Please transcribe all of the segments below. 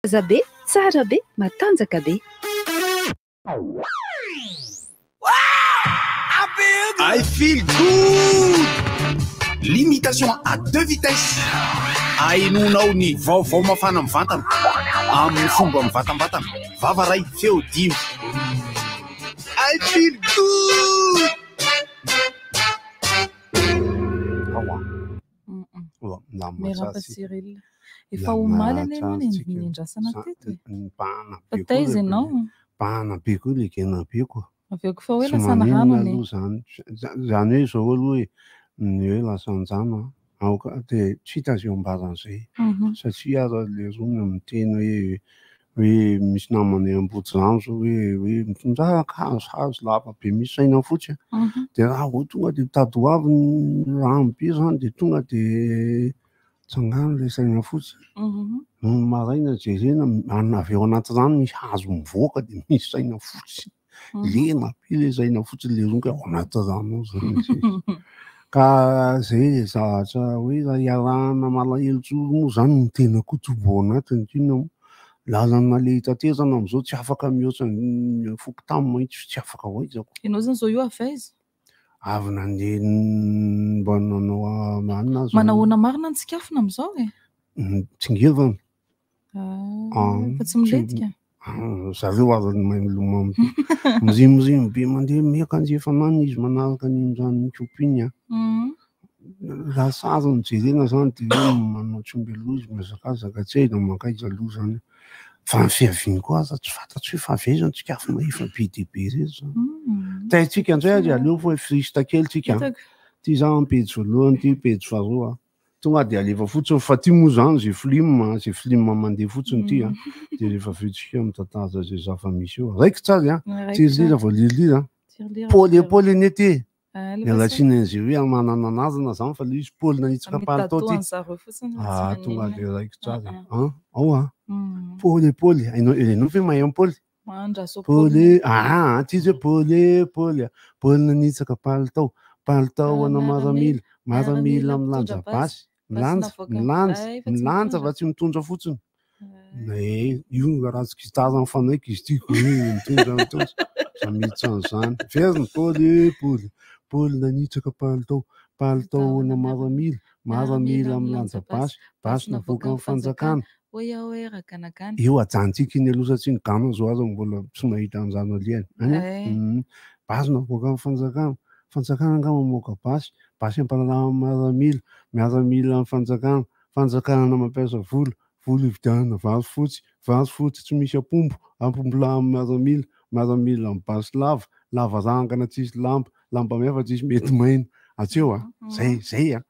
Aza be, tsara be, matanjaka be. I feel good! Limitation à deux vitesses. Ahenoanao ny vaovao mafana mivantana amin'ny fomba mivantambatana. Vava ray, feo dimy. I feel good! Miarahaba Cyril. Efa omaly anie ianao nendrasana teto e. Fa taiza ianao? Bahana be koa ilay gena be ko. Avy eo koa fa hoe Tsy lasa maninona rano anie. aloha izany. Izany hoe izao aloha e, ny hoe lasa an-jano an, aoka dia tsy hita izay ambaran'izay. Satria aza ilay rony miteny hoe hoe misy namana eo Ambohijanjo zao hoe hoe mitondrà hazo hazo lava be misy saina fotsy an, dia raha vao tonga dia mitady ho avy ny rano be izany dia tonga dia tsangano ilay saina fotsy. Nony maraina jerena avy ao anaty rano misy hazo mivoaka dia misy saina fotsy. Lena be ilay saina fotsy ilay ronga ao anaty rano ao izany izy. Ka izay ilay zavatra hoe raha iarahana malahelo tsory moa izany ny tena koa tobo ao anatiny ity no lalana le hitatezana amin'izao tsy afaka mihoatra ny fokontany mihitsy tsy afaka ho aiza ko. Ianao izany izao io avy aiza? Avy nandeha mba nanao anona aho izany. Manahoana marina ny tsikafona amin'izao e? Mitsingevana. Ah, fa tsy milentika? Zareo aza no mahay milomano be. Mirimorimo be mandeha miakandrefana any izy manaraka an'iny rano mikopy iny an. Raha sary no jerena zany dia hoe manao tsimbeloha izy mihazakazaka tsy hay na mankaiza aloha zany. Fa ny fiaviany koa aza tsy fantatro hoe fa avy aiza ny tsikafona efa be dia be ireto zany. Taintsika indray ary aleo fa frista kely tsika an. Ity zany pejy voalohany ity pejy faharoa. Tonga dia alefa fotsiny fa ty moa zany ze film a, ze film mandeha fotsiny ty a, de rehefa avy eo tsika mitantara ze zava-misy eo. Raikitra ary a, tsirilira vao lirilira. Paoly e Paoly anie ty e. Miala tsiny an'izay hoe manana anarana zany fa le izy Paoly nanitsaka palitao ty. Ah, tonga dia raikitra ary. An, ao a. Paoly e Paoly, hainao ianao ve mahay an'i Paoly? Paoly, ah, ty izy hoe Paoly e Paoly a, Paoly nanitsaka palitao, palitao ana maramila, maramila milanja basy, milanja, milanja, milanja fa tsy mitondra fotsiny. Eh, io no ratsy gitara mifanaiky izy ty ko hoe mitondra mitondra, za miditra an'izany. Verina, Paoly e Paoly, Paoly nanitsaka palitao, palitao ana maramila, maramila milanja basy, basy navoakan'ny fanjakana. Hoy aho hoe raganagana. Io ajanontsika iny aloha satria ny gana zao aza mbola tsy mahita an'izany alehany. Any an? Eh. Basy navoakan'ny fanjakana. Fanjakana angaha mamoaka basy? Basy ampalalana miaramila. Miaramila amin'ny fanjakana. Fanjakana mampiasa vola. Vola ividianana vary fotsy. Vary fotsy tsy misy apombo. Ampombo lahy amin'ny miaramila. Miaramila amin'ny basy lava. Lava rangana tsisy lamba. Lamba mihafa tsisy mety maina. Hatreo an. Zay, zay an.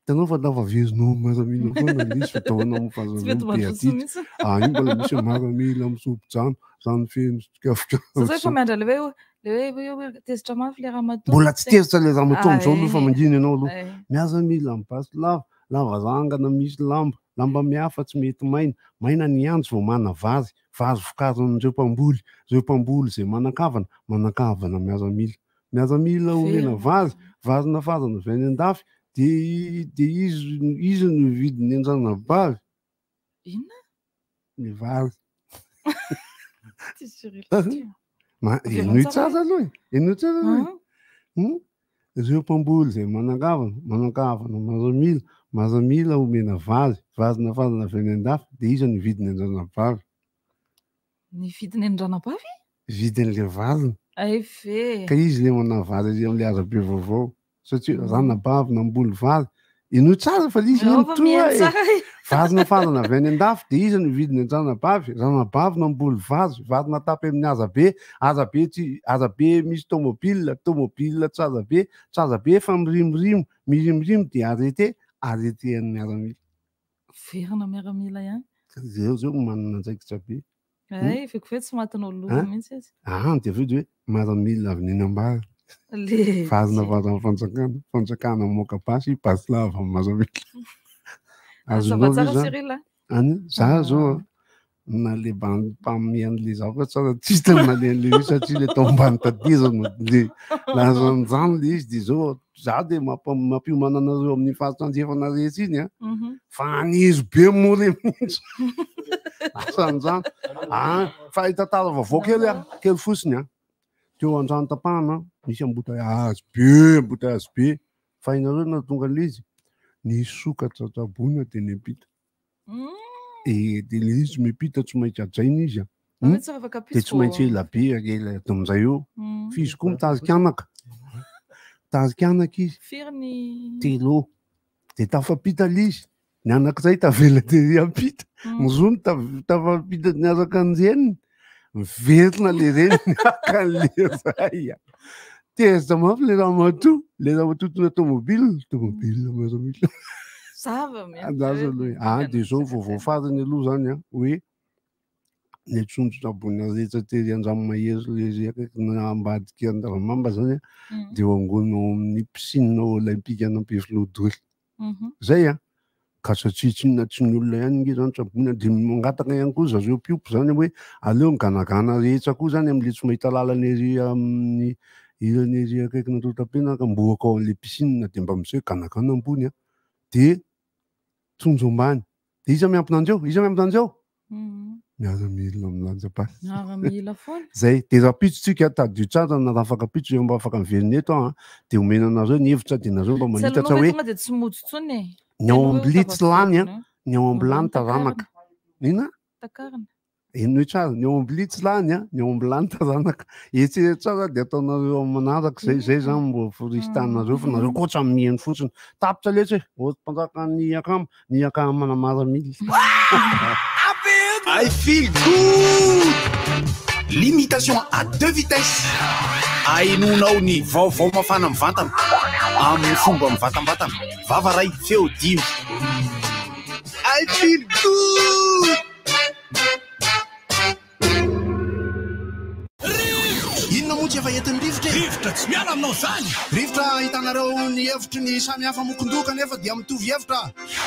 Hitanao fa lava verinao miaramila foana ilay izy fa taona amin'ny Tsy mety fahazahoana be mandroso adidy. mihitsy. Ah, io mbola misy miaramila misobo-drano, rano feno tsikafika. Zao zao efa miandry ilay hoe ilay hoe hoe hoe tezitra mafy ilay ramatoa. Mbola tsy tezitra ilay ramatoa amin'izao aloha fa Ah, eh. mangina ianao aloha. Eh. Miaramila amin'ny basy lava, lava rangana misy lamba, lamba mihafa tsy mety maina, maina ny andro vao mana vary, vary vokarin'ireo mpamboly, ireo mpamboly izay manan-kavana, manan-kavana miaramila. Miaramila omena vary, vary nafarana avy any an-dafy, dia dia izy izy no hividy ny an-janabavy. Inona? Ny vary. Tsy Cyril ty. Ma, henoy tsara aloha e. Henoy tsara aloha e. Ireo mpamboly izay manan-kavana, manan-kavana miaramila, miaramila omena vary, vary nafarana avy any an-dafy, dia iza no hividy ny an-janabavy? Ny vidiny an-dranabavy? Vidin'ilay valiny. Hay ve. Ka izy ilay manao vary ery amin'ilay arabe vaovao. Satria ranabavy namboly vary. Henoy tsara fa izy Ao no fa toa mihaino e. tsara e. Vary nafarana avy any an-dafy dia iza no vidiny an-dranabavy? Ranabavy namboly vary, vary natapy amin'ny arabe, arabe tsy arabe misy tomobile, tomobile tsy arabe, tsy arabe fa mirimorimo, mirimorimo dia arrêté, arrêté an'ny miaramila. Verina miaramila ihany. Zareo zao manana andraikitra be. Hay, feko fe tsy matinao loha mihitsy izy. Ah, dia avy eo dia hoe miaramila avy nihinam-bary. Le Vary navaran'ny fanjakana, fanjakana mamoaka basy, basy lava amin'ny miaramila. Azonao Azonao ve tsara zany? Cyril a. Any, za zao na le bandy mpamehy an'le zavatra tsara tsy hita na le an'le izy satria le tao ambany tatezana le lazan'izany le izy dia zao za dia mampiomana anareo amin'ny faritra andrefana rehetra iny a. Fa hanezo be moa re mihitsy. Asan'izany. Ah, fa hitantara vaovao kely aho, kely fotsiny an. Teo Andranotampahana misy embouteillage be, embouteillage be. Fa hainareo no nahatonga an'ilay izy? Nisy sokatra tsaboina teny am-pita. Eh, dia ilay izy miampita tsy maintsy hajaina izy an. Fa tsy afaka Dia tsy maintsy ela be, ela amin'izay eo. Fa izy koa mitarika anaka. Mitarika anaka izy. Firy ny Telo. Dia tafapita ilay izy. Ny anankiray tavela tery ampita. Ny roa no tafapita niaraka ny reniny. Miverina ilay reniny haka an'ilay iray. Tezitra mafy ilay ramatoa. Ilay ramatoa tondra tomobile. Tomobile miaramila. Zava-miaina. Andraso aloha e. Ah, dia izao vaovao farany aloha izany an, hoe ny antsonjo ambony rehetra tery Andranomahery ilay ery akaikina ambadika Andavamamba izany an, dia ho angonina ao amin'ny piscine olympique an'Ampefiloha daholo. Zay an! Ka satria tsinona tsy ny olona ihany nge zany tsaboina de mangataka ihany koa zareo mpiompy zany hoe aleo ny ganagana rehetra koa zany amle tsy mahita lalana ery amin'ny ilany ery akaikin'Antotapenaka mboaka ao an'le piscine de mba misy hoe ganagana ambony an! De tsonjo ambany de iza miampina anjeo? Iza miampina anjeo? Miaramila milanja basy. Miaramila foana. Zay, de rahampitso tsika tadidio tsara na rafakampitso rehefa mba afaka miverina eto aho an, de omena anareo ny hevitra de nareo mba Tsy manitatra aloha hoe tonga de tsy mody intsony e. ny ao Tena hoe am-bilia tsy lany an, tafaverina. ny ao am-bilany taranaka. Inona? Takarina. Henoy tsara, ny ao am-bilia tsy lany an, ny ao am-bilany taranaka. Eritrereto tsara de ataonareo amin'ny manaraka zay, zay zany mbo foristanareo fa nareo koa ohatran'ny miheno fotsiny. Tapitra letsy e, ohatry mpanjakan'ny akama. Ny akamana maramila. I feel good! Limitation à deux vitesses. Ahenoanao ny vaovao mafana mivantana amin'ny fomba mivantambatana. Vava ray, feo dimy. I feel good! Inona moa tsy efa entin'ny rivotra e? Rivotra tsy miala aminao izany! Rivotra ahitanareo ny hevitry ny samy hafa mokon-doha kanefa dia mitovy hevitra.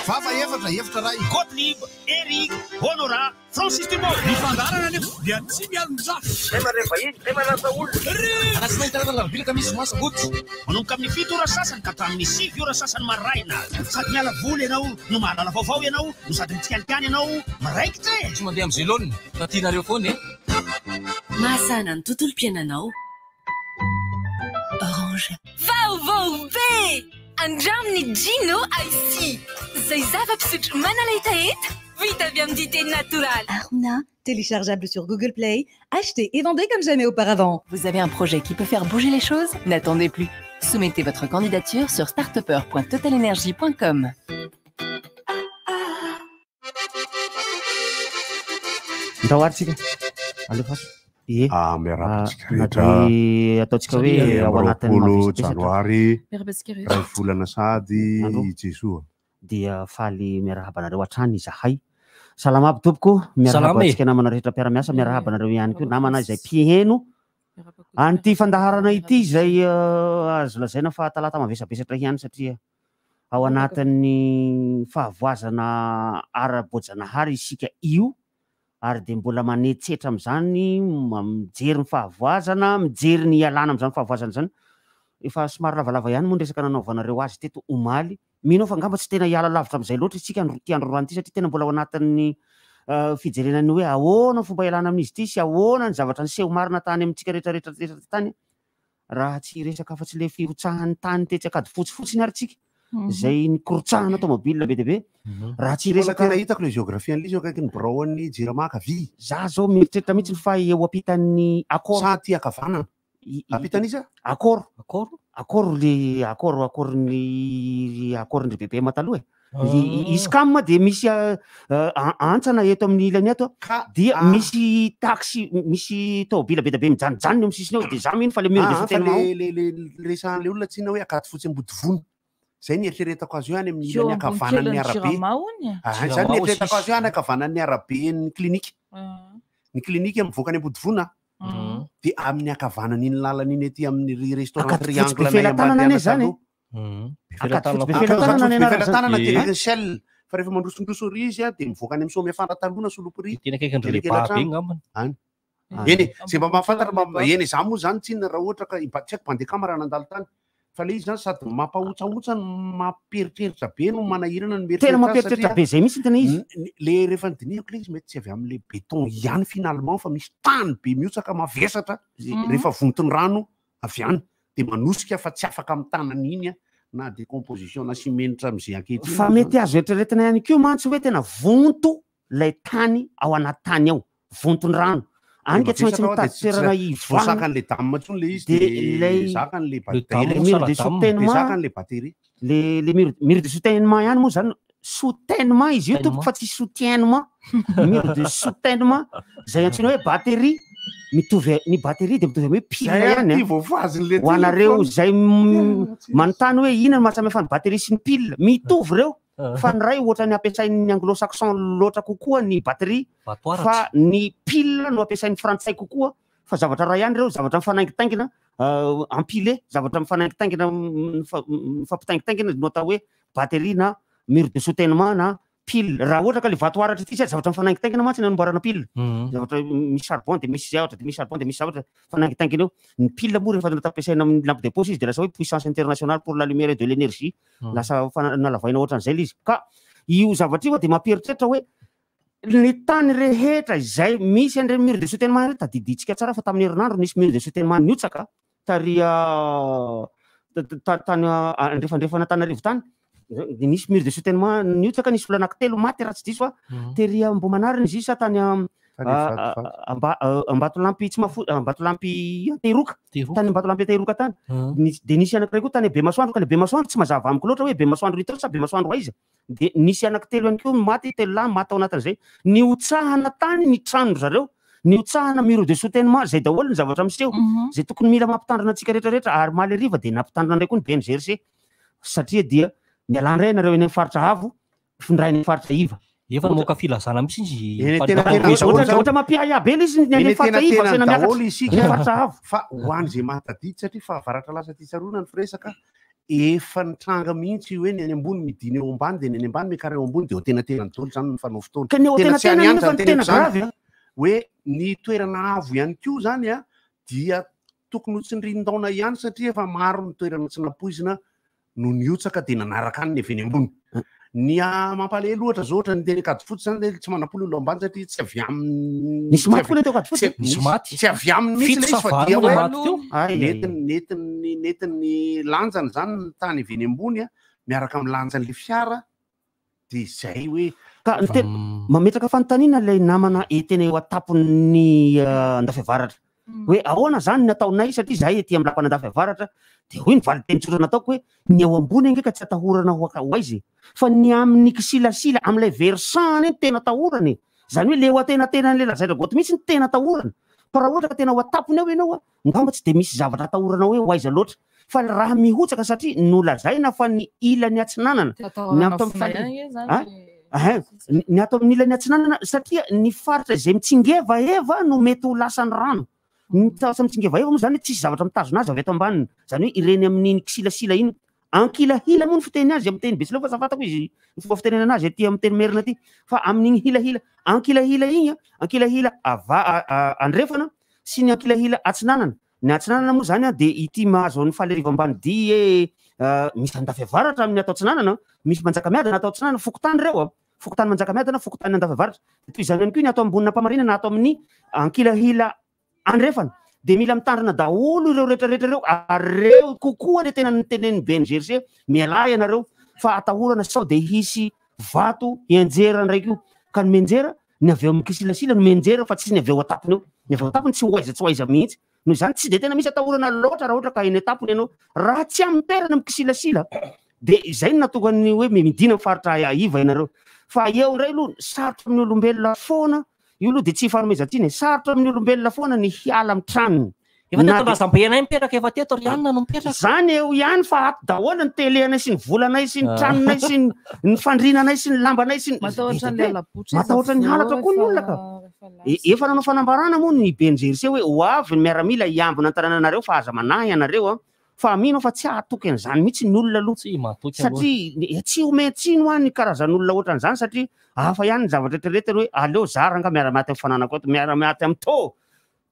Vava efatra, hevitra iray. Gottlieb, Eric, Honorat, Francis Dumont. Ny fandaharana anefa dia tsy mialon-jafy. Zay mandray vahiny, zay manasa olona. Rivotra! Alatsinainy, talata, alarobia, alakamisy, zoma, sabotsy. Manomboka amin'ny 7 ora sasany ka hatramin'ny 9 ora sasany maraina. Sady miala voly ianao no mahalala vaovao ianao no sady mitsikalikany ianao miraikitra e! Tsy mandeha amin'izay laoniny fa tianareo foana e! Mahasahana ny tontolom-piainanao. Orange. Vaovao be! Andramo ny Gino Icy, izay zava-pisotro manala hetaheta vita avy amin'ny dite natoraly. Aruna, téléchargeable sur Google Play, achetez et vendez comme jamais auparavant. Vous avez un projet qui peut faire bouger les choses? N'attendez plus. Soumettez votre candidature sur startupper point totalenergie point com. Ndao ary tsika. Alefaso. Ie. Ah, miarahaba antsika Ah, rehetra. na dia ataontsika hoe Dimy ao amby anatin'ny roapolo mavesabesatra. janoary, Miarahaba antsika rehetra. iray volana sahady Andro. i Jesoa. Dia faly miarahaba anareo hatrany izahay. Salama aby tompoko, miarahaba Salama e. antsika namana rehetra mpiara-miasa, miarahaba anareo ihany koa namana izay mpiheno an'ity fandaharana ity izay azo lazaina fa talata mavesabesatra ihany satria ao anatin'ny fahavoazana ara-boajanahary isika io ary dia mbola manetsetra amin'izany, mijery ny fahavoazana, mijery ny hialana amin'izany fahavoazana izany. Efa somary lavalava ihany moa ny resaka nanaovanareo azy teto omaly. Mino aho fa angamba tsy tena hiala lavitra amin'izay loatra isika ity androany ity satria tena mbola ao anatin'ny fijerena ny hoe ahoana ny fomba hialana amin'izy ity sy ahoana ny zavatra niseho marina tany amintsika rehetra rehetra tany. Raha tsy hiresaka afa-tsy ilay firotsahan'ny tany tetsy Ankadifotsy fotsiny ary tsika, izay nikorotsahana tomobile be dia be. Raha tsy Mbola hiresaka tena hitako ilay géographie an'ilay izy eo akaikin'ny birao an'ny Jirama ankavia. Za zao mieritreritra mihitsy fa eo ampitan'ny Accor. Sa aty ankavanana? Ampitan'iza? Accor. Accor? Accor le Accor, Accor-n'ny, Accor-ndry BPM taloha e. ISCAM dia misy antsana eto amin'ny ilany ato, dia misy taxi, misy tômôbila be dia be mijanojanona eo amin'ny sisiny eo, dia za mino fa le mur de Ah, fa soutènement le, ao. le, le, le resahan'ilay olona tsy inona hoe Ankadifotsy Ambodivona. Zay ny eritreretako azy io any amin'ny Eo ilany ambony ankavanan'ny kelin'ny arabe. Jirama hono e. Ah, Jirama zany ny ao eritreretako azy io sisy. any ankavanan'ny araben'ny klinika. Ny klinika mivoaka any Ambodivona. Dia amin'ny ankavanan'iny lalana iny aty amin'ny ry restaurant Ankadifotsy Triangle be anay felatanana Ambadiana anie zany e. taloha. Ankadifotsy be Ankadifotsy felatanana be ny anarana zany. felatanana Ie. teny akaikin'ny Shell. Fa rehefa mandrosondroso ery izy a, dia mivoaka any amin'ny Soamiafara taloha na Soloporia. Tena akaikin'ny Dia Relais kely Ba be hatrany. angambany. Any. Any. Eny e, zay mba mahafantatra mba, eny e, za moa zany tsinona raha ohatra ka, tsy haiko Bandekama raha nandalo tany. Fa le izy zany sady mampahotsahotsa no mampieritreritra be no manahirana ny Tena mieritreritra azy mampieritreritra satria be zay mihitsy ny tena izy. le rehefa nodinihako le izy mety tsy avy amin'le béton ihany finalement fa misy tany be mihotsaka mavesatra rehefa vonton'ny rano avy any de manosika fa tsy afaka mitana an'iny a na décomposition na simenitra amin'izay ankehitriny Fa moa mety zany. azo eritreretina ihany koa mantsy hoe tena vonto lay tany ao anaty tany ao, vonton-drano. De Any ka tsy maintsy mavesatra ao de mitady tsy toerana tsy hivoahana. voasakan'le dame intsony le izy De de lay zakany le Le batterie dame le moa mur sa de la dame? de soutènement, zakany le batterie. le mur de soutènement ihany moa zany, soutènement izy io tompoko Soutènement. fa tsy soutiènement. Mur de soutènement zay antsoina hoe batterie, mitovy ny batterie de mitovy amin'ny hoe pile Zay ary ihany ty a. voafazon'le Ho anareo téléphone. zay Tena tsisy. manontany hoe inona no mahasamihafa ny batterie sy ny pile, mitovy ireo fa ny ray ohatran'ny ampiasain'ny anglo-saxon loatra kokoa ny batterie Vatoaratra. fa ny pile no ampiasain'ny frantsay kokoa fa zavatra ray ihany ireo, zavatra mifanaingitaingina, empilé, zavatra mifanaingitaingina, mifampitaingitaingina no atao hoe batterie na mur de soutènement na pile. Raha ohatra ka le vatoaratra ity zavatra mifanaingitaingina mantsy ny anamboarana pile. Zavatra misy charbon de misy zavatra, de misy charbon de misy zavatra mifanaingitaingina eo. Ny pile moa rehefa natao ampiasaina amin'ny lampe de poche izy de lasa hoe puissance internationale pour la lumière et de l'énergie. Lasa nalavaina ohatran'izay le izy. Ka io zavatra io de mampieritreritra hoe ny tany rehetra izay misy an'ireny mur de soutènement ireny, tadidintsika tsara fa tamin'ny herinandro nisy mur de soutènement niotsaka taria tany andrefandrefana Antananarivo tany. De nisy mur de soutènement niotsaka, nisy olona anankitelo maty raha tsy diso a. Tery Ambohimanarina izy io sa tany Tany Ivato, Ivato. Ambatolampy tsy mahafo-, Ambatolampy Antehiroka. Antehiroka. Tany Ambatolampy Antehiroka tany. Nisy, de nisy anankiray koa tany Bemasoandro, ka le Bemasoandro tsy mazava amiko loatra hoe Bemasoandro hita sa Bemasoandro aiza. De nisy anankitelo ihany koa maty, telo lahy maty tao anatin'izay. Niotsahana tany ny tranon-dry zareo, niotsahana mur de soutènement, zay daholo ny zavatra miseho. Zay tokony mila mampitandrina antsika rehetrarehetra, ary omaly hariva de nampitandrina indray koa ny BNGRC. Satria dia mialà indray nareo eny amin'ny faritra avo, findray eny amin'ny faritra iva. Efa namoaka filazana mihitsy izy. Eny Fa tena ny tena daholo daholo zany. Ohatra mampiahiahy be ilay izy ny any Eny amin'ny faritra tena iva, tena asaina miakatra. daholo isika. Eny amin'ny faritra avo. Fa ho an'izay mahatadidy satria fahavaratra lasa ty tsaroana ny firesaka, efa nitranga mihitsy hoe ny any ambony midina eo ambany, de ny any ambany miakara eo ambony, de eo tena-tena ny daholo zany ny fanao fotoana. Ka ny eo Tena tsy tena-tena any ihany nefa zany ny tena teneko zany. grave, a. Hoe ny toerana avo ihany koa zany a, dia tokony ho tsindrin-daona ihany satria efa maro ny toerana tsy nampoizina no niotsaka de nanaraka any ny avy eny ambony. Ny mampalahelo ohatra zao, ohatra ny teny Ankadifotsy zany, le tsy manam-polo olo ambany satria tsy avy aminy, Nisy tsy maty avy koa le teo Ankadifotsy. tsy Nisy maty. tsy avy aminy mihitsy Fito le izy fa sa dia valo hoe maty teo. Ay, ay, ay. nentin'ny lanjany zany ny tany avy eny ambony a, miaraka amin'ny lanjan'le fiara, de zay hoe Ka ny tena mametraka fanontaniana ilay namana tena eo an-tampon'ny Andafy Avaratra. Hoe ahoana zany ny ataonay satria zahay ety amin'ny lapan'Andafy Avaratra, de hoy ny valin-teny tsotra nataoko hoe ny ao ambony ange ka tsy atahorana ho aiza e. Fa ny amin'ny kisilasila amin'ilay versant any no tena atahorana e. Zany hoe le eo antenatenan'ilay lazaina goty mihitsy no tena atahorana. Fa raha ohatra ka tena ho an-tampony ao ianao a, angamba tsy de misy zavatra atahorana hoe ho aiza loatra. Fa raha mihotsaka satria nolazaina fa ny ilany atsinanana, Tsy atahorana ny ato amin'ny foana faritra ihany anie zany Ah? le Ahin, ny ato amin'ny ilany atsinanana satria ny faritra izay mitsingevaeva no mety ho lasan'ny rano. Ny lasa mitsingevaeva moa zany hoe tsisy zavatra mitazona azy avy ato ambaniny. Zany hoe ireny amin'iny kisilasila iny. Ankilahila moa ny fiteny azy amin'ny teny betsileo fa za fantako izy ny fomba fitenenana azy aty amin'ny teny merina aty. Fa amin'iny hilahila, ankilahila iny, ankilahila andrefana sy ny ankilahila atsinanana. Ny atsinanana moa zany de ity mahazo an'ny Fahalerivo Ambanidia e, misy Andafy Avaratra amin'ny atao atsinanana, misy Manjakamiadana atao atsinanana, fokontany ireo a. Fokontany Manjakamiadana, fokontany Andafy Avaratra. De toy izany ihany koa ny atao ambonina Ampamarinana, atao amin'ny ankilahila andrefana. De mila mitandrina daholo ireo rehetrarehetra ireo, ary ireo kokoa le tena nitenenin'ny BNGRC, mialà ianareo fa atahorana sao de hisy vato hianjera ndray koa. Ka ny mianjera, ny avy eo amin'ny kisilasila no mianjera fa tsy ny avy eo an-tampony eo. Ny avy eo an-tampony tsy ho aiza tsy ho aiza mihitsy. Noho izany tsy de tena misy atahorana loatra raha ohatra ka eny an-tampony ianao. Raha tsy amin'ny toerana mikisilasila, de izay no nahatonga ny hoe midina amin'ny faritra iva ianareo. Fa eo indray aloha, sarotra amin'ny olombelona foana, io aloha de tsy hifanomezan-tsiny e, sarotra amin'ny olombelona foana ny hiala amin'ny tranony. Efa teto Na de Razambe anay mipetraka, efa teto ry Anna no mipetraka. Zany eo ihany fa ato daholo ny télé-anay sy ny volanay sy ny tranonay sy ny fandrinanay sy ny lambanay sy ny Matahotra ny Be dia be. halabotra izy Matahotra ny avy eo halatra koa ny olona ka. rehefa lasa. Efa nanao fanambarana moa ny BNGRC hoe ho avy ny miaramila hiambina an-tanànanareo fa aza manahy ianareo a. Fa mino aho fa tsy hahatoky an'izany mihitsy ny olona aloha. Tsy mahatoky aloha. Satria tsy omen-tsiny ho an'ny karazan'olona ohatran'izany satria hafa ihany ny zavatra eritreretiny hoe aleo zara angaha miara-miaty amin'ny fananako ato, miara-miaty amin'ny taux.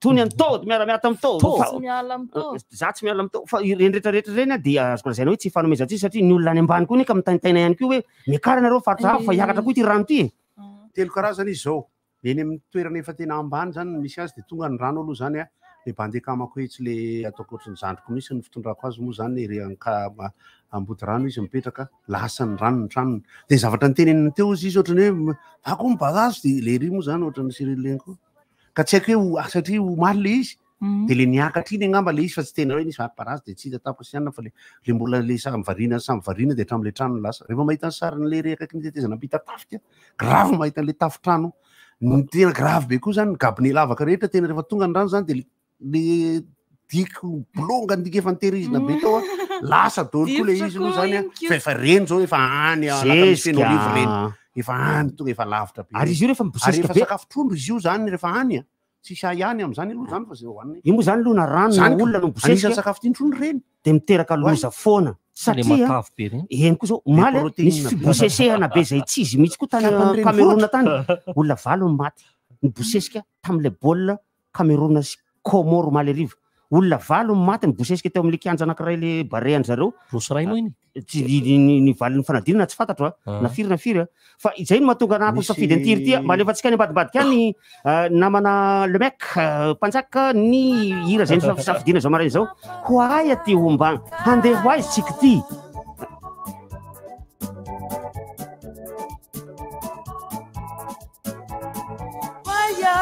Tony any tô, miara-miata amin'ny tô. Tô. Fa- Tsy miala amin'ny tô. Za tsy miala amin'ny tô. Fa ireny rehetrarehetra ireny a, dia azoko lazaina hoe tsy ifanomezan-tsiny satria ny olona any ambany koa anie ka mitaintaina ihany koa hoe miakara nareo faritra hafa fa hiakatra koa ity rano ity e. Telo karazana izy izao. Eny amin'ny toerana efa tena ambany izany no misy azy dia tonga ny rano aloha izany a, le bandy akamako etsy le ataoko ohatry ny zandriko mihitsy ny fitondrako azy moa izany ery anka- Ambodirano izy mipetraka, lasa ny rano ny tranony. Dia ny zavatra noteneniny teo ozy izy ohatry ny hoe va koa ny barazy dia le ery moa izany ohatry ny Cyril iny koa. Ka tsy haiko hoe ho- satria omaly le izy dia le niakatra iny angamba le izy fa tsy tena hoe nisy vaky barazy dia tsy hita tampoka sy anona fa le le mbola le samy variana samy variana dia hatramin'le trano lasa. Rehefa mahita ny sarin'le ery akaikin'ny tetezana Ampitatafika, grave mahita an'le tafontrano. Ny tena grave be koa zany ny gabone lavaka rehetra tena rehefa tonga ny rano zany dia le le diko bolongany dika efa nitehirizina be tao a lasa daholo koa le izy moa zany a fa efa reny zao efa any Zezika. Fenoarivo reny efa any tonga efa lavitra be Ary izy io rehefa mibosesika Ary efa be- sakafo trondro izy io zany rehefa any a tsisy ahiany am'zany aloha zany fa zay hohanina Io moa zany aloha na rano na Zany ka, olona no mibosesika. anisan'ny sakafo tiany trondro reny dia miteraka loza foana satria matavy be reny. eny koa zao omaly a, protéine nisy be. fibosesehana be zay tsy izy mihitsy koa tany Kapan'ny Cameroun renivohitra. tany olona valo no maty nibosesika tamin'ilay baolina Cameroun sy Comores omaly hariva. Olona valo no maty nibosesika teo amin'ilay kianja anankiray ilay Barea an-dry zareo. Roa sy iray moa iny? Tsy, ny valin'ny fanadinana tsy fantatro a, na firy na firy a. Fa izay no mahatonga anah Misy safidy an'ity hira ity a. Mba alefantsika any ambadimbadika any namana le mec mpanjaka ny hira izay nosafidiana izao maraina izao. Ho ahy aty homba, handeha ho aiza tsika ity? Hoaia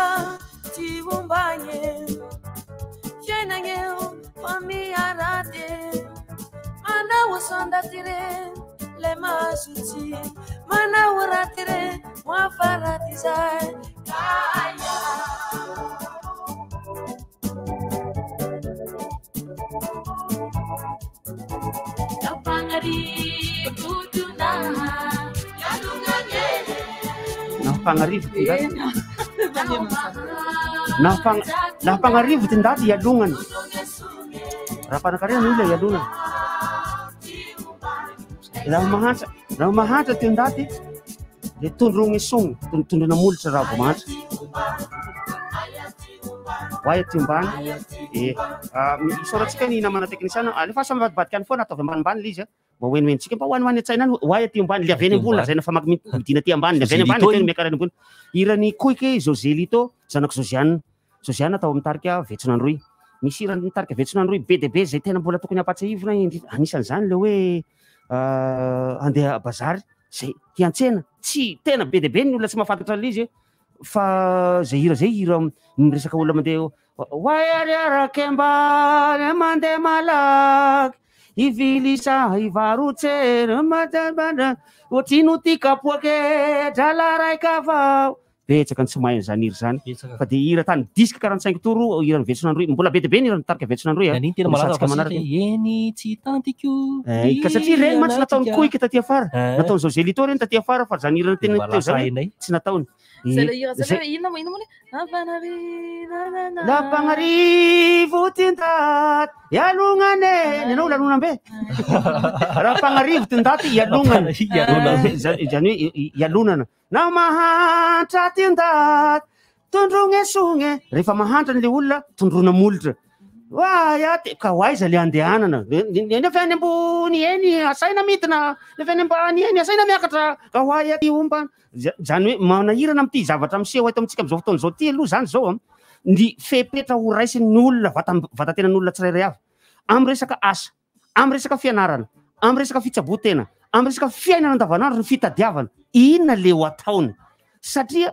ty hombagne, fiainagna eo fa miharaty e. Manao sandaty re le mahazo tsy, manao raty re moafaraty zay. Kaya. Nampanarivo tonaha, ialognagne. Nampanarivo ty ndaty. Nampanarivo ty ndaty ialognany. Raha mpanankarena ny olona ialonana. Raha mahantra, raha mahantra ty ndaty le tondrogny sogny, tondrona molotra raha vao mahantra. Hoay aty ambany. Eh, isaorantsika ny namana teknisiana. Alefa samy mivadibadika any foana, ataovy ambanimbany le izy a. Mba ho henohenontsika, mba ho any ho any an-tsaina any, hoay aty ambany, le avy any ambony lazaina fa midina aty ambany, le avy any ambany Joselito tena iny. miakara any ambony. Hiran'i Koike Joselito, zanak'i Josiane. Josiane tao amin'ny tarika Vetsonandroy. Misy hiran'ny tarika Vetsonandroy be dia be izay tena mbola tokony hampatsiahivina, indrindra anisan'izany le hoe andeha bazary, izay hiantsena. Tsy tena be dia be ny olona tsy mahafantatra an'ilay izy, fa izay hira izay hira miresaka olona mandeha Oay ary arakembany mandeha malaky hivily sa hivarotse madamana ohatrino ty kapoake drala raika avao. Betsaka ny tsy mahay an'izany hira izany. Betsaka. Fa dia hira tany disque 45 tours hiran'ny Vetsonandroy. Mbola be dia be ny hiran'ny tarika Vetsonandroy a. Ny an'iny tena malaza Resahantsika fa manaraka. satria eny tsy tantiko Eh, ka satria ireny mantsy nataon'ny anatika. Koike taty afara. Eh. Nataon'i Joselito ireny taty afara fa izany hira tena Mba teo lasa izany hainay. tsy nataony. Zay le hira zay Zay- le hoe inona moa inona moa le Ampanarivo Lampagnarivo ty ndaty ialognane. Ny anao lalonam-be. Rampagnarivo ty ndaty ialognana. Ialonana. Zany hoe ialonana. Na mahantra ty ndaty tondrogne sogne. Rehefa mahantra le olona tondrona molotra. Oay aty ka ho aiza le andehanana? Ny avy any ambony eny asaina midina, ny avy any ambany eny asaina miakatra. Ka ho ay aty omba. Zany hoe manahirana amin'ity zavatra miseho eto amintsika amin'izao fotoana izao ity aloha zany zao a, ny fepetra ho raisin'ny olona vatatenan'olona tsirairay avy amin'ny resaka asa, amin'ny resaka fianarana, amin'ny resaka fitsaboan-tena, amin'ny resaka fiainana andavanandro, ny fitadiavana, inona le ho ataony? Satria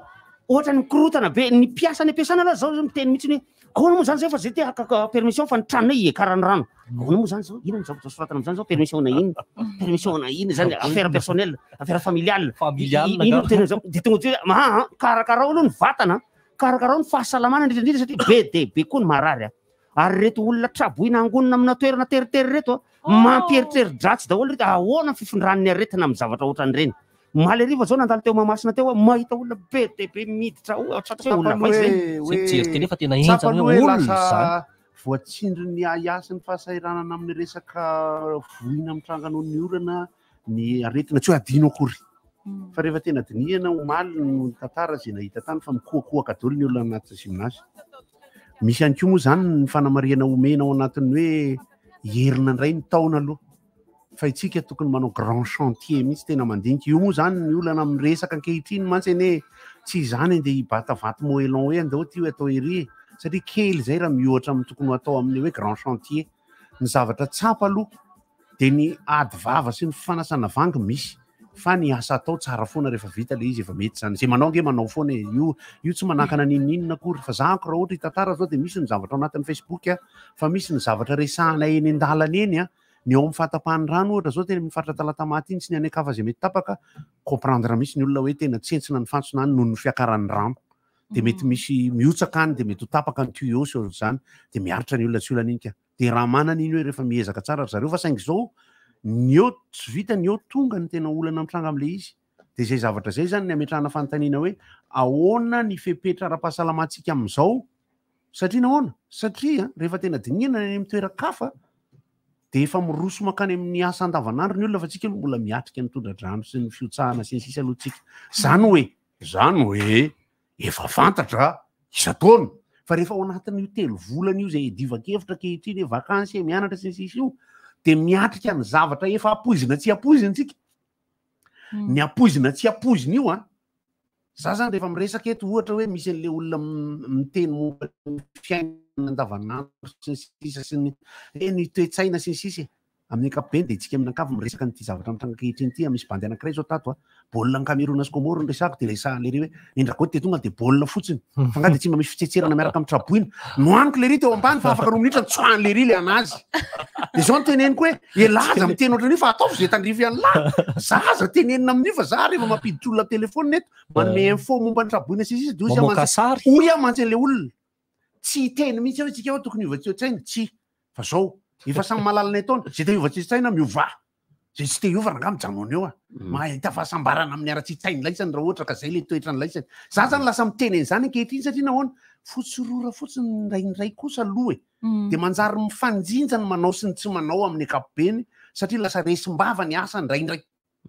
ohatran'ny mikorotana be ny mpiasa any am-piasana aloha zao miteny mihitsy hoe ahoana moa zany zay fa zay te haka permission fa ny tranonay hiakarany rano. Ahoana moa zany zao? Inona ny zavatra soratana amin'izany zao? Permission na inona? Permission na inona zany? Affaire personnelle, affaire familiale. Familiale, Inona angamba. tena zao? Dia tonga dia hoe, ah, karakarao aloha ny vatana, karakarao ny fahasalamana indrindra indrindra satria be dia be koa ny marary a. Ary ireto olona traboina angonina amina toerana teritery ireto a, mampieritreri-dratsy daholo ireto. Ahoana ny fifindran'ny aretina amin'ny zavatra ohatran'ireny? Omaly hariva zao nandalo teo Mahamasina teo aho, mahita olona be dia be miditra ao, tsy fantatro hoe olona Tsapany avy aiza hoe- ireny. hoe- Zay mijery télé fa tena henjana tsapany hoe hoe olona lasa izany. voatsindrin'ny ahiahy sy ny fahasahiranana amin'ny resaka voina mitranga noho ny orana ny aretina, tsy hoe adino akory. Fa rehefa tena dinihana omaly no tantara izay nahita tany fa mikohakohaka daholo ny olona anaty gymnase. Misy ihany koa moa izany ny fanamarihana omena ao anatin'ny hoe hierina indray ny taona aloha fa itsika tokony manao grand chantier mihitsy tena mandinika. Io moa izany ny olana amin'ny resaka ankehitriny mantsy anie tsy izany andeha hibata vato moellon hoe andao ity atao ery e, satria kely izay raha miohatra amin'ny tokony ho atao amin'ny hoe grand chantier. Ny zavatra tsapa aloha dia ny ady vava sy ny fanasana vangy misy fa ny asa atao tsara foana rehefa vita le izy efa mety zany zay manao ange manao foana e io io tsy manakana n'inon'inona akory fa za anko raha ohatra hitantara zao dia misy ny zavatra ao anatin'ny facebook a fa misy ny zavatra resahana eny an-dalana eny a ny eo amin'ny fahatapahan'ny rano ohatra zao teny amin'ny faritra Talatamaty iny sy ny any an-kafa zay mety tapaka comprendre mihitsy ny olona hoe tena tsentsina ny fantsona any noho ny fiakaran'ny rano dia mety misy mihotsaka any dia mety ho tapaka ny tuyau sy ohatr'izany dia miaritra ny olona tsy olana iny ka Dia raha manana iny hoe rehefa miezaka tsara ry zareo fa saingy izao ny eo tsy vita ny eo tonga ny tena olana mitranga amin'ilay izy. Dia izay zavatra izay izany ny ametrahana fanontaniana hoe ahoana ny fepetra ara-pahasalamantsika amin'izao? Satria nahoana? Satria rehefa tena dinihana any amin'ny toeran-kafa dia efa miroso mankany amin'ny asa andavanandro ny olona fa tsika aloha mbola miatrika ny tondra-drano sy ny fihotsahana sy ny sisa aloha tsika. Izany hoe, izany hoe Efa fantatra isan-taona fa rehefa ao anatin'io 3 volana io izay iadivan-kevitra ankehitriny hoe vakansy e, mianatra sy ny sisa io, dia miatrika ny zavatra efa ampoizina tsy ampoizina tsika. Ny ampoizina tsy ampoizina io an, za zany rehefa miresaka eto ohatra hoe misy an'le olona miteny momba ny fiainana andavanandro sy ny sisa sy ny, eh, ny toe-tsaina sy ny sisa e. Amin'ny ankapobeny dia isika mianakavy miresaka an'ity zavatra mitranga ankehitriny ity, misy bandy anankiray izao tato a, baolina an'i Cameroun sy Comores no resahako dia resahan'i lery hoe ny Dragotte dia tonga dia baolina fotsiny, fa angaha dia tsy mba misy fitsetserana miaraka amin'ny traboina, nohaniko lery teo ambany fa afaka 2 minitra nitsoahan'i lery ilay anazy, dia izao no teneniko hoe elah aza miteny ohatran'io fa ataovy izay tandrify an'lah, za aza tenenina amin'io fa za rehefa mampiditra olona telephone eto manome info momba ny traboina sy ny sisa dia hoy Mamoaka sary. hoy aho mantsy an'ilay olona tsy hiteny mihitsy aho hoe tsika hoe tokony hiova toe-tsaina, tsia, fa zao, efa samy mahalala ny ataony, zay te hiova toe-tsaina miovà, zay tsy te hiova rangaha mijanona eo a, mahita fahasambarana amin'ny haratsian-tsainy laisany raha ohatra ka zay le toetrany laisany, za zany lasa miteny an'izany ankehitriny satria nahoana, fotsy rora fotsiny indraindray kosa aloha e, de manjary mifanjinja ny manao sy ny tsy manao amin'ny ankapobeny satria lasa resim-bava ny asa indraindray.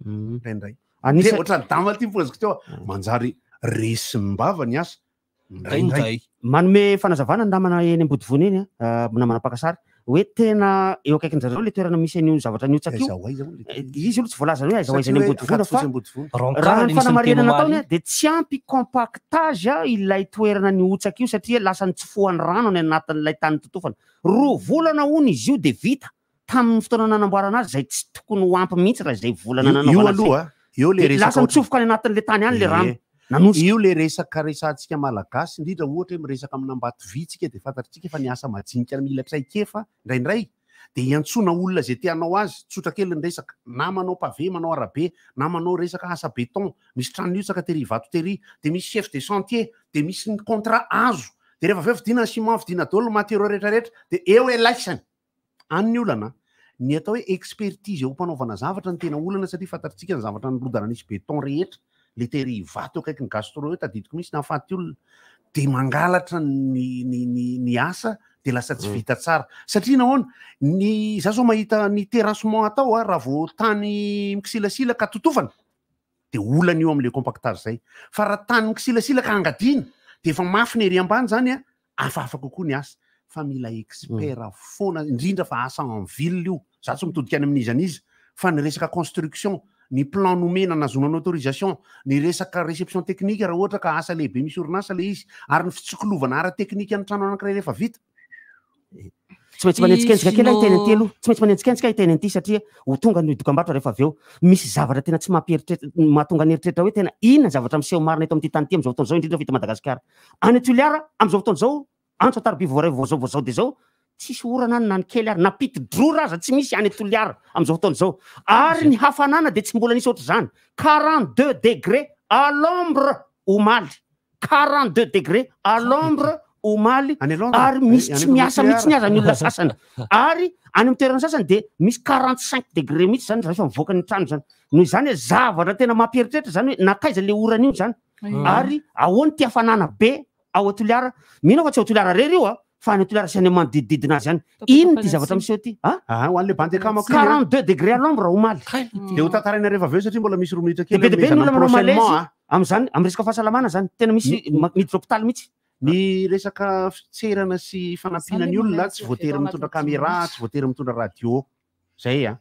Indraindray. Anisa- De ohatran'ny dama ty poziko teo, manjary resim-bava ny asa Indraindray. Manome fanazavana ny namana eny Ambodivona eny, namana mpaka sary, hoe tena eo akaikin-dry zareo ilay toerana misy an'io zavatra nihotsaka io. Aiza ho aiza moa ilay toerana? Izy aloha tsy voalazany hoe aiza ho aiza Satria eny hoe Ambodivona fa Ankadifotsy Ambodivona. raha Rancard ny ilay nisy niteny fanamarihana omaly nataony iny. dia tsy ampy compactage ilay toerana nihotsaka io satria lasa nitsofohan'ny rano any anatin'ilay tany nototofana. 2 volana hono izy io dia vita. tamin'ny fotoana nanamboarana azy izay tsy tokony ho ampy mihitsy raha izay volana Io- io nanaovana azy aloha, eo le Dia resaka lasa ohatry- nitsofoka any anatin'le tany any le rano Ie. nanosika. Io le resaka resahantsika malagasy, indrindra ohatra hoe miresaka amin'Ambatovy tsika dia fantatritsika fa ny asa majinika mila traikefa indraindray dia iantsoana olona izay te hanao azy, tsotra kely ny resaka, na manao pavé, manao arabe, na manao resaka asa béton, misy trano nihotsaka tery Ivato tery, dia misy chef de chantier, dia misy ny contrat azo, dia rehefa avy eo vidiana ny ciment, vidiana daholo ny matériaux rehetrarehetra, dia eo elaisany. Any ny olana. Ny atao hoe expertise eo am-panaovana zavatra no tena olana satria fantatritsika ny zavatra nirodana nisy béton rehetra, le tery Ivato eo akaikin'ny gastro eo tadidiko mihitsy nahafaty olona, dia mangalatra ny ny ny ny asa dia lasa tsy vita tsara. Satria nahoana? Ny za zao mahita ny terrassement atao a, raha vao tany mikisilasila ka totofana dia olana io amin'ilay compactage zay. Fa raha tany mikisilasila ka angadiana dia efa mafy ny ery ambany zany a, hafahafa kokoa ny asa. Fa mila expert foana, indrindra fa asa en ville io. Za tsy mitodika any amin'iza n'iza, fa ny resaka construction, ny plan nomena nahazoana ny autorisation, ny resaka réception technique raha ohatra ka asa lehibe misy orinasa ilay izy, ary ny fitsikilovana ara-teknika ny trano anankiray rehefa vita. Tsy maintsy manenjikenjika kely aho hiteny an'ity aloha. Tsy maintsy manenjikenjika aho hiteny an'ity satria ho tonga ny dokambarotra rehefa avy eo. Misy zavatra tena tsy mampieritreritra, mahatonga ny eritreritra hoe tena inona ny zavatra miseho marina eto amin'ity tany ity amin'izao fotoana izao, indrindra fa eto Madagasikara. Any Toliara, amin'izao fotoana izao, antso an-tariby voaray vao izao vao izao dia izao, tsisy orana any na ny kely ary, na piti-drora aza tsy misy any Toliara amin'izao fotoana izao. Ary ny hafanana dia tsy mbola nisy ohatr'izany, 42 degrés à l'ombre omaly. 42 degrés à l'ombre omaly ary misy tsy miasa mihitsy ny aza ny olona sasany ary any amin'ny toerana sasany dia misy 45 degrés mihitsy zany rehefa mivoaka ny trano zany noho izany hoe zavatra tena mampieritreritra zany hoe nankaiza le orana io zany ary ahoana ty hafanana be ao Toliara mino aho fa tsy ao Toliara rery io a fa any Toliara sy any amin'ny manodidididina azy any inona ty zavatra miseho ty a Ah, ho an'le bandy akamako iny, a. 42 degrés à l'ombre omaly Dia ho tantaraina rehefa avy eo satria mbola misy 2 minitra Dia kely be dia be ny hanomezana olona manao prochainement, malaise a. amin'izany, amin'ny resaka fahasalamana zany, tena misy miditra hopitaly mihitsy. Ny resaka fitserana sy fanampiana ny olona tsy voatery mitondra caméra, tsy voatery mitondra radio. Zay a.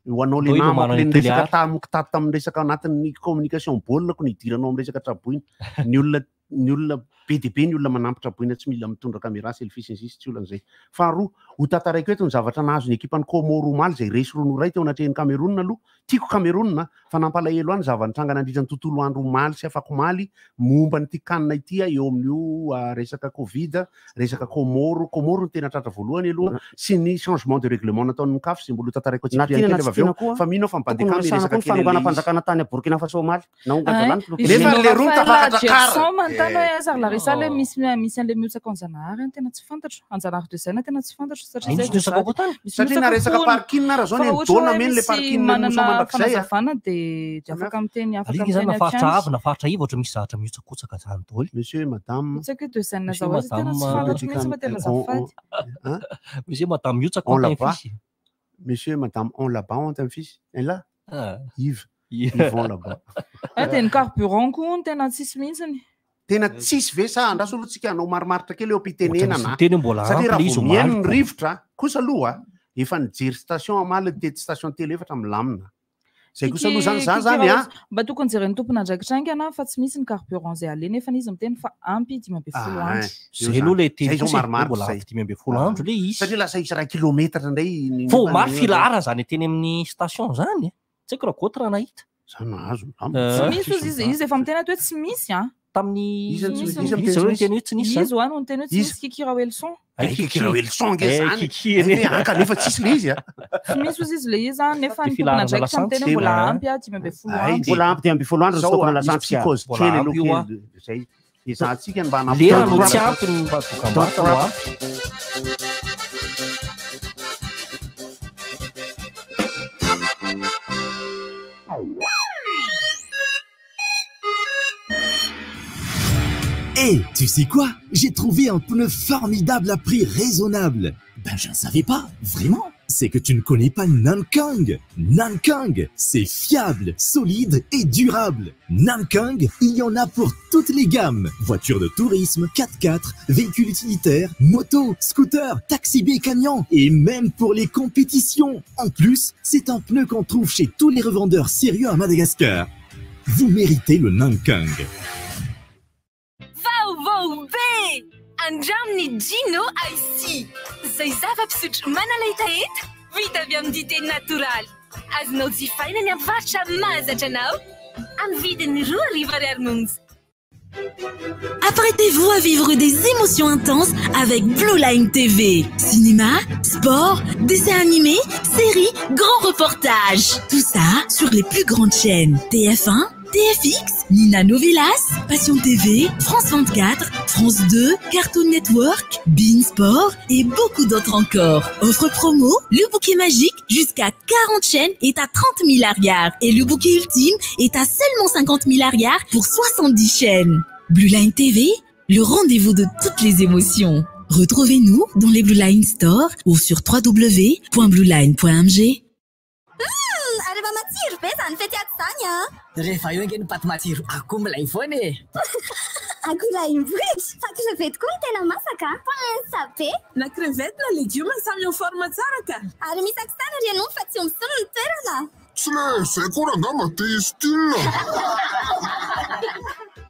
Ho anao le Toy no namako manana le ny niresaka Toliara. tamiko tato tamin'ny resaka anatin'ny communication baolina ko nidiranao amin'ny resaka traboina. Ny olona ny olona be dia be ny olona manampy traboina tsy mila mitondra caméra selfie sy ny sisa tsy olana izay. Faharoa, ho tantaraiko eto ny zavatra nahazo ny ekipan'i Comores omaly izay resy 2-1 teo anatrehan'i Cameroun aloha. Tiako Cameroun fa nampalahelo ahy ny zava-nitranga nandritra ny tontolo andro omaly sy afakomaly momba an'ity CAN ity eo amin'io resaka Covid, resaka Comores, Comores no tena tratra voalohany aloha sy ny changement de règlement nataon'ny CAF izay mbola ho tantaraiko Na antsipiriany tiana na kely tsy avy eo tiana koa, fa mino aho fa tokony mibandekamy horesahana resaka koa ny kely an'ilay izy. fanonganam-panjakana tany Burkina Faso omaly. Naongana Ay, ny filoha izy Nefa no le roa Rafael tafakatra Gerson kara. manontany hoe aiza ry Larissa le Oh. misy misy an'le mihotsaka anjanahary any tena tsy fantatro. Anjanahary de zaina tena tsy fantatro satria Misy zay de mihotsaka za koa tany? misy Satria na mihotsaka resaka hono. parking ara zao Fa ny raha ohatra dona hoe meny le misy parking manana Musa mandrakizay a. fanazavana de de afaka miteny afaka Alika zany miteny na faritra hatrany. avo na faritra iva ohatra misy zavatra mihotsakotsoka zany daholo. Monsieur et madame. Tsy haiko hoe de zaina Monsieur zao azy tena tsy madame, fantatro mihitsy fa tena azafady. Hein? Monsieur madame mihotsaka On ont un là-bas. fils. Monsieur et madame on là-bas ont un fils. Et là, Ah. Yves. Ils vont là-bas. Ah, de ny carburant koa hono tena tsisy mihitsiny. Tena tsisy ve sa andraso aloha tsika hanao marimaritra kely eo am-pitenenana. Ohatran'ny teny hoe mbola Satria ampy raha le izy vao mihaino omaly ny ko. rivotra kosa aloha efa nijery station omaly nitety station telo efatra milamina. Zay kosa aloha zany za Kiki zany a. Raozy, mba tokony jeren'ny tompon'andraikitra haingana fa tsy misy ny carburant zay aleha nefa izy miteny fa ampy 15 Ah, andro. eo Zay aloha le teny Zay zao kosa e, marimaritra mbola zay. ampy 15 andro le izy. Satria lasa isy iray kilometatra indray ny- Fa omaly ny- filaharana zany teny amin'ny station zany. e. Tsy haiko raha gotra raha nahita. Za nahazo Tsy misy ozy izy izy efa miteny ato hoe tsy misy a. Tamin'ny Iza Tsy tsy misy. iza Izy miteny zao tsy niteny hoe tsy nisy Izy ho any niteny hoe tsy Iza? misy Kiki Raoelson. Ay, Kiki Raoelson nge Eh, zany. Kiki Ay, eny. ve anka nefa tsisy le izy a. Tsy misy ozy izy le izy a nefa De ny filaharana tompon'andraikitra miteny hoe lasantsy. mbola Ah. ampy a 15 Ay, andro. Mbola ampy 15 andro ny Zao stokana a, misy lasantsy a. psychose Mbola kely ampy io aloha a. kely. Zay ezahantsika ny mba Lera no hanampy. tsy ampy ny mba dokam-barotra no ampy. Hé, tu sais quoi? J'ai trouvé un pneu formidable à prix raisonnable. Ben, je ne savais pas, vraiment. C'est que tu ne connais pas Nankang. Nankang, c'est fiable, solide et durable. Nankang, il y en a pour toutes les gammes. Voitures de tourisme, 4x4, véhicules utilitaires, moto, scooter, taxi B camion et même pour les compétitions. En plus, c'est un pneu qu'on trouve chez tous les revendeurs sérieux à Madagascar. Vous méritez le Nankang. Vaovao be! Andramo ny Gino Icy. Izay zava-pisotro manala hetaheta vita avy amin'ny dite natoraly. Azonao jifaina ny amin'ny faritra mahazatra anao amin'ny vidiny 2000 ariary monja. Apprêtez-vous à vivre des émotions intenses avec Blue Line TV. Cinéma, sport, dessins animés, séries, grands reportages. Tout ça sur les plus grandes chaînes TF1, TFX, Nina Novelas, Passion TV, France 24, France 2, Cartoon Network, Bein Sport et beaucoup d'autres encore. Offre promo, le bouquet magique jusqu'à 40 chaînes est à 30 000 ariary et le bouquet ultime est à seulement 50 000 ariary pour 70 chaînes. Blue Line TV, le rendez-vous de toutes les émotions. Retrouvez-nous dans les Blue Line Store ou sur www.blueline.mg. Ary efa matsiro be zany fety ato zany a. Rehefa eo ange ny paty matsiro akoho milay foana e. Akoho lahim-bohitra fa crevette koa no tena masaka. Pince be. Na crevette na legioma samy en forme tsara ka. Ary misy akisana ry ianao fa tsy ombisono ny toerana. Tsy le zay koa angamba te style.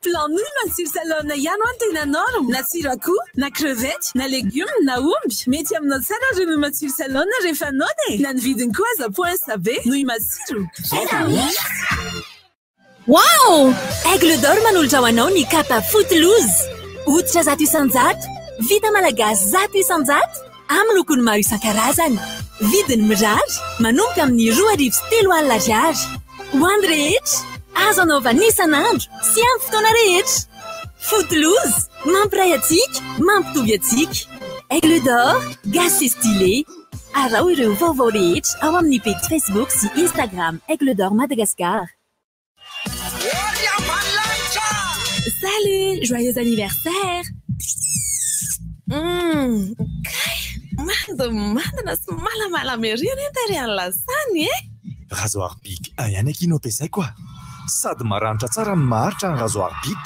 Plan nouille matsiro salona ihany ho any tena norme. Na tsiro akoho, na crevette, na legioma, na omby. Mety aminao tsara ry nouille matsiro salona rehefa noana e. Na ny vidiny koa aza poince be. Nouille matsiro. Wow! Aigle d'or manolotra ho anao ny kapa Footloose. Hoditra 100%, vita malagasy 100%, amin'ny lokony maro isan-karazany. Vidiny mirary, manomboka amin'ny 2300 ariary. Ho an'ny rehetra, azo anaovana isan'andro sy amin'ny fotoana rehetra. Footloose, mampiray antsika, mampitovy antsika. Aigle d'or, gasy stylé. Araho ireo vaovao rehetra ao amin'ny page Facebook sy Instagram Aigle d'or Madagascar. Salut, joyeux anniversaire. Kay, mandimandina sy malamalama ery anie tarehan'ny lasany e. Rasoir Bic ihany aky no ampiasaiko a. Sady maranitra tsara no maharitra ny rasoir Bic.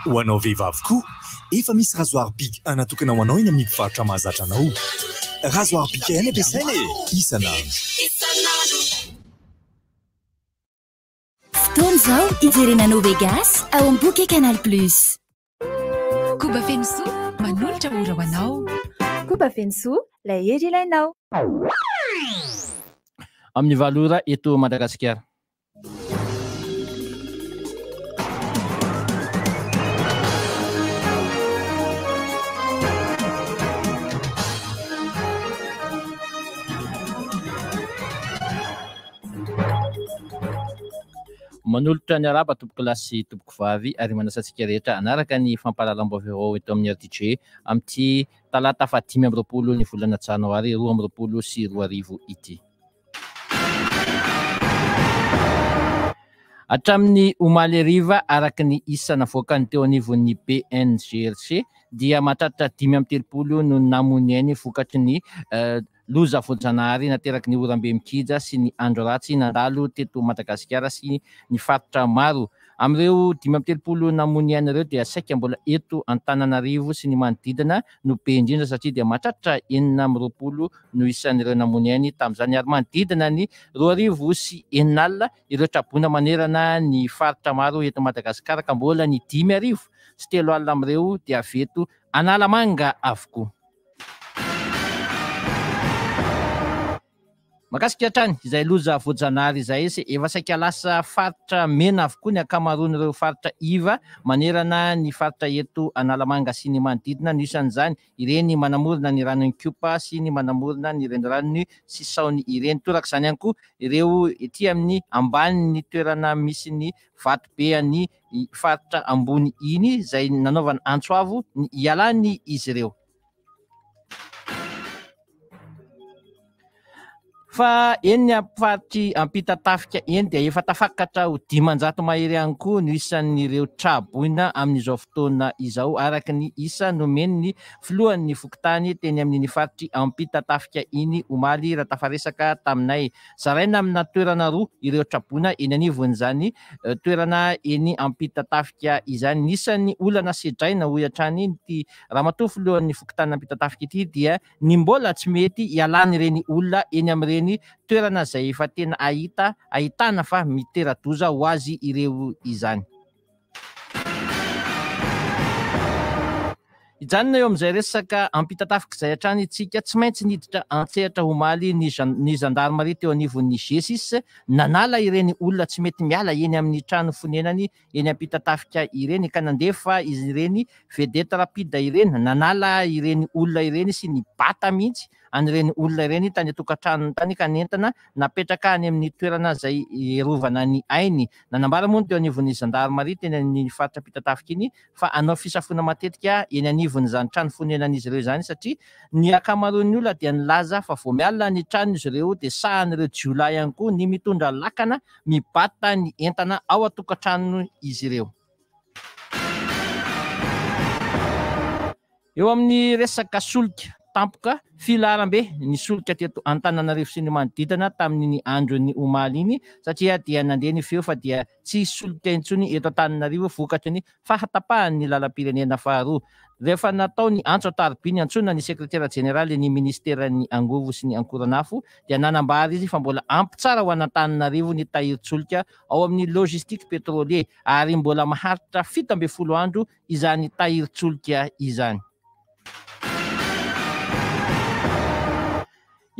Ho anao vehivavy koa, Efa misy rasoir Bic natokana ho anao eny amin'ny mpivarotra mahazatra anao. Rasoir Bic ihany ampiasaina e! Isan'andro. Fotoana izao hijerena anao Vegas ao amin'ny Bouquet Canal Plus. Koba Fenosoa manolotra ora ho anao. Koba Fenosoa, ilay hery ilainao. Amin'ny valo ora eto Madagasikara. Manolotra ny arahaba tompokolahy sy tompokovavy ary manasa antsika rehetra hanaraka ny fampahalalam-baovao eto amin'ny RDJ amin'ity talata faha 25 ny volana janoary 2022 ity. Hatramin'ny omaly hariva, araka ny isa navoakan'ny teo anivon'ny BNGRC, dia mahatratra 35 no namoy ny ainy vokatry ny loza voajanahary nateraky ny oram-be mikija sy ny andro ratsy nandalo teto Madagasikara sy ny faritra maro. Amin'ireo 35 namoy ny aina ireo dia saika mbola eto Antananarivo sy ny manodidina no be indrindra satria dia mahatratra 26 no isan'ireo namoy ainy tamin'izany ary manodidina ny 2600 ireo traboina manerana ny faritra maro eto Madagasikara ka mbola ny 350 amin'ireo dia avy eto Analamanga avokoa. Mahakasika hatrany izay loza voajanahary izay, efa saika lasa faritra mena avokoa ny ankamaroan'ireo faritra iva manerana ny faritra eto Analamanga sy ny manodidina, no isan'izany ireny manamorona ny ranon'i Kopa sy ny manamorona ny reniranon'i Sisaony ireny. Torak'izany ihany koa ireo ety amin'ny ambanin'ny toerana misy ny vatobe an'ny faritra ambony iny izay nanaovana antso avo ny hialan'izy ireo. Fa eny amin'ny Ampitatafika eny dia efa tafakatra ho 500 mahery ihany koa no isan'ireo tra-boina amin'izao fotoana izao, araka ny isa nomen'ny filohan'ny fokontany teny amin'iny faritry Ampitatafika iny omaly raha tafaresaka taminay. Zaraina amina toerana roa ireo tra-boina eny anivon'izany toerana eny Ampitatafika izany. Ny isan'ny olana sedraina, hoy hatrany ity ramatoa filohan'ny fokontanin'Ampitatafika ity dia ny mbola tsy mety ialan'ireny olona eny amin'ireny toerana izay efa tena ahita ahitana fa mitera-doza ho azy ireo izany. Hijanona eo amin'izay resaka ampitatafika izay hatrany isika, tsy maintsy niditra an-tsehatra omaly ny ny zandarimaria teo anivon'ny G-six nanala ireny olona tsy mety miala eny amin'ny trano fonenany eny Ampitatafika ireny ka nandefa ireny vedette rapide ireny nanala ireny olona ireny sy nibata mihitsy an'ireny olona ireny tany an-tokantranony tany ka nentana napetraka any amin'ny toerana izay hiarovana ny ainy. Nanambara moa ny teo anivon'ny zandarimaria teny amin'ny faritra Ampitatafika iny fa hanao fisafoana matetika eny anivon'izany trano fonenan'izy ireo izany satria ny ankamaroan'ny olona dia nilaza fa vao miala ny tranon'izy ireo dia sahan'ireo jiolahy ihany koa ny mitondra lakana mibata ny entana ao an-tokantranon'izy ireo. Eo amin'ny resaka solika, tampoka filaharambe ny solika teto Antananarivo sy ny manodidina tamin'iny andron'ny omaly iny satria dia nandeha ny feo fa dia tsy hisy solika intsony eto Antananarivo vokatry ny fahatapahan'ny lalam-pirenena faharoa. Rehefa natao ny antso an-tariby niantsoana ny sekretera jeneralin'ny minisiteran'ny angovo sy ny ankoranafo dia nanambara izy fa mbola ampy tsara ho an'Antananarivo ny tahirin-tsolika ao amin'ny logistique pétrolier ary mbola maharitra 17 andro izany tahirin-tsolika izany.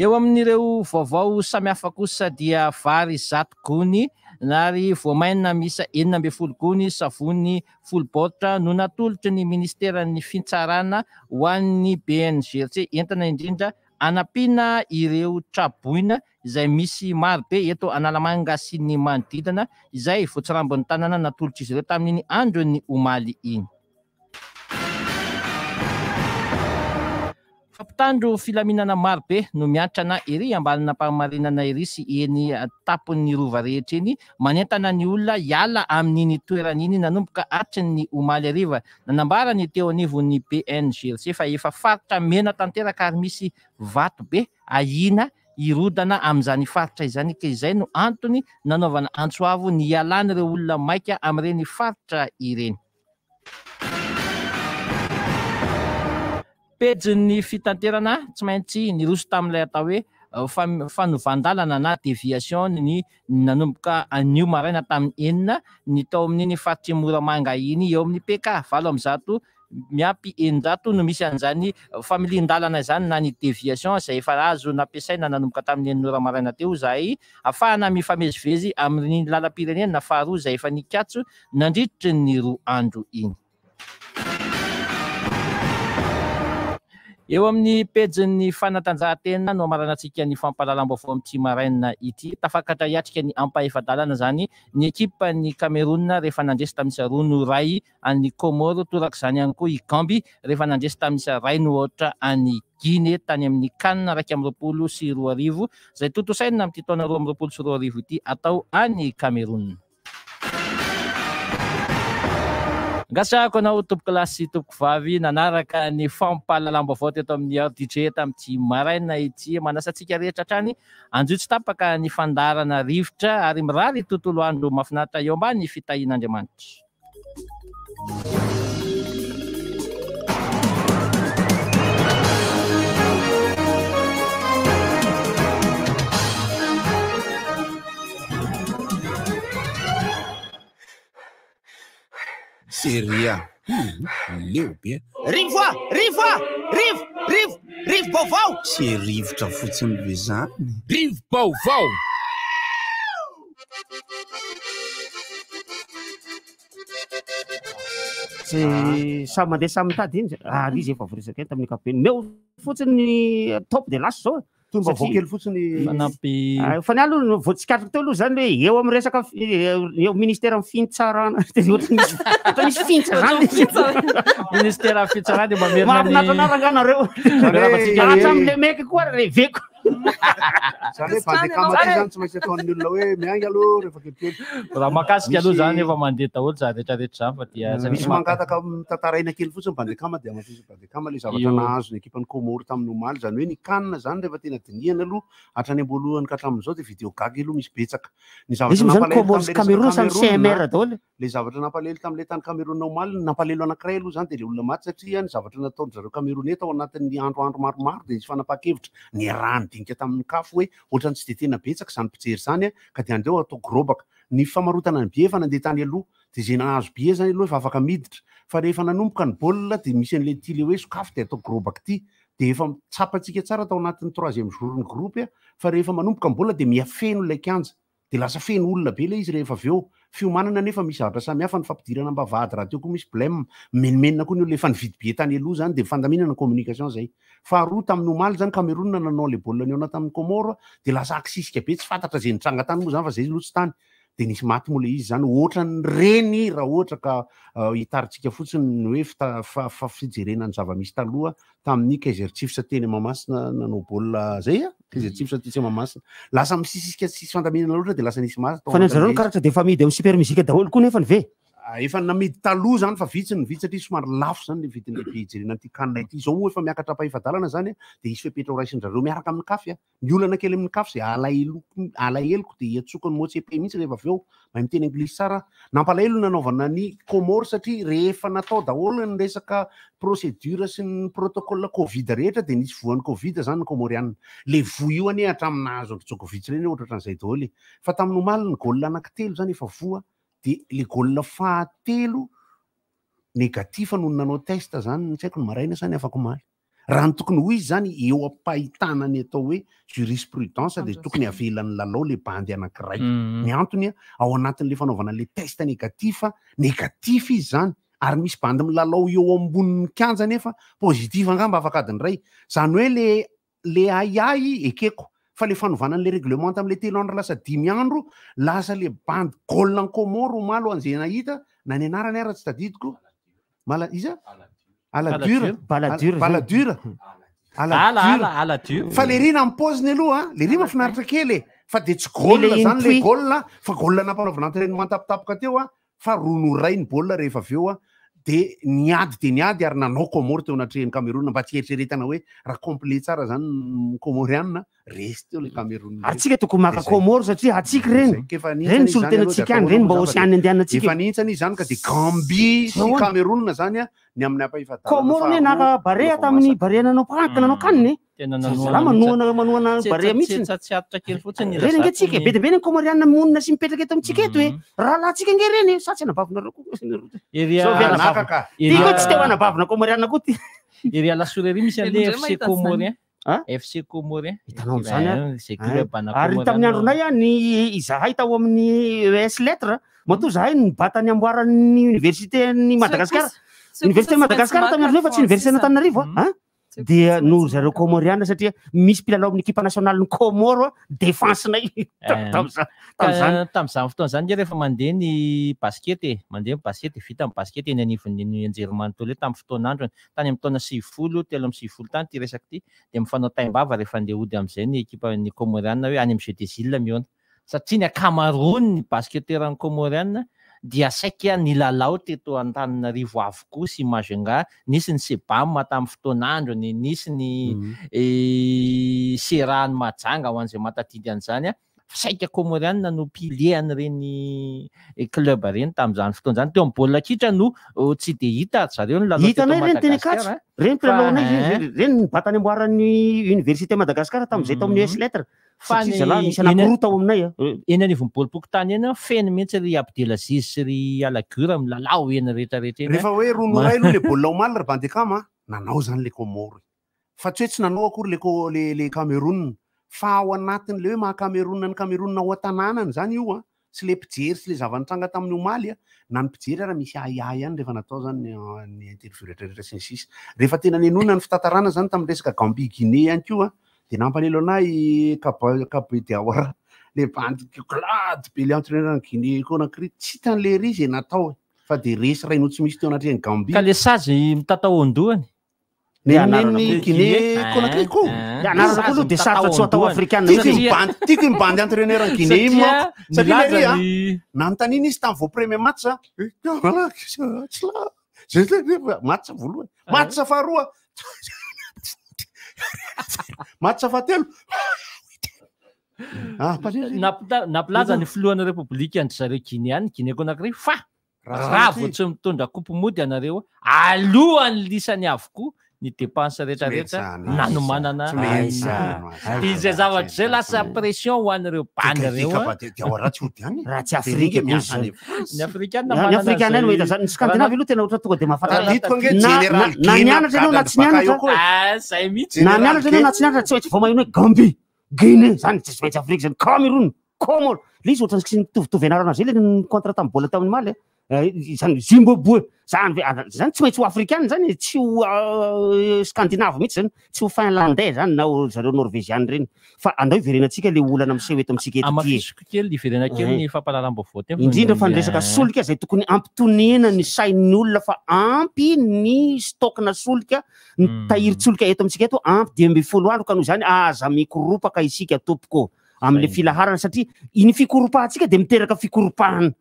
Eo amin'ireo vaovao samihafa kosa dia vary 100 gony ary voamaina miisa 16 gony, savony 10 baoritra no natolotry ny ministeran'ny Fitsarana ho an'ny BNGRC entina indrindra hanampiana ireo tra-boina izay misy maro be eto Analamanga sy ny manodidina izay voatsirambin'ny tanana natolotr'izy ireo tamin'iny andron'ny omaly iny. Fa mpitandro filaminana maro be no miantrana ery ambanin'Ampahamarinana ery sy eny an-tampon'ny rova rehetra eny manentana ny olona hiala amin'iny toerana iny nanomboka hatry ny omaly hariva. Nanambara ny teo anivon'ny BNGRC fa efa faritra mena tanteraka ary misy vato be ahiana hirodana amin'izany faritra izany ka izay no antony nanaovana antso avo ny hialan'ireo olona maika amin'ireny faritra ireny. pejin'ny fitanterana, tsy maintsy niroso tamin'ilay atao hoe fanovan-dalana na déviation ny nanomboka anio maraina tamin'ny enina ny tao amin'iny faritr'i Moramanga iny eo amin'ny PK 108 miampy 600 no misy an'izany familian-dalana izany na ny déviation izay efa azo nampiasaina nanomboka tamin'ny enina ora maraina teo izahay ahafahana mifamezivezy amin'iny lalam-pirenena faharoa izay efa nikatso nandritry ny roa andro iny. Eo amin'ny pejin'ny fanatanjahantena no hamaranantsika ny fampahalalam-baovao amin'ity maraina ity. Tafakatra hiatrika ny ampahefa-dalana izany ny ekipan'i Cameroun rehefa nandresy tamin'ny isa roa noho iray an'i Comores, torak'izany ihany koa i Gambie rehefa nandresy tamin'ny isa iray noho aotra an'i Guinée tany amin'ny Can 2021 izay tontosaina amin'ity taona 2022 ity atao any Cameroun. Angasahako anao tompokolahy sy tompokovavy nanaraka ny fampahalalam-baovao teto amin'ny RDJ tamin'ity maraina ity. Manasa antsika rehetra hatrany anjohy tsy tapaka ny fandaharana rivotra ary mirary tontolo andro mahafinaritra eo ambany fitahian'Andriamanitra. Seria leo be. Rivo a! Rivo a! Rivo! Rivo! Rivo-baovao! Tsy rivotra fotsiny ve zany? Rivo-baovao! Tsy samy mandeha samy mitady iny ary izy efa voaresaka eny tamin'ny ankapobeny. Meo fotsiny ny top de lasa zao. Toy mba vao kely fotsiny. Fanampy. Ah, fa ny aloha vao tsikaritro teo aloha zany hoe eo amin'ny resaka eo ministère amin'ny fitsarana dia ohatry misy ohatry misy fintsa zany. Ministère amin'ny fitsarana dia mamerina ny Mahafinaritra anah rangahy nareo. Hatramin'ilay mec koa reveko. Zany hoe bandy akama ty zany tsy maintsy ataon'ny olona hoe miainga aloha rehefa kelikely. Raha mahakasika aloha zany efa mandeha daholo zany rehetra rehetra zany fa dia satria Misy mangataka tantaraina kely fotsiny bandy akama dia hamafisiny bandy akama ilay zavatra nahazo ny ekipan'i Comores tamin'ny omaly. Izany hoe ny CAN zany rehefa tena dinihana aloha hatrany am-boalohany ka hatramin'izao dia video gaga aloha misy betsaka. Ny zavatra Izy moa zany nampalahelo Comores sy tamin'ilay resaka Cameroun samy Cameroun, CMR daholo. Ilay zavatra nampalahelo tamin'ilay tany Cameroun omaly, ny nampalahelo anankiray aloha izany dia ilay olona maty satria ny zavatra nataon-dry zareo Camerounais tao anatin'ny andro andro maromaro dia nisy fanapahan-kevitra niaraha-nidinika tamin'ny CAF hoe ohatran'ny tsy dia tena betsaka izany mpijery izany ka dia andeo atao grobaka. Ny famarotana ny billet efa nandeha tany aloha dia izay nahazo billet izany aloha efa afaka miditra fa rehefa nanomboka ny baolina dia misy an'ilay ity ilay hoe sokafy dia atao grobaka ity dia efa tsapantsika tsara tao anatin'ny troisième jour ny groupe fa rehefa manomboka ny baolina dia mihafeno ilay kianja Dia lasa feno olona be ilay izy rehefa avy eo. Fiomanana anefa misy zavatra samihafa, ny fampidirana am-bavahady rahateo koa misy blem. Mimenomenona koa ny olona efa nividy billet tany aloha izany dia fandaminana ny communication izay. Faharoa, tamin'ny omaly izany Cameroun nanao ilay baolina nihaona tamin'ny Comores dia lasa akisisika be, tsy fantatra izay nitranga tany moa izany fa izay aloha tsy tany. Dia nisy maty moa ilay izy izany. Ohatran'ireny raha ohatra ka hitarintsika fotsiny ny hoe fita- fijerena ny zava-misy taloha tamin'ny Kaizer Chiefs teny Mahamasina nanao baolina zay a, Kaizer Chiefs tetsy Mahamasina. Lasa misisisika tsisy fandaminana loatra dia lasa nisy maty tao Fa ny an-dry zareo anatin'ilay ny karatra dia efa amidy amin'ny super musique daholo koa nefany ve? Ah, efa namidy taloha zany fa vitsy ny vitsy satria somary lafo zany le vidin'le billet hijerena an'ity CAN ity. Izao moa efa miakatra ampahefa-dalana zany a, dia hisy fepetra ho raisin-dry zareo miaraka amin'ny CAF a. Ny olana kely amin'ny CAF izay alaheloko alaheloko dia iantsoako an'i Motsepe mihitsy rehefa avy eo, mahay miteny anglisy tsara aho. Nampalahelo ny nanaovana ny Comores satria rehefa natao daholo ny resaka procédure sy ny protocole Covid rehetra dia nisy voan'ny Covid izany ny Comoriana. Ilay voa io anie hatramin'ny nahazo an-dry Djokovic ireny ohatrohatran'izay daholo e. Fa tamin'ny omaly ny goal anankitelo izany efa voa dia ilay goal fahatelo négatif noho ny nanao test izany, tsy haiko ny maraina sa ny afak'omaly. Raha ny tokony ho izy izany eo am-pahitana ny atao hoe jurisprudence dia tokony avelan'ny lalao le bandy anankiray. Ny antony ao anatin'le fanaovana le test négatif, négatif izy izany ary misy bandy milalao eo ambonin'ny kianja nefa positif angamba afaka adiny iray. Izany hoe le le ahiahy ekeko fa le fanovana an'le règlement tamin'le telo andro lasa dimy andro lasa le bandy goal en Comore omaly ho an'izay nahita na ny anarany ara tsy tadidiko. Mala iza? Aladur. Baladur. Baladur. Ala ala aladur. Fa le rina amin'ny paoziny aloha, le ry mahafinaritra kely e. Fa dia tsy goal zany le goal fa goal nampanaovina entraînement tapitapoka teo a, fa roa no iray ny baolina rehefa avy eo a. De niady dia niady ary nanao Comores teo anatrehan'i Cameroun mba tsy hieritreretana hoe raha complet tsara zany ny Comoriana, resy teo le Cameroun. Ary tsika tokony maka Comores satria hatsiaka ireny. Ireny ny solontenantsika any, ireny mba Oceane Indiana-tsika. Efa nihintsana izy zany ka dia Gambie sy Cameroun zany an, ny amin'ny ampahefa-dalana Comores anie naka Barea tamin'ny Barea nanao nanao CAN e. Tena Zalahy manohana manohana Tsy- Barea tsy- mihitsy. tsy- tsy aritra kely fotsiny Ireny ange tsika e, be dia be ny Comoriana monina sy mipetraka eto amintsika eto e. Rahalahintsika ange ireny e, sa tsy anabavinareo koa? Ery Sao ve a- anabavina? Ka. Ty koa tsy te ho anabavina Comoriana koa ty. Ery Alasora ery misy an'ilay Indray FC mahita Comorien. Hein? FC Comorien. Hitanao amin'izany ary. Eh, Izay club ana Ary Comoriana. tamin'ny andronay a, ny izahay tao amin'ny ES Lettres, matoa izahay nibata ny amboaran'ny université-n'i Madagasikara. Université Madagasikara tamin'ny andronay fa tsy université an'Antananarivo a. Hein? Dia noho ry zareo Comoriana satria misy mpilalao amin'ny ekipa nasionalin'ny Comores a, défense-nay tamin'izany. Tamin'izany. Ka tamin'izany fotoana izany nge rehefa mandeha ny basket e, mandeha ny basket, vita ny basket eny anivon'ny anjerimanontolo eny tamin'ny fotoan'androny, tany amin'ny taona 90, 93 tany ity resaka ity, dia mifanao taim-bava rehefa handeha hody amin'izay ny ekipan'ny Comoriana hoe any amin'ny Jeux des Îles mihaona. Satria ny ankamaroan'ny basketteur-n'ny Comoriana dia saika nilalao teto Antananarivo avokoa sy Majunga, nisy ny Sebam tamin'ny fotoan'androny, nisy ny Serahan'i Mahajanga ho an'izay mahatadidy an'izany, saika Comoriana no pilier an'ireny club ireny tamin'izany fotoana izany. Teo amin'ny baolina kitra no tsy dia hita ry zareo nilalao teto Hitanay ireny teny Ankatso, Madagasikara. ireny mpilalaonay, Fa, ireny nibata ny amboaran'ny Université Madagascar tamin'izay tao amin'ny ES Lettres. Fa Satria ny zalahy misy eny anankiroa tao aminay a. Eny anivon'ny baolim-pokontany eny, feno mihitsy ry Abdelaziz sy ry Alagur milalao eny rehetrarehetra eny. Rehefa hoe roa no iray aloha le baolina omaly ry Bandekama a, nanao zany le Comores e. Fa tsy hoe tsy nanao akory le Co- le le Cameroun. Fa ao anatin'le hoe maha Cameroun an'i Cameroun ao an-tanànany zany io a, sy le mpijery sy le zava-nitranga tamin'ny omaly a, na ny mpijery ara misy ahiahy ihany rehefa natao zany ny ny interview rehetrarehetra sy ny sisa. Rehefa tena nenoina ny fitantarana zany tamin'ny resaka Gambie Guinée ihany koa a, dia nampanelo anahy i Kaba Kabé Diawara, le bandy glady be le entraîneur an'i Guinée Conakry, tsy hitan'le ery izay natao e, fa dia resy iray no tsy misy teo anatrehan'i Gambie. Ka le sazy mitatao an-dohany. Ny anarana Guinée Conakry ko. Ny anarana koa aloha dia sarotra tsy ho atao afrikana Tiako iny bandy, tiako iny bandy entraîneur an'i Guinée iny manko. Satria le ry a, nanontaniana izy tamin'ny vao premier match a, match voalohany, match faharoa, match fahatelo. Ah, Nampilaza ny filohan'ny Repoblika an-dry zareo Guinéana, Guinée Conakry fa Raha vao tsy mitondra coupe mody ianareo, alohan'ny lisany avokoa ny dépense rehetrarehetra nanomanana izay zavatra izay lasa pression ho an'ireo bandy ireo. Raha tsy Afrika koa izany. Ny Afrikana Ny Afrikana ihany no mahita izany. Ny Scandinave aloha tena ohatra tonga dia mahafantatra. Tadidiko ange Na- Général na- na Guéna nianatra ianao na tsy nianatra. Ah, zay mihitsy. Na nianatra ianao na tsy nianatra tsy maintsy vao maheno hoe Gambie, Guinée, zany tsy maintsy Afrika zany, Cameroun, Comores. Le izy ohatran'ny tsy mitovitovy anarana zay le ny contre tamin'ny baolina tamin'ny omaly e. Izany Zimbabwe, zany ve, zany tsy maintsy ho afrikana zany e, tsy ho scandinave mihitsy zany, tsy ho finlandais zany na ho zareo norvégiana ireny. Fa andao hiverenantsika le olana miseho eto amintsika eto ity e. Hamafisiko kely, hiverena kely ny fampahalalam-baovao teo. Indrindra fa ny resaka solika izay tokony hampitonena ny sain'ny olona fa ampy ny stock-na solika, ny tahirin-tsolika eto amintsika eto ampy 15 andro ka noho izany aza mikoropaka isika tompoko. Amin'ilay filaharana satria iny fikoropahantsika dia miteraka fikoropahana.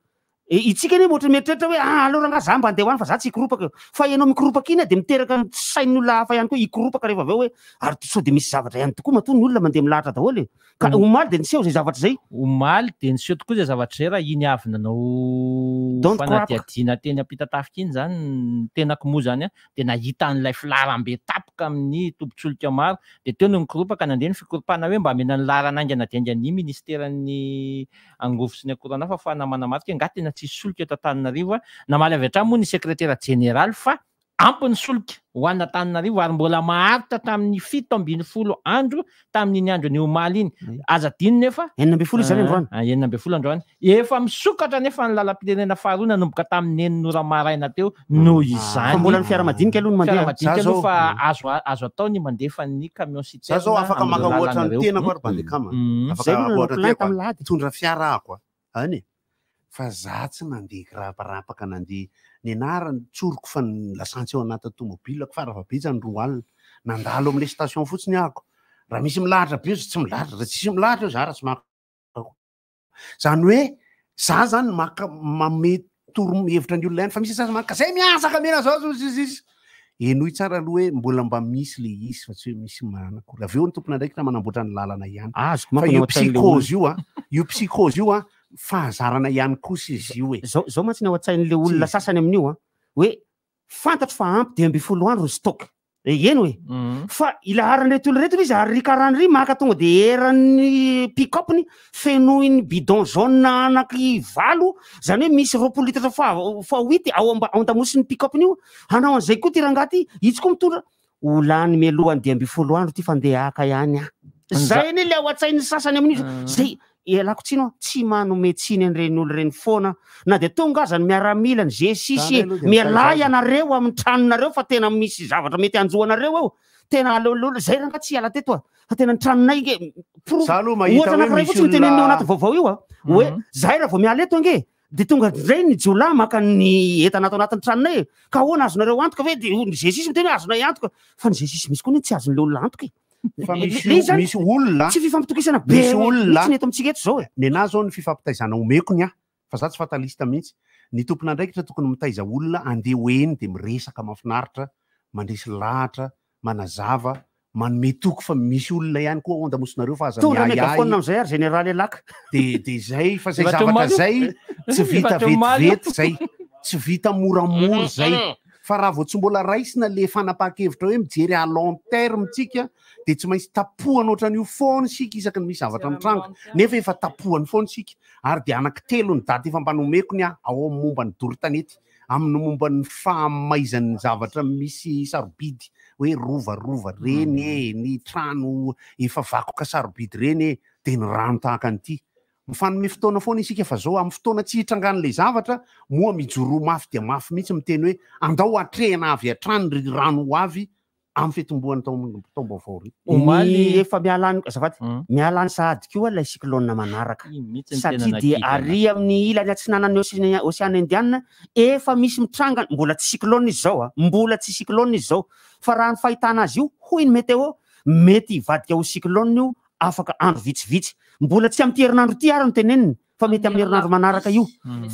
E, itsika anie ohatra mieritreritra hoe ah aleo rangahy za mba andeha ho any fa za tsy hikoropaka eo. Fa ianao mikoropaka iny dia miteraka ny sain'ny olona hafa ihany koa hikoropaka rehefa avy eo hoe ary sao dia misy zavatra ihany tokoa matoa ny olona mandeha milahatra daholo e. Ka omaly dia niseho izay zavatra izay. Omaly dia niseho tokoa izay zavatra izay raha iny avy nanao Don't crap. fanadihadiana teny Ampitatafika iny izany ny tenako moa izany dia nahita an'ilay filaharambe tapoka amin'ny tobin-tsolika maro dia teo no nikoropaka nandeha ny fikoropahana hoe mba hamena ny laharana haingana dia haingana ny ministeran'ny angovo sy ny akoranafo ahafahana manamarika hoe angaha tena tsisy solika eto Antananarivo a! Namaly avy hatrany moa ny sekretera jeneraly fa ampy ny solika ho an'Antananarivo ary mbola maharitra hatramin'ny 17 andro tamin'iny andron'ny omaly iny. Aza adino nefa. 16 izany androany. Ah, 16 androany. Efa misokatra nefa ny lalam-pirenena faharoa nanomboka tamin'ny enina ora maraina teo noho izany. Fa mbola ny fiara madinika aloha no mandeha. Fiara madinika Za aloha zao- fa azo azo atao ny mandefa ny camion Za zao citerne afaka maka amin'ireo ohatra lalana ny ireo. tenako ary Bandekama. Afaka Zay aloha nanao ohatra plainte tenako a. tamin'ny lahady. Mitondra fiara aho a. Any e. Fa za tsy nandeha kiraparapaka nandeha ny anarany tsoriko fa ny lasantsy ao anatin'ny tomobilako farafahabetsany 20 alina. Nandalo amin'ilay station fotsiny ahako. Raha misy milahatra be izy tsy milahatra, raha tsisy milahatra eo za raha tsy maka. Zany hoe za zany maka manome toro hevitra ny olona ihany fa misy sasany manko ka zay miasa ka mena zao zao zao zao. Henoy tsara aloha hoe mbola mba misy le izy fa tsy hoe misy marina akory. Avy eo ny tompon'andraikitra manamboatra ny lalana ihany. Azoko Fa manko ny io ao an-tsain'ilay psychose olona. io a, io psychose io a, fahazarana ihany kosa izy io e. Zao zao mantsy ny ao an-tsain'ilay olona Tsy. sasany amin'io a, hoe fantatro fa ampy 15 andro ny stock. E, eny hoe. Fa ilaharan'ireto olona ireto izy ary ry karana ry maka tonga de eran'ny pick-up-ny fenoiny bidon jaune anaky valo, zany hoe misy 20 litatra fois huit ao amba- ao an-damosin'ny pick-up-ny io. Hanao an'izay koa ty rangahy ty, itsy koa mitondra. Ho lany mialohan'ny 15 andro ty fa ndeha haka ihany aho. Zay anie le ao an-tsain'ny sasany amin'io. Zay, ialako tsiny aho, tsy manome tsiny an'ireny olona ireny foana. Na dia tonga aza ny miaramila, ny G6 Zany e, aloha dia mialà mitaiza azy. ianareo amin'ny tranonareo fa tena misy zavatra mety hanjo anareo eo. Tena aleoleo, zay rangahy tsy hiala teto a. Fa tena ny tranonay nge, porofo, Za aloha mahita ohatra hoe anankiray misy fotsiny no tenenina ao olona anaty vaovao io a. Hoe zahay raha vao miala eto ange, dia tonga indray ny jiolahy maka ny entana ato anatin'ny tranonay e. Ka ahoana azonareo antoka ve? Dia ny G6 miteny hoe azonay antoka. Fa ny G6 misy koa anie tsy azon'ilay olona antoka e. Fa misy Le izy zany, misy olona tsy fifampitokisana be misy olona mihitsy ny eto amintsika eto izao e. Nenaha zao ny fifampitaizana omeko ny ahy fa za tsy fataliste mihitsy. Ny tompon'andraikitra tokony mitaiza olona andeha ho eny dia miresaka mahafinaritra, mandresy lahatra, manazava, manome toky fa misy olona ihany koa ao an-damosinareo fa aza Tondra miahiahy. megaphone amin'izay ary général Elaka. Dia dia izay fa izay Efa zavatra omaly io. izay tsy Efa vita omaly io. vetivety izay, tsy vita moramora izay. Fa raha vao tsy mbola raisina le fanapahan-kevitra hoe mijery à long terme tsika dia tsy maintsy tapohana ohatran'io foana isika isaky ny misy zavatra mitranga. Nefa efa tapohany foana isika ary dia anankitelo ny daty efa mba nomeko ny ahy ao amin'ny momba ny doro tanety, amin'ny momba ny fahamaizan'ny zavatra misy sarobidy hoe rovarova reny e, ny trano efa vakoka sarobidy reny e, dia ny rano tahaka an'ity. Mifanome fotoana foana isika fa zao amin'ny fotoana tsy hitrangan'ilay zavatra moa mijoroa mafy dia mafy mihitsy miteny hoe andao atrehina avy hatrany ry rano ho avy amin'ny fitomboan'ny taom-baovao ry. Ny efa miala any, azafady, miala any sahady koa ilay cyclone manaraka. mihitsy ny Satria tena dia nakidy ary amin'ny ilany atsinanan'ny Ocean- Ocean Indiana efa misy mitranga, mbola tsy cyclone izy izao a, mbola tsy cyclone izy izao. Fa raha ny fahitana azy io, hoy ny météo, mety hivadika ho cyclone io afaka andro vitsivitsy. Mbola tsy amin'ity herinandro ity ary no teneniny fa mety amin'ny herinandro manaraka io.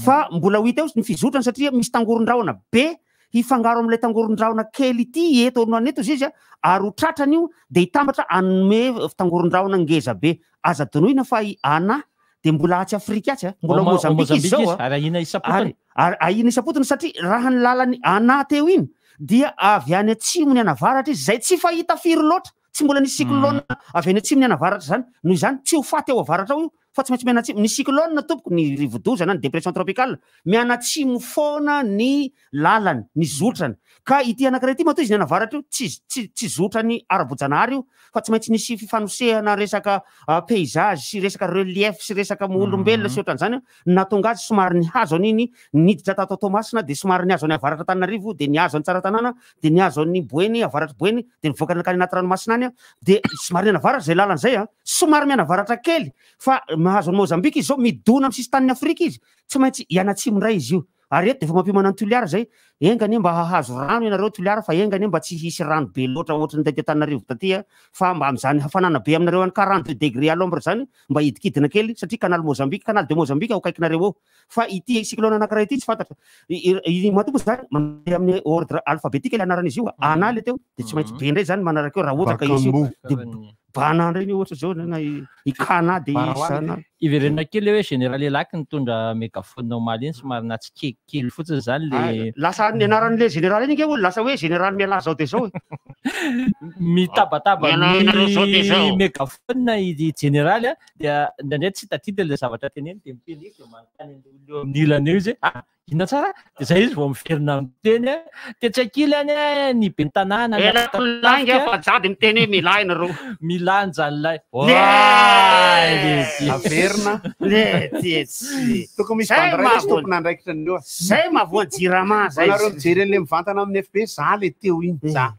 Fa mbola ho hita eo ny fizotrany satria misy tangoron-drahona be hifangaro amin'ilay tangoron-drahona kely ity eto no any eto izy izy ary ho tratrany io dia hitambatra hanome tangoron-drahona ngeza be. Aza donoina fa i Ana dia mbola atsy Afrika atsy a, mbola ao Ao Mozambika izy Mozambika izao izy, a. ary ahiana isam-potony. Ary ahiana isam-potony satria raha ny lalan'i Ana teo iny dia avy any atsimo ny anavaratra izy izay tsy fahita firy loatra. Tsy mbola nisy cyclone avy any atsimo nianavaratra izany. Noho izany, tsy ho faty ao avaratra ao io, fa tsy maintsy mianatsimo. Ny cyclone tompoko, ny rivodoza na ny dépression tropicale, mianatsimo foana ny lalany, ny zotrany. Ka ity anankiray ity matoa izy nianavaratra io, tsy tsy tsy zotrany ara-boajanahary io, fa tsy maintsy nisy fifanosehana resaka paysage sy resaka relief sy resaka olombelona sy ohatran'izany no nahatonga azy somary nihazo an'iny, niditra tato Toamasina dia somary nihazo an'i avaratr'Antananarivo dia nihazo an'i Tsaratanàna dia nihazo an'i Boeny, avaratr'i Boeny, dia nivoaka nankany anaty ranomasina any, dia somary nianavaratra izay lalana izay an, somary mianavaratra kely, fa mahazo an'i Mozambika izy izao, midona amin'ny sisin-tanin'i Afrika izy, tsy maintsy hianatsimo indray izy io. Ary eto dia efa mampiomana an'i Toliara izay, enga anie mba hahazo rano ianareo Toliara fa enga anie mba tsy hisy rano be loatra ohatry ny taty Antananarivo taty an, fa mba amin'izany hafanana be aminareo any 42 degrés à l'ombre izany mba hidikidina kely satria canal Mozambique, canal de Mozambique ao akaikinareo eo. Fa ity cyclone anankiray ity tsy fantatra. I matoa moa zany mandeha amin'ny ordre alphabétique ilay anaran'izy io, Ana ilay teo, dia tsy maintsy be indray zany manaraka eo raha ohatra ka hisy io. Dia Bana indray ny ohatra zao na i Kana dia i Sana. Iverenana kely le hoe général Elaky nitondra mégaphone omaly iny somary natsikeky kely fotsiny zany le. Lasa ny anaran'ilay général iny ange hono lasa hoe général mialahy zao dia zao e. Mitabataba Mialahy ianareo zao dia zao. amin'ny mégaphone i jeneraly a. Dia indraindray tsy tadidy ilay zavatra teneniny dia miteny izy dia manontany an'ilay olona eo amin'ny ilany eo izy hoe ah inona tsara? Dia zay izy vao miverina miteny a. Tetsy ankilany a ny ben'ny tanàna ny Ela lainga fa za dia miteny hoe milahy nareo. Milanja an'ilay. Averina. Letsy. Tokony misy Zay bandy iray misy mahavoa- tompon'andraikitra an'io. Zay mahavoa jirama zay. Anareo mijery an'ilay mivantana amin'ny FB, za le teo iny, za.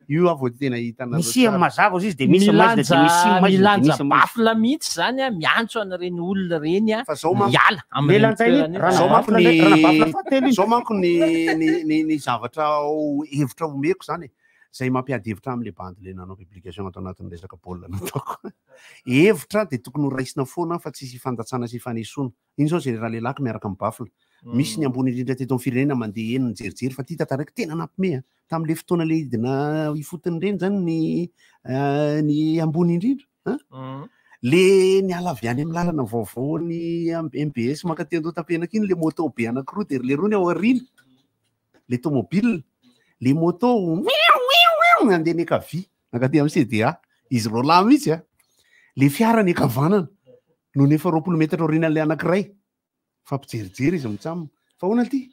Io aho vao tena hitanareo Misy tsara. mazava ozy izy dia misy maizina dia misy maizina dia Milanja misy maizina. bafla mihitsy zany a, miantso an'ireny olona ireny a, manko- miala amin'ireny Lelanjainy toerana raha Zao manko nabafla ny ndray- raha nabafla fahatelo izy. zao manko ny ny ny ny zavatra ao hevitra omeko zany e, zay mampiady hevitra am'le bandy le nanao publication ato anatin'ny resaka baolina nataoko. Hevitra dia tokony ho raisina foana fa tsisy ifandatsana sy ifanesoana. Iny zao général Elaky miaraka amin'ny bafla. Misy ny ambony indrindra teto amin'ny firenena mandeha eny mijerijery fa ty tantaraiko tena nampime a. Tamin'le fotoana le hidina ifotony ireny zany ny ny ambony indrindra a. Le niala avy any amin'ny lalana vaovao ny MBS mankaty Andohatapenaka iny le moto be anankiroa de ry lerony ao aoriana. Le tomobile, le moto nandeha niankavia nankaty amin'ny CDA. Izy roalahy mihitsy a. Le fiara niankavanana no nefa 20 metatra aorianan'ilay anankiray. Fampijerijery izy mitsam. Fa ahoana ity?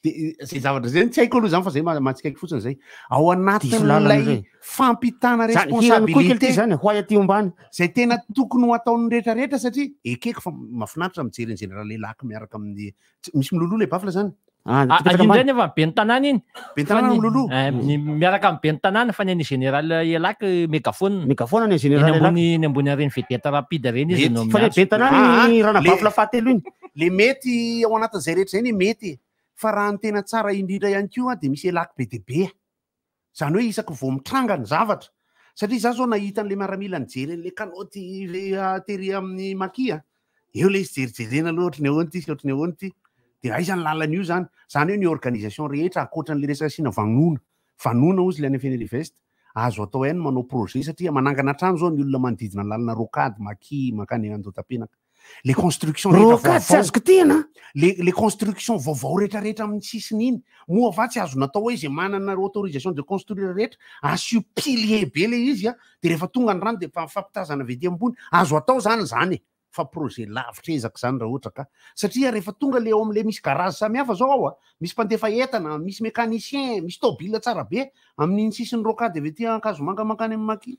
De zay zavatra zay tsy haiko aloha zany fa zay mahatsikaiky fotsiny zay. Ao Diso lalana anatin'ilay zay. fampitana Zany hiran'ny koa kely ty responsabilité zany, ho ahy aty ombany. Zay tena tokony ho ataon'ny rehetra rehetra satria ekeko fa mahafinaritra mijery ny général Elaky miaraka amin'ny tsy misy miloloha le bafla zany. Ah, Ah, iny indray nefa ny ben'ny tanàna iny. Ben'ny tanàna Fa ny- miloloha. Eh, ny- miaraka amin'ny ben'ny tanàna fa ny an'ny général Elaky mégaphone. Mégaphone ny général Eny ambony Elaky. eny ambony ireny vedette rapide ireny izy Mety. no Fa le miantso. ben'ny tanàna Ah, iny ah, rana le- bafla fahatelo iny. Le mety ao anatin'izay rehetra izay ny mety. Fa raha ny tena tsara indrindra ihany koa dia misy Elaky be dia be. Izany hoe isaky vao mitranga ny zavatra. Satria izaho izao nahita an'ilay miaramila nijery an'ilay kanaoty le tery amin'ny maki a. Eo ilay izy jerijerena aloha ohatry ny ahoana ity sy ohatry ny ahoana ity. Dia aiza ny lalana io izany? Izany hoe ny organisation rehetra ankoatra an'ilay resaka asiana vanona. Vanona hozy ilay any Fenerive-Est. Azo atao ihany ny manao projet satria manangana trano izao ny olona manodidina ny lalana rocade, maki, mankany Andohatapenaka. Le construction rehetra Rocade tsy vaovao. azo kitihina. Le, le construction vaovao rehetra rehetra amin'ny sisiny iny. Moa va tsy azo natao hoe izay manana autorisation de construire rehetra, asio pilier be le izy a, de rehefa tonga ny rano de efa mifampitazana avy ety ambony. Azo atao zany zany e. Fa projet lavitra ezaka zany raha ohatra ka. Satria rehefa tonga le ao amin'le misy garage samihafa zao ao a, misy mpandefa entana, misy mécanicien, misy tôbila tsara be amin'iny sisin'ny rocade avy ety Ankazomanga mankany amin'ny Maki.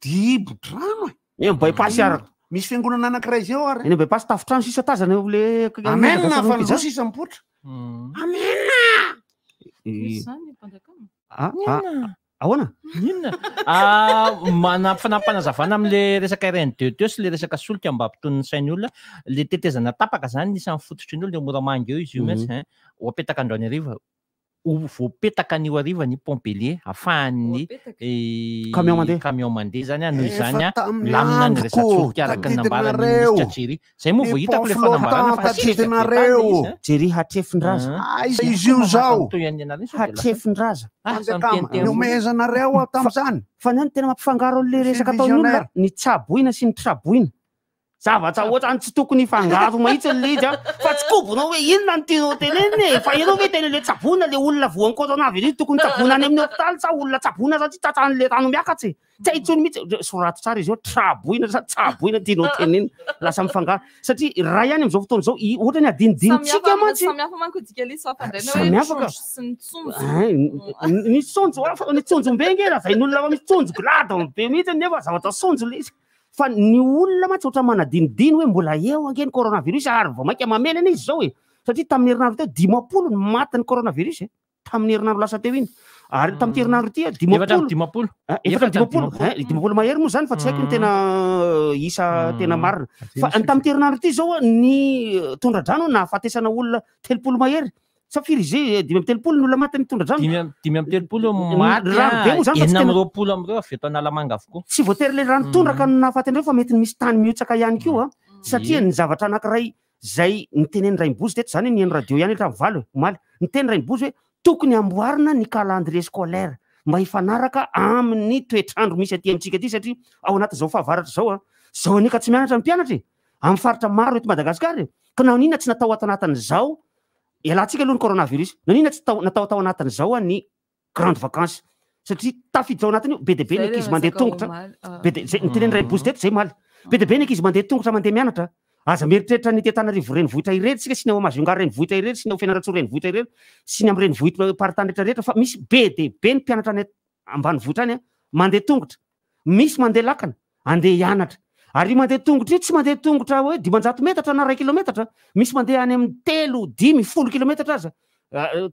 Dibo-drano e. Eny amin'ny bypass ary. Misy fiangonana anankiray izay ao ary. Eny amin'ny bypass tafontrano sisa tazana eo le Amen, Madagascar fa ny pizza. roa sisa mipoitra. Amen. Misy izany mpanjakana. Ah, ah, ahoana? Inona? Ah, manampy fanampinazavana amin'le resaka RN2 teo sy le resaka solika mba hampitony ny sain'ny olona. Le tetezana tapaka zany ny isan'ny fototry ny olona eo Moramanga eo izy io mihitsy, hein. Ho apetaka androany hariva. Ho voapetaka anio hariva ny pont Bélier ahafahan'ny Camion mandeha. camion mandeha zany a, noho Efa izany a, tamin'ny milamina ny androko, resa-tsolika araka ny nambaran'ny tadidinareo. minisitra Jerry. Zay moa Ny vao hitako pont le fanambarana flottant fa sesika be tany le tadidinareo. izy, hein. Jerry hatrefin-draza. Ah. Aiza izy io zao? Toy an'ny anareo sao dia lasa. Hatrefin-draza. Ah, samy Fanjakana, teniteny foana. nomezanareo aho tamin'izany. Fa ny any tena mampifangaro an'le resaka Monsieur ataon'ny olona, visionnaire. ny tsaboina sy ny traboina. Zavatra ohatrany tsy tokony hifangaro mihitsy le izy a, fa tsy kobonao hoe inona no tianao tenenina e, fa ianao ve tena le tsaboina le olona voan'ny coronavirus tokony tsaboina any amin'ny hôpitaly sa olona tsaboina satria tratran'le rano miakatra e, tsy hay intsony mihitsy, soraty tsara izy io, traboina sa tsaboina tianao tenenina, lasa mifangaro, satria iray ihany amin'izao fotoana izao, i- ohatra ny adinodinontsika mantsy, Samy hafa manko dika ilay izy fa hafandraina hoe Samy hafa ka. trondro sy ny tsonjo. Ay, ny tsonjo, fa ny tsonjombe nge lazain'olona fa misy tsonjo gladon be mihitsy nefa zavatra sonjo le izy. Fa ny olona mantsy ohatran'ny manadinodino hoe mbola eo ange ny coronavirus ary vao mainka mamely anie izy izao e. Satria tamin'ny herinandro teo 50 ny matin'ny coronavirus e. Tamin'ny herinandro lasa teo iny. Ary tamin'ity herinandro ity, Efatra amby 50. dimampolo. Ah, efatra amby Efatra amby dimampolo. dimampolo. Eh, 50 mahery moa zany fa tsy haiko ny tena isa tena marina. Fa Adino tamin'ity herinandro ity izao ny tondra-drano nahafatesana olona 30 mahery. Sa firy izy e? 35 ny olona maty ny tondra-drano. 35 Ny maty, rano be moa zany fa tsy enina amby tena roapolo amin'ireo avy eto Analamanga avokoa. Tsy voatery le rano tondraka no nahafaty an'ireo fa mety misy tany mihotsaka ihany koa, satria ny zavatra anankiray zay nitenen'i Rainibozy teto zany nihaino radio ihany hatramin'ny 8 omaly, niteny Rainibozy hoe tokony amboarina ny calendrier scolaire mba hifanaraka amin'ny toetr'andro misy aty amintsika aty satria ao anatin'izao fahavaratra izao a, zao anie ka tsy mianatra ny mpianatra e, amin'ny faritra maro eto Madagasikara e, ka na inona tsy natao ato anatin'izao, ialatsika aloha ny coronavirus, na inona tsy natao tao anatin'izao a ny grande vacances satria tafiditra ao anatin'io be dia be ny Zay le ankizy mandeha resaka tongotra, omaly, ah. be dia zay nitenen'i Rainibozy teto zay omaly, be dia be ny ankizy mandeha tongotra mandeha mianatra, aza mieritreritra ny eto Antananarivo renivohitra irery tsika sy ny ao Majunga renivohitra irery sy ny ao Fianarantsoa renivohitra irery sy ny amin'ny renivohitra paritany rehetra rehetra fa misy be dia be ny mpianatra any ambanivohitra any mandeha tongotra, misy mandeha lakana andeha hianatra, ary io mandeha tongotra io tsy mandeha tongotra hoe 500 metatra na 1 kilometatra, misy mandeha any amin'ny 3, 5, 10 kilometatra aza.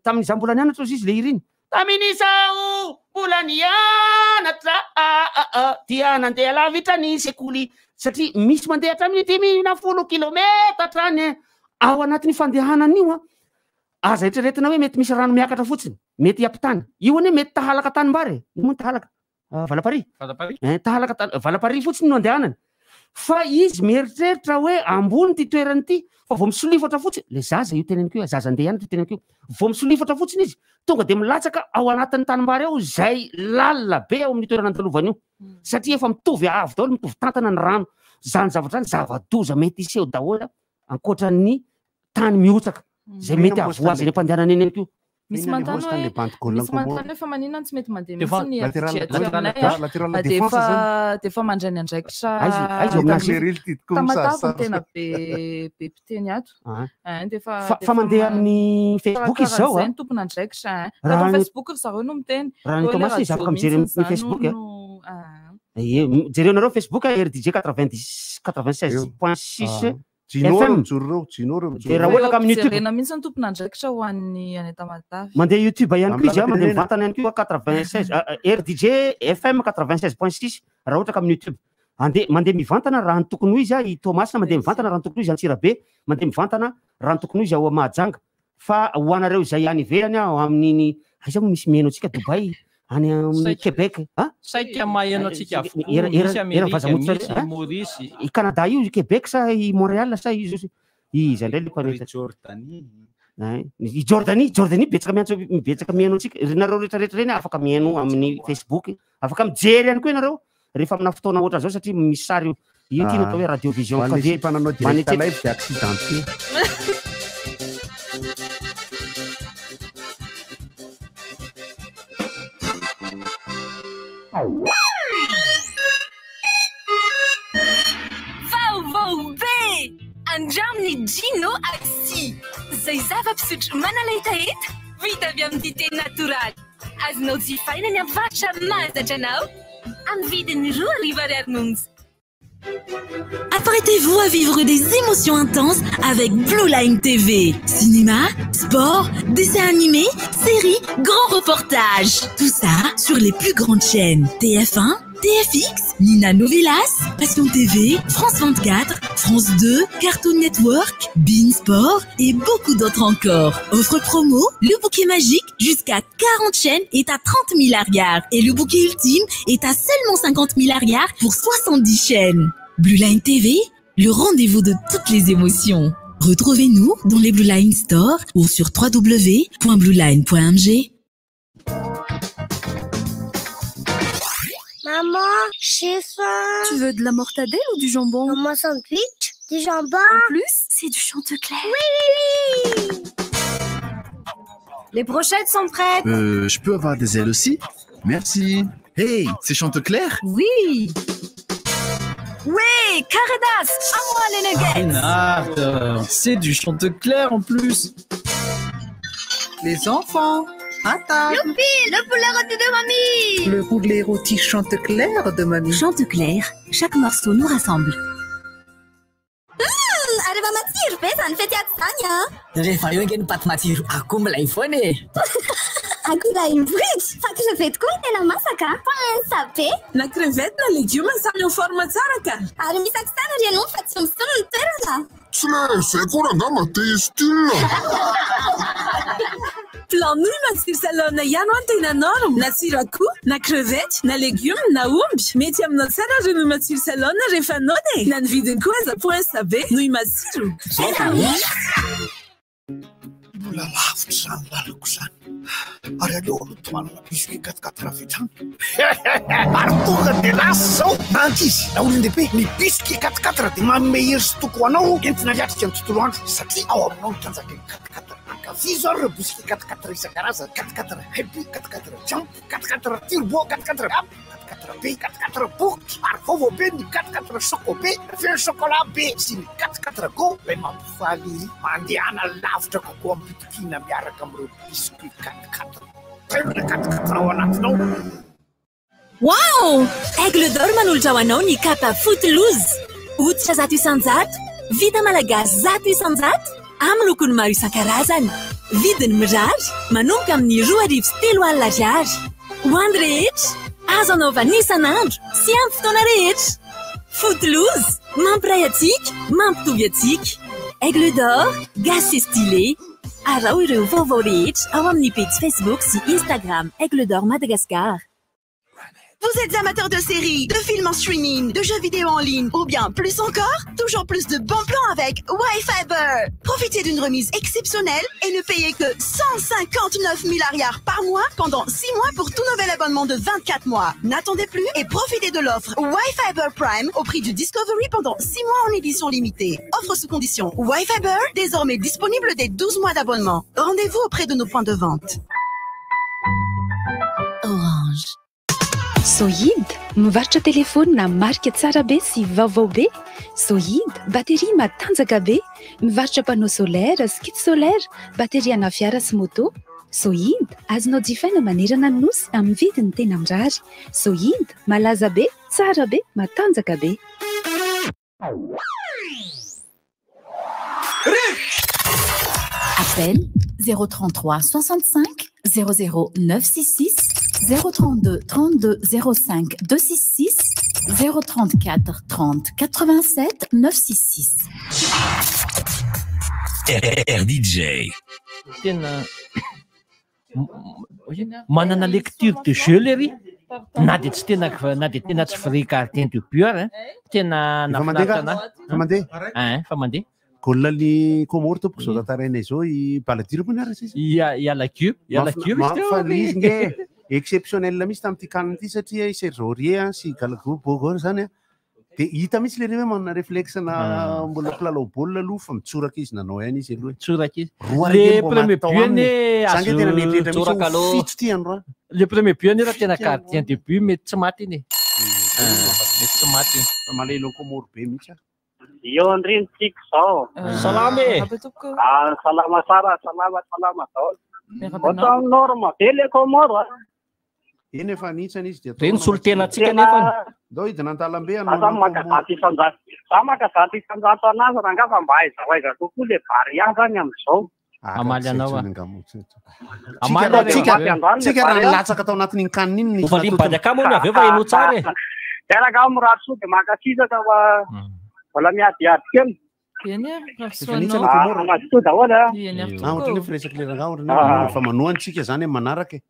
Tamin'izaho mbola nianatra hozy izy le hira iny. Tamin'izaho mbola nianatra dia nandeha lavitra ny sekoly, satria misy mandeha hatramin'ny 5 na 10 kilometatra any. Ao anatin'io fandehanana io, aza eritreretina hoe mety misy rano miakatra fotsiny, mety hiampitana. Io anie mety tahalaka tanimbary e. Ino moa ny tahalaka? Valaparihy. Valaparihy. Tahalaka valaparihy fotsiny no andehanany. Fa izy mieritreritra hoe ambony ity toerana ity fa vao misolifatra fotsiny, le zaza io teneniko io, zaza andeha ihany io teneniko io, vao misolifatra fotsiny izy tonga dia milatsaka ao anatin'ny tanimbary ao izay lalina be ao amin'io toerana andalovana io satria efa mitovy avo daholo, mitovy tantana ny rano. Izany zavatra izany zava-doza mety hiseho daholo ankoatra ny tany mihotsaka izay mety hahavoa azy eny am-pandehanana eny ihany koa. Misy manontany hoe misy manontany hoe fa maninona no tsy mety mandeha mihitsy ny FG aty aminay a? Dia efa dia efa mandray ny andraikitra Tamatave no tena be be mpiteny ato. Hein, dia efa Fa fa mandeha amin'ny Facebook izy izao a. Ny tompon'andraikitra hein. Raha ny Facebook ry zareo no miteny. Raha ny Toamasina izy afaka mijery amin'ny Facebook a. Ie, jereo nareo Facebook a, RDJ 90 96.6 Jino FM. reo mijoro reo, Jino reo mijoro Dia raha reo. ohatra ka amin'ny YouTube. Jerena mihitsy ny tompon'andraikitra ho an'ny any Tamatave. Mandeha YouTube ihany koa izy a, mandeha Amin'ny mivantana ihany koa 96 RDJ FM 96.6 raha ohatra ka amin'ny YouTube. Andeha mandeha mivantana raha ny tokony ho izy a, i Toamasina mandeha mivantana raha ny tokony ho izy Antsirabe, mandeha mivantana raha ny tokony ho izy ao Mahajanga. Fa ho anareo izay any ivelany ao amin'iny aiza moa misy mihaino antsika Dubaï, any amin'ny Saika. Québec, a? Saika maheno antsika avokoa, Era misy era era Amerika, vazaha misy a? Maurice. I Canada io, i Québec sa i Montréal sa izy iza indray le mpanentana? Jordanie. Ein, i Jordanie, Jordanie betsaka miantso betsaka mihaino antsika. Ry nareo rehetra rehetra ireny afaka mihaino amin'ny Facebook, afaka mijery ihany koa ianareo rehefa amina fotoana ohatran'izao satria misy sary io. Io ty no atao hoe radio vision Ho an'ilay fa dia sipa nanao direct manetsetra. live dia accidenté. Vaovao be! Andramo ny Gino Axi, izay zava-pisotro manala hetaheta, vita avy amin'ny dite natoraly. Azonao jifaina ny amin'ny mpivarotra mahazatra anao, amin'ny vidiny 2000 ariary monja. Apprêtez-vous à vivre des émotions intenses avec Blue Line TV. Cinéma, sport, dessins animés, séries, grands reportages. Tout ça sur les plus grandes chaînes TF1, TFX, Nina Novelas, Passion TV, France 24, France 2, Cartoon Network, Bein Sport et beaucoup d'autres encore. Offre promo, le bouquet magique jusqu'à 40 chaînes est à 30 000 ariary et le bouquet ultime est à seulement 50 000 ariary pour 70 chaînes. Blue Line TV, le rendez-vous de toutes les émotions. Retrouvez-nous dans les Blue Line Store ou sur www.blueline.mg. Maman, j'ai faim. Tu veux de la mortadelle ou du jambon? Maman sandwich, du jambon. En plus, c'est du Chantecler. Oui, oui, oui. Les brochettes sont prêtes. Je peux avoir des ailes aussi? Merci. Hey, c'est Chantecler? Oui. Ouais, Caradas, à moi les nuggets. Renard, c'est du Chantecler en plus. Les enfants, à table. Youpi, le poulet rôti de mamie. Le poulet rôti Chantecler de mamie. Chantecler, chaque morceau nous rassemble. Ary efa matsiro be izany fety ato izany a. Rehefa eo ange ny paty matsiro akoho milay foana e. Akoho lahy mivohitra, fa crevette koa no tena masaka a. Pince be. Na crevette na legioma samy en forme tsara ka. Ary misakisana ry ianao fa tsy misolo ny toerana. Tsy le izay koa rangahy mba te hi-style. Plan nouille matsiro salone ihany ho tena norme. Na tsiro akoho, na crevette, na legioma, na omby. Mety aminao tsara ry nouille matsiro salone rehefa noana e. Na ny vidiny koa aza poince be. Nouille matsiro. Mbola lavitra izany lalako izany. Ary aleo aloha tohanana biscuit quatre quatre avy hatrany. Ary tonga dia lasa izao na ankizy na olon-dehibe. Ny biscuit quatre quatre dia manome hery sy toky ho anao entina hiatrika ny tontolo andro satria ao aminao ny tanjaky ny quatre quatre. Ankafizo ary ireo biscuit quatre quatre isan-karazany, quatre quatre happy, quatre quatre jump, quatre quatre turbo, quatre quatre up, quatre quatre be, quatre quatre boky ary vaovao be ny quatre quatre choco be, feno chocolat be sy ny quatre quatre go ilay mampifaly mandehana lavitra kokoa am-pitokiana miaraka amin'ireo biscuit quatre quatre. Tena quatre quatre ao anatinao. Wow! Aigle d'Or manolotra ho anao ny kapa Footloose. Hoditra 100%, vita malagasy 100%, amin'ny lokony maro isan-karazany. Vidiny mirary, manomboka amin'ny 3002 ariary. Ho an'ny rehetra, azo anaovana isan'andro sy amin'ny fotoana rehetra. Footloose, mampiray antsika, mampitovy antsika. Aigle d'Or, gasy sy stylé. Araho ireo vaovao rehetra ao amin'ny pejy Facebook sy Instagram Aigle d'Or Madagascar. Vous êtes êtes amateur de séries, de films en streaming, de jeux vidéo en ligne ou bien plus encore, toujours plus de bons plans avec Wi-Fiber. Profitez d'une remise exceptionnelle et ne payez que 159 000 ariary par mois pendant 6 mois pour tout nouvel abonnement de 24 mois. N'attendez plus et profitez de l'offre Wi-Fiber Prime au prix du Discovery pendant 6 mois en édition limitée. Offre sous condition Wi-Fiber, désormais disponible dès 12 mois d'abonnement. Rendez-vous auprès de nos points de vente. Orange. Sohid, mivarotra telefaonina marika tsara be sy vaovao be. Sohid, batterie matanjaka be. Mivarotra panneau solaire sy kit solaire, batterie ana fiara sy moto. Sohid, azonao jifaina manerana ny nosy amin'ny vidiny tena mirary. Sohid, malaza be, tsara be, matanjaka be. Appel 033 65 00 966 032 32 05 266 034 30 87 966. RDJ. Tena manana lecture de jeu lery na dia tsy tena na dia tena tsy vrai gardien de but ary tena Efa mandeha nahafinaritra anahy. Efa mandeha? Ein, efa mandeha. Goal ny Comores tompoko zao tantarainay zao i Baladiro moa ny ary sisa? I Alaguio, i Alaguio izy teo. Fa le izy nge exceptionnel mihitsy tamin'ity CAN ity satria i Serge Aurier sy Galago Bogor zany a. Dia hita mihitsy le hoe manana réflexe na mbola mpilalao baolina aloha fa mitsoraka izy nanao ihany izy aloha. Mitsoraka izy. Roa Le anie mbo premier maty tao but aminy. anie Za nge tena azo nieritreritra mihitsy tsoraka hoe aloha. fito ty androany. Le premier but anie raha tena Fito ty gardien de but mety tsy maty iny e. Mety tsy maty iny. Fa malahelo Comores be mihitsy aho. Eo andriny tsika zao. Salama e. Ah, salama tsara, salama salama daholo. Miarahaba anao. Ohatran'ny norme be le Comores a. Eny efa nitsana izy dia Reny solontenantsika nefany. Ndao hidina an-dalambe Za hanao zany maka 100%. Za maka 100% anazy rangaha fa mba aiza ho aiza kokoa le Barea zany amin'izao. Hamaly anao aho. Tsika raha tsika tsika raha nilatsaka tao anatin'iny CAN iny ny Hovalim Badiaka moa ny avy eo fa henoy tsara e. Teraka aho mirary soa dia mankasitraka fa mbola miadiady kely. Eny e, mirary Efa soa nitsana anao. Comores. Mazotoa daholo a. Eny ary Ah, ohatran'ny tokoa. hoe firesaka le rangahy ohatran'ny hoe fa manohana tsika zany amin'ny manaraka e.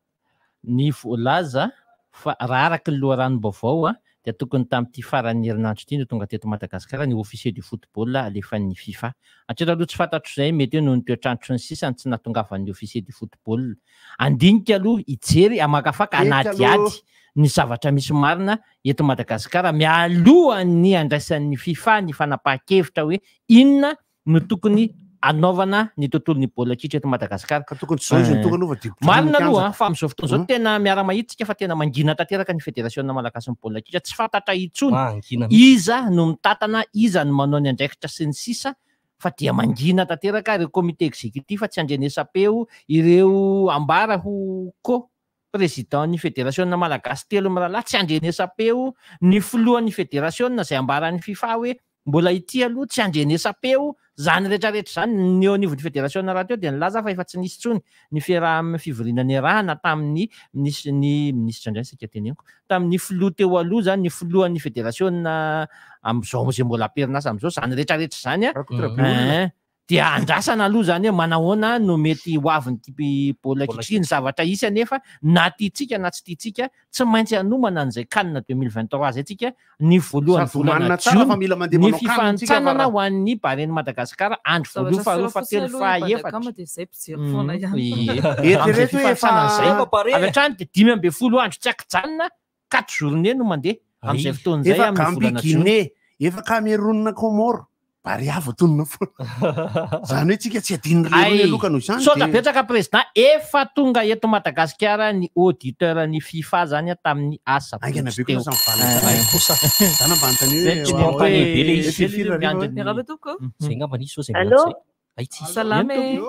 Ny voalaza fa raha araka ny loharanom-baovao a, dia tokony tamin'ity faran'ny herinandro ity no tonga teto Madagasikara ny officier du football alefan'ny FIFA. Hatreto aloha tsy fantatro izay mety hoe noho ny toetr'andro sy ny sisa no tsy nahatongavan'ny officier du football. Handinika aloha, hijery, hamakafaka, Hety hanadihady aloha. ny zavatra misy marina eto Madagasikara mialohan'ny handraisan'ny FIFA ny fanapahan-kevitra hoe inona no tokony hanaovana ny tontolon'ny baolina kitra eto Madagasikara. Ka tokony tsy zao izy no tonga aloha fa dia Marina kianja. aloha fa amin'izao fotoana izao tena miara-mahita isika fa tena mangina tanteraka ny federasiona malagasin'ny baolina kitra, tsy fantatra intsony Mangina mihitsy. iza no mitantana, iza no manao ny andraikitra sy ny sisa fa dia mangina tanteraka ireo comité exécutif tsy andrenesam-peo, ireo ambara ho co président ny federasiona malagasy telo mirahalahy tsy andrenesam-peo, ny filohan'ny federasiona izay ambaran'ny FIFA hoe mbola ity aloha tsy andrenesam-peo, zany rehetrarehetra zany ny eo anivon'ny federasiona rahateo dia nilaza fa efa tsy nisy intsony ny fiaraha- fivoriana niarahana tamin'ny minisitry ny minisitra indray saika teneniko tamin'ny filoha teo aloha zany ny filohan'ny federasiona amin'izao izay mbola am-perinasa amin'izao zany rehetrarehetra zany a. Rakotorabe. Eh, dia andrasana aloha zany hoe manahoana no mety ho avin'ity baolina kitra ity, ny zavatra hisy anefa na tiantsika na tsy tiantsika tsy maintsy hanomana an'izay CAN 2023 zay tsika ny voalohany Sady volana omanina tsara fa jiona mila mandeha ny manao CAN tsika fa fifanintsanana raha- ho an'ny Bahrain Madagasikara andro voalohany Zavatra faharoa sora fotsiny fahatelo aloha i fahaefatra. Badakama dia izay mpijery foana ihany. Ie. Eritrereto Amin'izay hoe efa- fifanintsanana izay, Efa pare. avy hatrany dia 15 andro tsy ankijanona, quatre journées no mandeha amin'izay fotoana izay Efa amin'ny Gambie volana jiona. Guinée, efa Cameroun Comores, Barea voatonona foana. Zany hoe tsika tsy adin'ny Ay, rerony aloha ka noho izany Saotra dia- betsaka président efa tonga eto Madagasikara ny auditeur ny FIFA zany a tamin'ny asa Haingana be teo. kosa ny valiny. Eh, kosa. Zany mba anontany hoe Zay tsy hoe- manontany hoe be le izy. firy firy hariva hoe? Miarahaba tompoko. Zay angamba nisy zao zay Allô? miantso zay. Ay, tsisy. Salama e.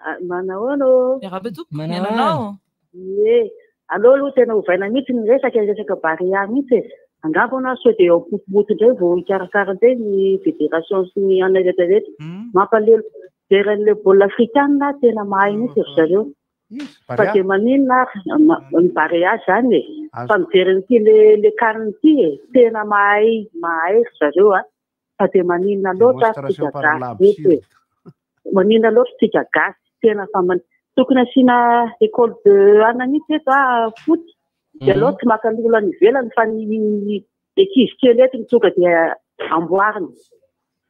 Ah, Manahoana ô? Miarahaba tompoko. Manahoana. Miananao. Ie. Aleo aloha tena ovaina mihitsy ny resaka, ny resaka Barea mihitsy e. Angamba anao sao dia eo am-potomoto indray vao hikarakara indray ny fédération sy ny anona rehetra rehetra. Mampalelo mijery an'ilay baolina afrikanina tena mahay mihitsy ry zareo. Fa Barea? dia maninona ary ny Barea zany e. Azo. Fa mijery an'ity le le CAN ity e, tena mahay mahay ry zareo a. Fa dia maninona loatra ary Démonstration tsika par gasy eto e. l'absurde. Maninona loatra tsika gasy tena fa man- tokony asiana école de ana mihitsy eto a foot. Dia aleo tsy maka ny olona any ivelany fa ny ankizy kely eto no tonga dia amboarina.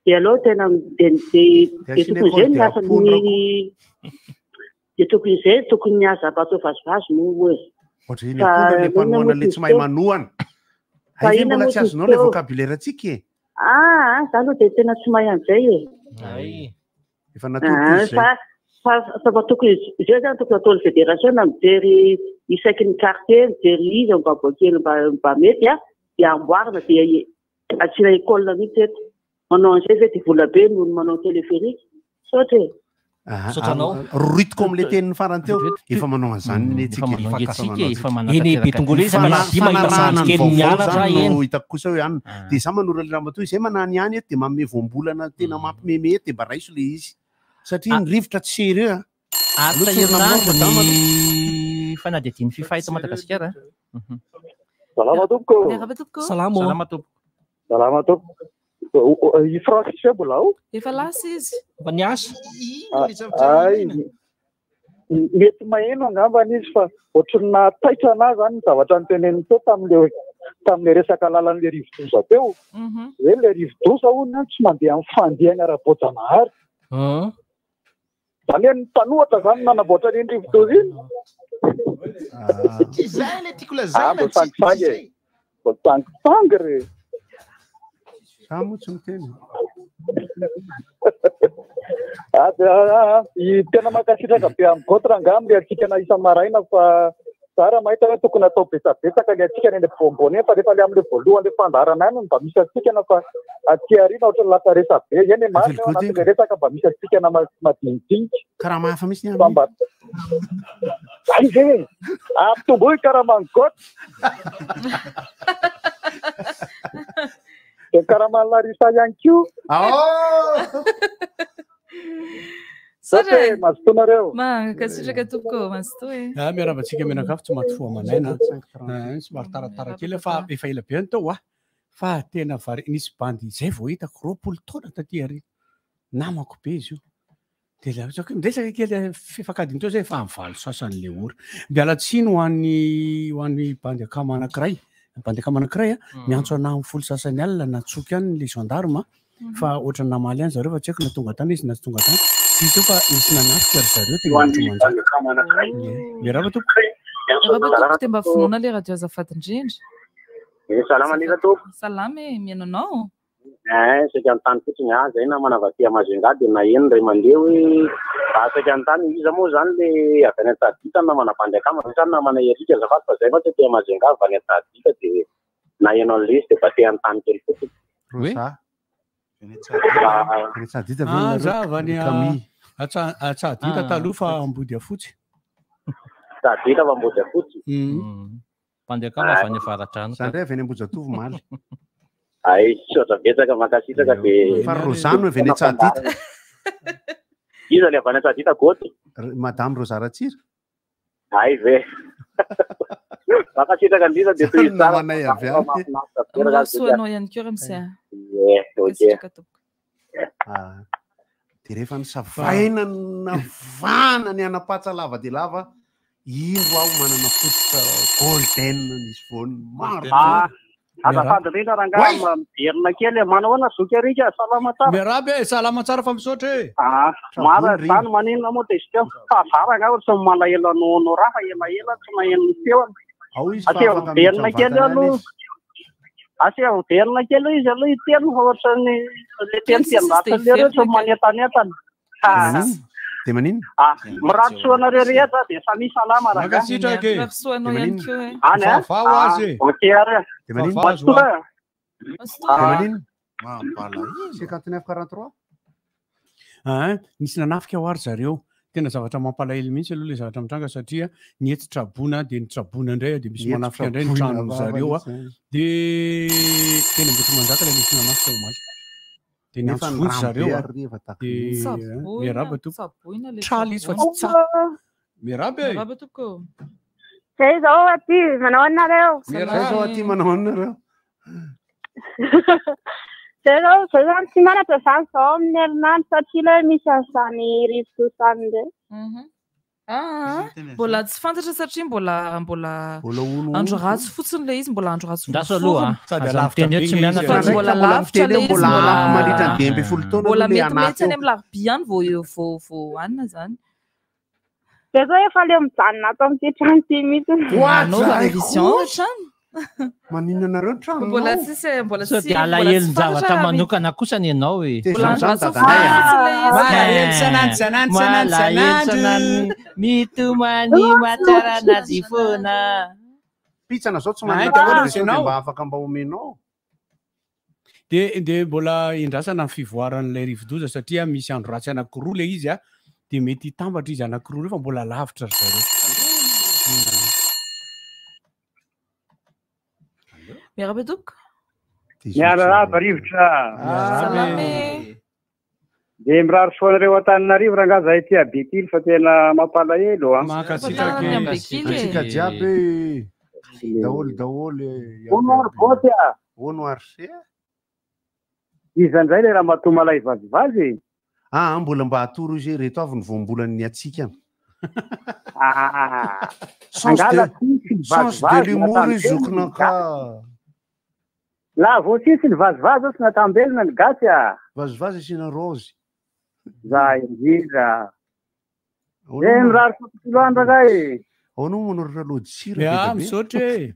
Dia aleo tena dia dia Dia dia asiana tokony izay école ny de asan'ny apondra dia tokony izay tokony ny aza atao vazivazy no hoe. Ohatra iny Fa apondra le inona mpanohana moa le ty tsy mahay teo? manohana. Fa Hay ve inona mbola moa tsy ty azonao le teo? vocabulaire antsika e? Ah, za aloha dia tena tsy mahay an'izay e. Ay. Efa natoroko Ah, izy fa zay. fa fa mba tokony izay zany tokony ataon'ny fédération na mijery isaky ny quartier mijery iza mba boakely mba mba mety a dia amboarina dia asiana école mihitsy eto. Manao an'izay ve dia vola be noho ny manao téléphérique? Misaotra e. Ah, Misaotra anao. ah, Roritiko amin'ilay teniny farany teo, efa manao an'izany ny Efa antsika. manao antsika e, efa Eny, manatanteraka. Betongolo eny, Fana- zaka dimy mahita fanarahana ny zandry kely vaovao mianatra zany eny. no hitako kosa hoe any. Dia za manoro an'ilay ramatoa izay manany ihany eto dia manome voambolana tena mampimeme eto dia mba raiso ilay izy. Satria ny rivotra tsy sérieux a. Ary Aleo tsorina aminao herinandro madama aloha. ny fanadihadian'ny FIFA eto Madagasikara. Salama tompoko. Miarahaba tompoko. Salama ô. Salama tompoko. Salama tompoko. I Francis ve mbola ao? Efa lasa izy. Efa niasa. Ay, mety maheno angambany izy fa ohatran'ny nahataitra anahy zany ny zavatra noteneniny teo tamin'le tamin'le resaka lalan'le rivodoza teo. Hoe le rivodoza hono an, tsy mandeha amin'ny fandehany ara-boajanahary. Zany hoe ny mpanohatra zany no nanamboatra an'iny rivodoza iny. Tsy izay le tiako Ah, lazaina, mbo tsy tsy sangisangy e. izay. Mbo sangisangy re. Za moa tsy miteny. Ah, de, ah, ah, i- tena mankasitraka be amin'ny goty rangahy amin'ilay hatsikana isa-maraina fa za raha mahita hoe tokony atao betsabetsaka ilay hatsikana eny ampovoampovoany eny fa rehefa ilay amin'ilay voalohany ilay fandaharana any no mba misy hatsikana fa aty aoriana ohatran'ny lasa resabe. Eny e, marina eo anatin'ilay resaka mba misy hatsikana madinidinika. Karama hafa mihitsy ny Fa mba Zay ve e? Ampitomboy karaman'ny goty. Dia karaman'i Larissa ihany koa. Misaotra e. Mazotoa nareo. Mankasitraka tompoko, mazotoa e. Ah, miarahaba antsika mianakavy tsy maty fo aman'aina. Ah, somary taratara kely fa efa ela be ny tao ah. Fa tena vari nisy bandy izay vao hitako 20 taona taty aoriana. Namako be izy io. Dia ilay ohatrako hoe miresaka kely eh, fefakadiny teo zay efa amin'ny valo sasany le ora. Miala tsiny ho an'ny ho an'ny bandy akama anankiray. Bandy akama anankiray ah, miantso anahy amin'ny folo sasany alina natsoky ihany le gendarme ah, fa ohatran'ny namaly ihany zareo fa tsy haiko na tonga tany izy na tsy tonga tany. Tsy hita eo fa nisy nanafika ry zareo teny Ambohitrimanjaka. Ie. Miarahaba tompoko. Miarahaba tompoko, dia mba vonoina ilay radio azafady indrindra. Eh, salama indrindra tompoko. Salama e, mihaino anao. Eh, saika anontany fotsiny aho, zay namana avy aty Majunga dia naheno indray mandeha hoe mba saika anontany iza moa zany le avy any Antsahadinta ny namana bandy akama ve sa ny namana Eric azafady fa zay mantsy aty Majunga avy any Antsahadinta dia naheno an'ilay izy dia mba te hanontany kely fotsiny. Rosa. Ah, Any Antsahadinta ve Ah, nareo? za avy any Camille. Antsahadinta Ah. taloha fa Ambodiafotsy. Antsahadinta fa Ambodiafotsy. Mpandeha akama avy any Avaradrano. Za ndray avy any Ambohijatovo omaly. Ay, misaotra betsaka, mankasitraka dia Fa Rosa no avy any Antsahadinta. Iza le avy any Antsahadinta Goty? Madame Rosa Ratsira. Ay ve. Mankasitraka indrindra dia tohizo tsara. Namanay avy any. Mahafinaritra be Mirary raha soa anao ihany koa Ramose. Ie, ok. Mankasitraka tompoko. Ah. Dia rehefa nisavaina navahana ny anapatsa lava dia lava, indro aho manana fototra golden nisy voany maro. Ah, azafady indrindra rangahy, miverina kely e. Manao ahoana zoky Eric? Salama tsara. Miarahaba e, salama tsara fa misaotra e. Ah, mara zany maninona moa dia izy teo. Fa za rangahy ohatry ny malahelo anao anao raha fa elaela tsy maheno ny feony. Ao izy fa Asio afaka miverina miditra kely mivantana aloha. any izy. Asio miverina kely izy aloha hiteny fa ohatran'ny le teny teny-dratsy le ohatry ny manentanentana. Ah. Maninona? Dia maninona? Ah, mirary soa anareo rehetra dia samia salama rangahy. Mankasitraka e. Mirary soa anao ihany koa e. Any a? Vaovao azy e. Ah, ok ary. Dia maninona? Mazotoa. Dia maninona? Mampalahelo. 59 43. Ah, nisy nanafika ho ary zareo. Tena zavatra mampalahelo mihitsy aloha ilay zavatra mitranga satria ny etsy traboina dia ny traboina indray dia misy Ny etsy manafika indray ny traboina tranony zareo a. vava mihitsy, Dia teny Ambohitrimanjaka ilay nisy nanafika omaly. Dia Nefa niantso ny vonjy rano zareo be a. ary rehefa tahaka Dia ny- Tsaboina, miarahaba tompoko. tsaboina ilay Trala izy fa tsy tsaboina. tsa. Miarahaba e. Miarahaba tompoko. Zay zao aty, manao anareo. Zay zao aty manao anareo. Zay zao, zay zany tsy manatra zany zao amin'ny herinandro satria ilay misy an'izany rivodoza izany indray. Ah, mbola tsy fantatra satria mbola mbola Mbola honohono. andro ratsy fotsiny le izy, mbola andro ratsy Ndraso aloha, voaforona. ah. Sady Aza miteny hoe tsy mianatra. Fa mbola lavitra le izy, mbola mbola ampy mandritra ny 15 taona mbola aloha le metimety anaty any eo. amin'ny larobia any vao vao vao hanina zany. Zay zao efa leo mijanona ato amin'ity trano ity mihitsy. Manaova révision hatrany. Maninona anareo ny tranonao? Mbola tsisy mbola Sao tsy dia mbola tsy alahelon-javatra fantatra raha manokana kosa ny ianao e. Mbola andro ratsy fotsiny le izy. Malahelo isan'andro, isan'andro, isan'andro, Malahelo isan'andro. isan'andro, mitomany mahatsara anazy foana. Pitsana zao tsy Ay, manana daholo trano izy sao dia ianao. mba afaka mba omenao. De de mbola indrasana ny fivoaran'ilay rivodoza satria misy andro ratsy anankiroa le izy a de mety hitambatra izy anankiroa ireo fa mbola lavitra ry zareo. Miarahaba tompoko. Miarahaba rivotra. Salama e. Dia mirary soa anareo Antananarivo rangaha zahay aty Bekily fa tena mampalahelo a. Mankasitraka e. Bekily e. Antsika jiaby e. Daholo daholo e. Ono ary boty a. Ono ary se. Iza indray le ramatoa malay vazivazy? Ah, mbola mba atoro izy hoe reto avy ny voambolan'ny hatsikana. Ah, Sens Angala de, tsisy ny sens de vazivazy l'humour izy natambelona ny zokinao ka. gasy. La vao tsisy ny vazivazy ao tsy natambelona ny gasy a. Vazivazy asiana rose. Za indrindra. Ahoana Eh moa- mirary soa tontolo andro rangahy e. Ahoana moa manoratra lodisira Ya, be dia be? misaotra e.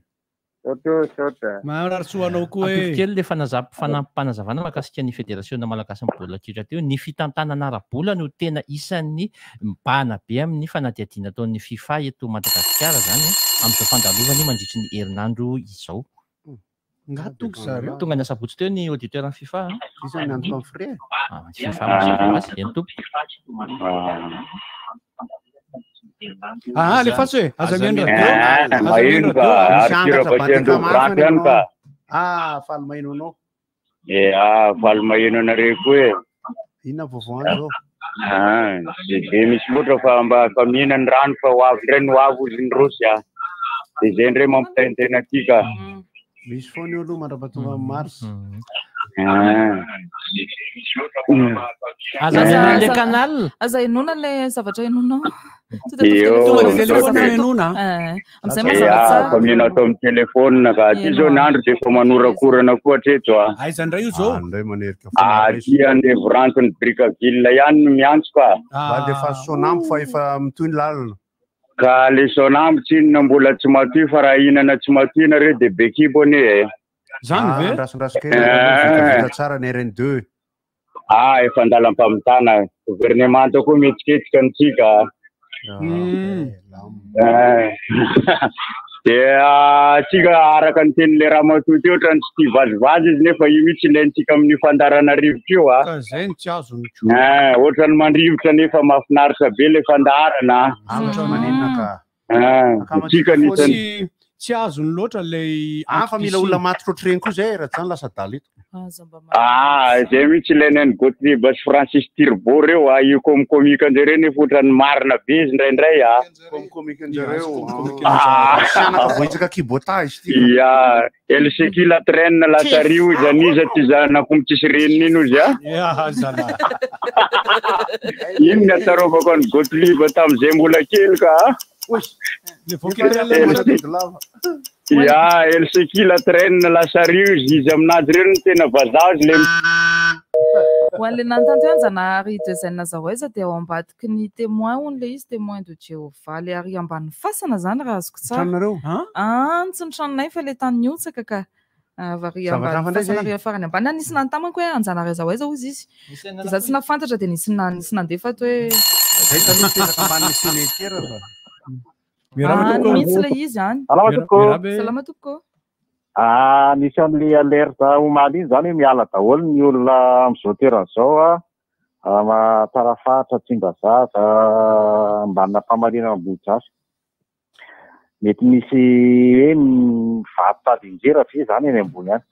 Misaotra misaotra. Marary soa anao koa e. Ampiko kely le fanampim-panazavana mahakasika ny federasiona malagasy ny baolina kitra teo. Ny fitantanana ara-bola no tena isan'ny mibahana be amin'ny fanadihadiana ataon'ny FIFA eto Madagasikara zany amin'izao fandalovany mandritry ny herinandro izao. Nga tonga zareo. Tonga ny asabotsy teo ny auditeur ny FIFA. a. Iza ny antoka ny frais? Ah, ny FIFA mazava ho azy, eny tompoko. Ah, alefaso e. Aza mihaino radio. Ah, Aza maheno mihaino ka. radio. Misy Ary angatra kira bandy bakendro akama hafa branty ny ihany ka. anao. Ah, faly maheno anao. Eh, ah, faly maheno anareo koa e. Inona vaovao any zao? Ah, tsy de misy loatra fa mba fa mihina ny rano fa ho avy indray no avy ozy ny rosy a. De zay indray mampitaintaina aty ka. Misy foana eo aloha mandra-pahatonga amin'ny mars. Ah. Aza Aza- henoina le aza- canal. Aza henoina le zavatra henoinao. Eo, Tonga de telefona misaotra. henoina. Eh, Amin'izay Eh, mazava ah, tsara. fa mihino atao amin'ny telefona ka. Aty zao ny andro de efa manorakorana koa hatreto a. Aiza indray io zao? Ah, indray manerika foana Ah, raiso. Aty Andevoranton'ny Brickaville ihany no miantso ka. Mba alefaso sonambo fa efa mitohy ny lalana. Ka le sonambo tsinona mbola tsy matoy fa raha hihinana tsy matoy nareo de be kibo anie e. Zany Ah, ve? andrasandraso kely aloha vitavita Eh. tsara ny RN2. Ah, efa andalam-pamitana. Governemanta koa mihetsiketsika antsika. Eh. De tsika araka ny tenin'le ramatoa teo ohatrany tsy tia vazivazy izy nefa io mihitsy ilaintsika amin'ny fandaharana rivotra io a. Ka zay no tsy azony ko. Eh, ohatrany mandrivotra nefa mahafinaritra be le fandaharana. Amitra maninona ka. Eh, tsika anisany Tsy tsy azony loatra lay Ah, fa mila olona matotra ohatr'ireny koa zay raha tsy zany lasa adala eto. Aza mba Ah, zay mihitsy ilaina ny Gottlieb sy Francis Tirbo reo a, io komikômika anjareo nefa ohatrany marina be izy indraindray a. Komikômika anjareo. Ah. Sianaka vohitsaka kibota izy ty. Ya, elle sait qui la traîne la tario izy aniza ty zanako tsisy reniny iny ozy a. Ya, zalahy. Iny ny atsarovako an'i Gottlieb tamin'izay mbola kely ka. Le vocabulaire lava. Ya, elle sait qui la traîne la charrue izy izy aminazy reo no tena vazaha izy le Ho an'le nanontany teo Anjanahary Design Zahoaiza dia ao ambadiky ny témoin hono le izy témoin de Jéhovah le ary ambany fasana zany raha azoko tsara. Tranonareo? Ah, tsy ny tranonay fa le tany nihotsaka ka. Ah, Vari Zavatra ambany hafa indray fasana zay. ary farany ambany. Ah, Nisy nanontany manko hoe Anjanahary Zahoaiza hozy izy. Dia za tsy nahafantatra dia nisy na- nisy nandefa ato hoe Zay taloha mipetraka ambanin'ny cimetière fa. Miarahaba any tompoko. mihitsy le izy any. Salama tompoko. Miarahaba e. Salama tompoko. Ah, nisy an'le alerte omaly iny zany hoe miala daholo ny olona amin'izao toerana izao a. Ah, Tsarafaritra, Tsimbazaza, ambanina Mpamarina Ambohidrasa. Mety misy hoe vato tady injera ve zany eny ambony any.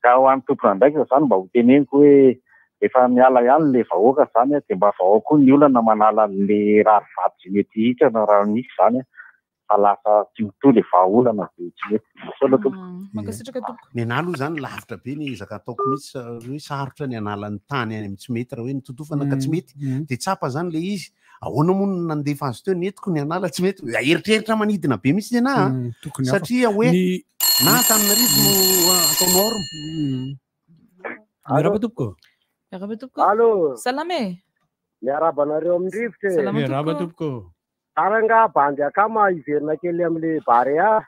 Ka ho an'ny tompon'andraikitra zany mba ho teneniko hoe efa miala ihany le vahoaka zany a, de mba vahoaka koa ny olana manala an'le rary vato izay mety hitrana raha misy zany a. Fa lasa tsy mitohy le vahaolana de tsy mety. Misaotra tompoko. Mankasitraka tompoko. Ny anah aloha zany lavitra be ny ezaka ataoko mihitsy hoe sarotra ny hanala ny tany any amin'ny tsy mety raha hoe nototofana ka tsy mety de tsapa zany le izy ahoana moa no nandefa azy teo nentiko ny hanala tsy mety eritreritra manidina be mihitsy ny anah a. Tokony hafa. Satria hoe Ny- na Antananarivo no atao norme. Miarahaba tompoko. Miarahaba tompoko. Allô. Salama e. Miarahaba anareo amin'ny rivotra e. Salama Miarahaba tompoko. Tsara angaha bandy akama hiverina kely amin'le Barea.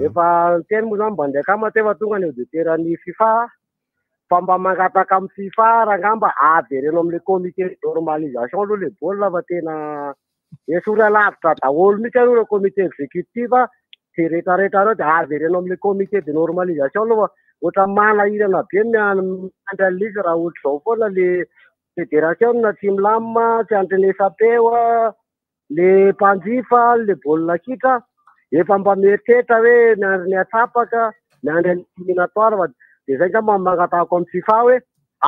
Efa niteny moa zany bandy akama teo fa tonga ny auditeur ny FIFA fa mba mangataka amin'ny FIFA raha angamba avereno amin'le comité de normalisation aloha le baolina fa tena esorina lavitra daholo mihitsy aloha le comité exécutif sy rehetrarehetra reo dia avereno amin'le comité de normalisation aloha fa ohatra manahirana be ny miandry an'ilay izy raha ohatr'izao foana le fédération tsy milamina, tsy andrenesam-peo, le mpanjifa, le baolina kitra efa mba mieritreritra hoe miandry ny atsapaka, miandry ny éliminatoire fa dia zay angamba no mangatahako amin'ny FIFA hoe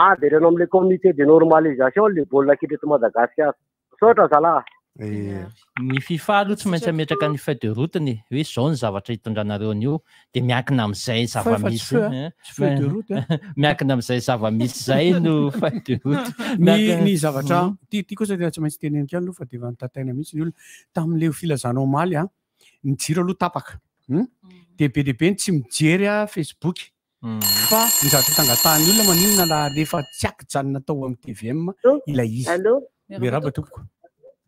avereno amin'le comité de normalisation le baolina kitra eto Madagasikara. Misaotra zalahy. Ny FIFA aloha tsy maintsy hametraka ny feuille de route-ny e, hoe izao ny zavatra hitondranareo an'io, dia miankina amin'izay Fa efa tsy zava-misy. feu, a. Tsy feuille de route, a. Miankina amin'izay zava-misy izay no feuille de route. Ny Miankina- ny zavatra ty ty kosa tena tsy maintsy teneniko ihany aloha fa dia efa notataina mihitsy ny olona. Tamin'ilay filazana omaly a, ny jiro aloha tapaka. Dia be dia be ny tsy mijery a Facebook. Fa ny zavatra tangatahan'ny olona maninona raha alefa tsy ankijanona tao amin'ny TVM ilay izy. Allô? Miarahaba tompoko.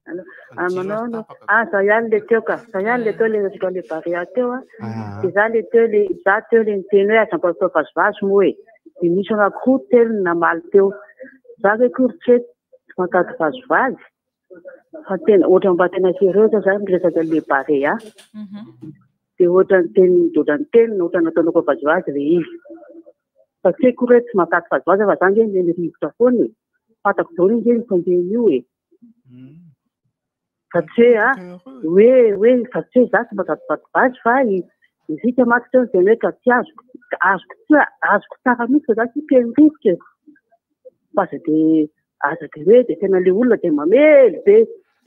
Allô? Ah, manao anao. Ah, za ihany le teo ka. Za ihany le teo le resaka le Barea teo a. De za le teo le za teo le niteny hoe aza mba atao vazivazy moa e. De nisy anankiroa telo no namaly teo. Za ve koa ry tsy hoe tsy mankatò vazivazy fa tena ohatra mba tena sérieux za zany miresaka le Barea. De ohatra ny teny de ohatra ny teny ohatra nataonao vazivazy le izy. Fa tsy haiko hoe tsy mankatò vazivazy fa za nge mihaino rivotra foana e. Fantako daholo nge ny fandehan'io e. Fa tsy hoe a, hoe hoe fa tsy hoe za tsy mankatò vazivazy fa i Erika mantsy teo niteny hoe ka tsy azoko, azoko tsy azoko tsara mihitsy fa za tsy mpihaino rivotra e. Fa aza de aza de hoe de tena le olona de mamely be.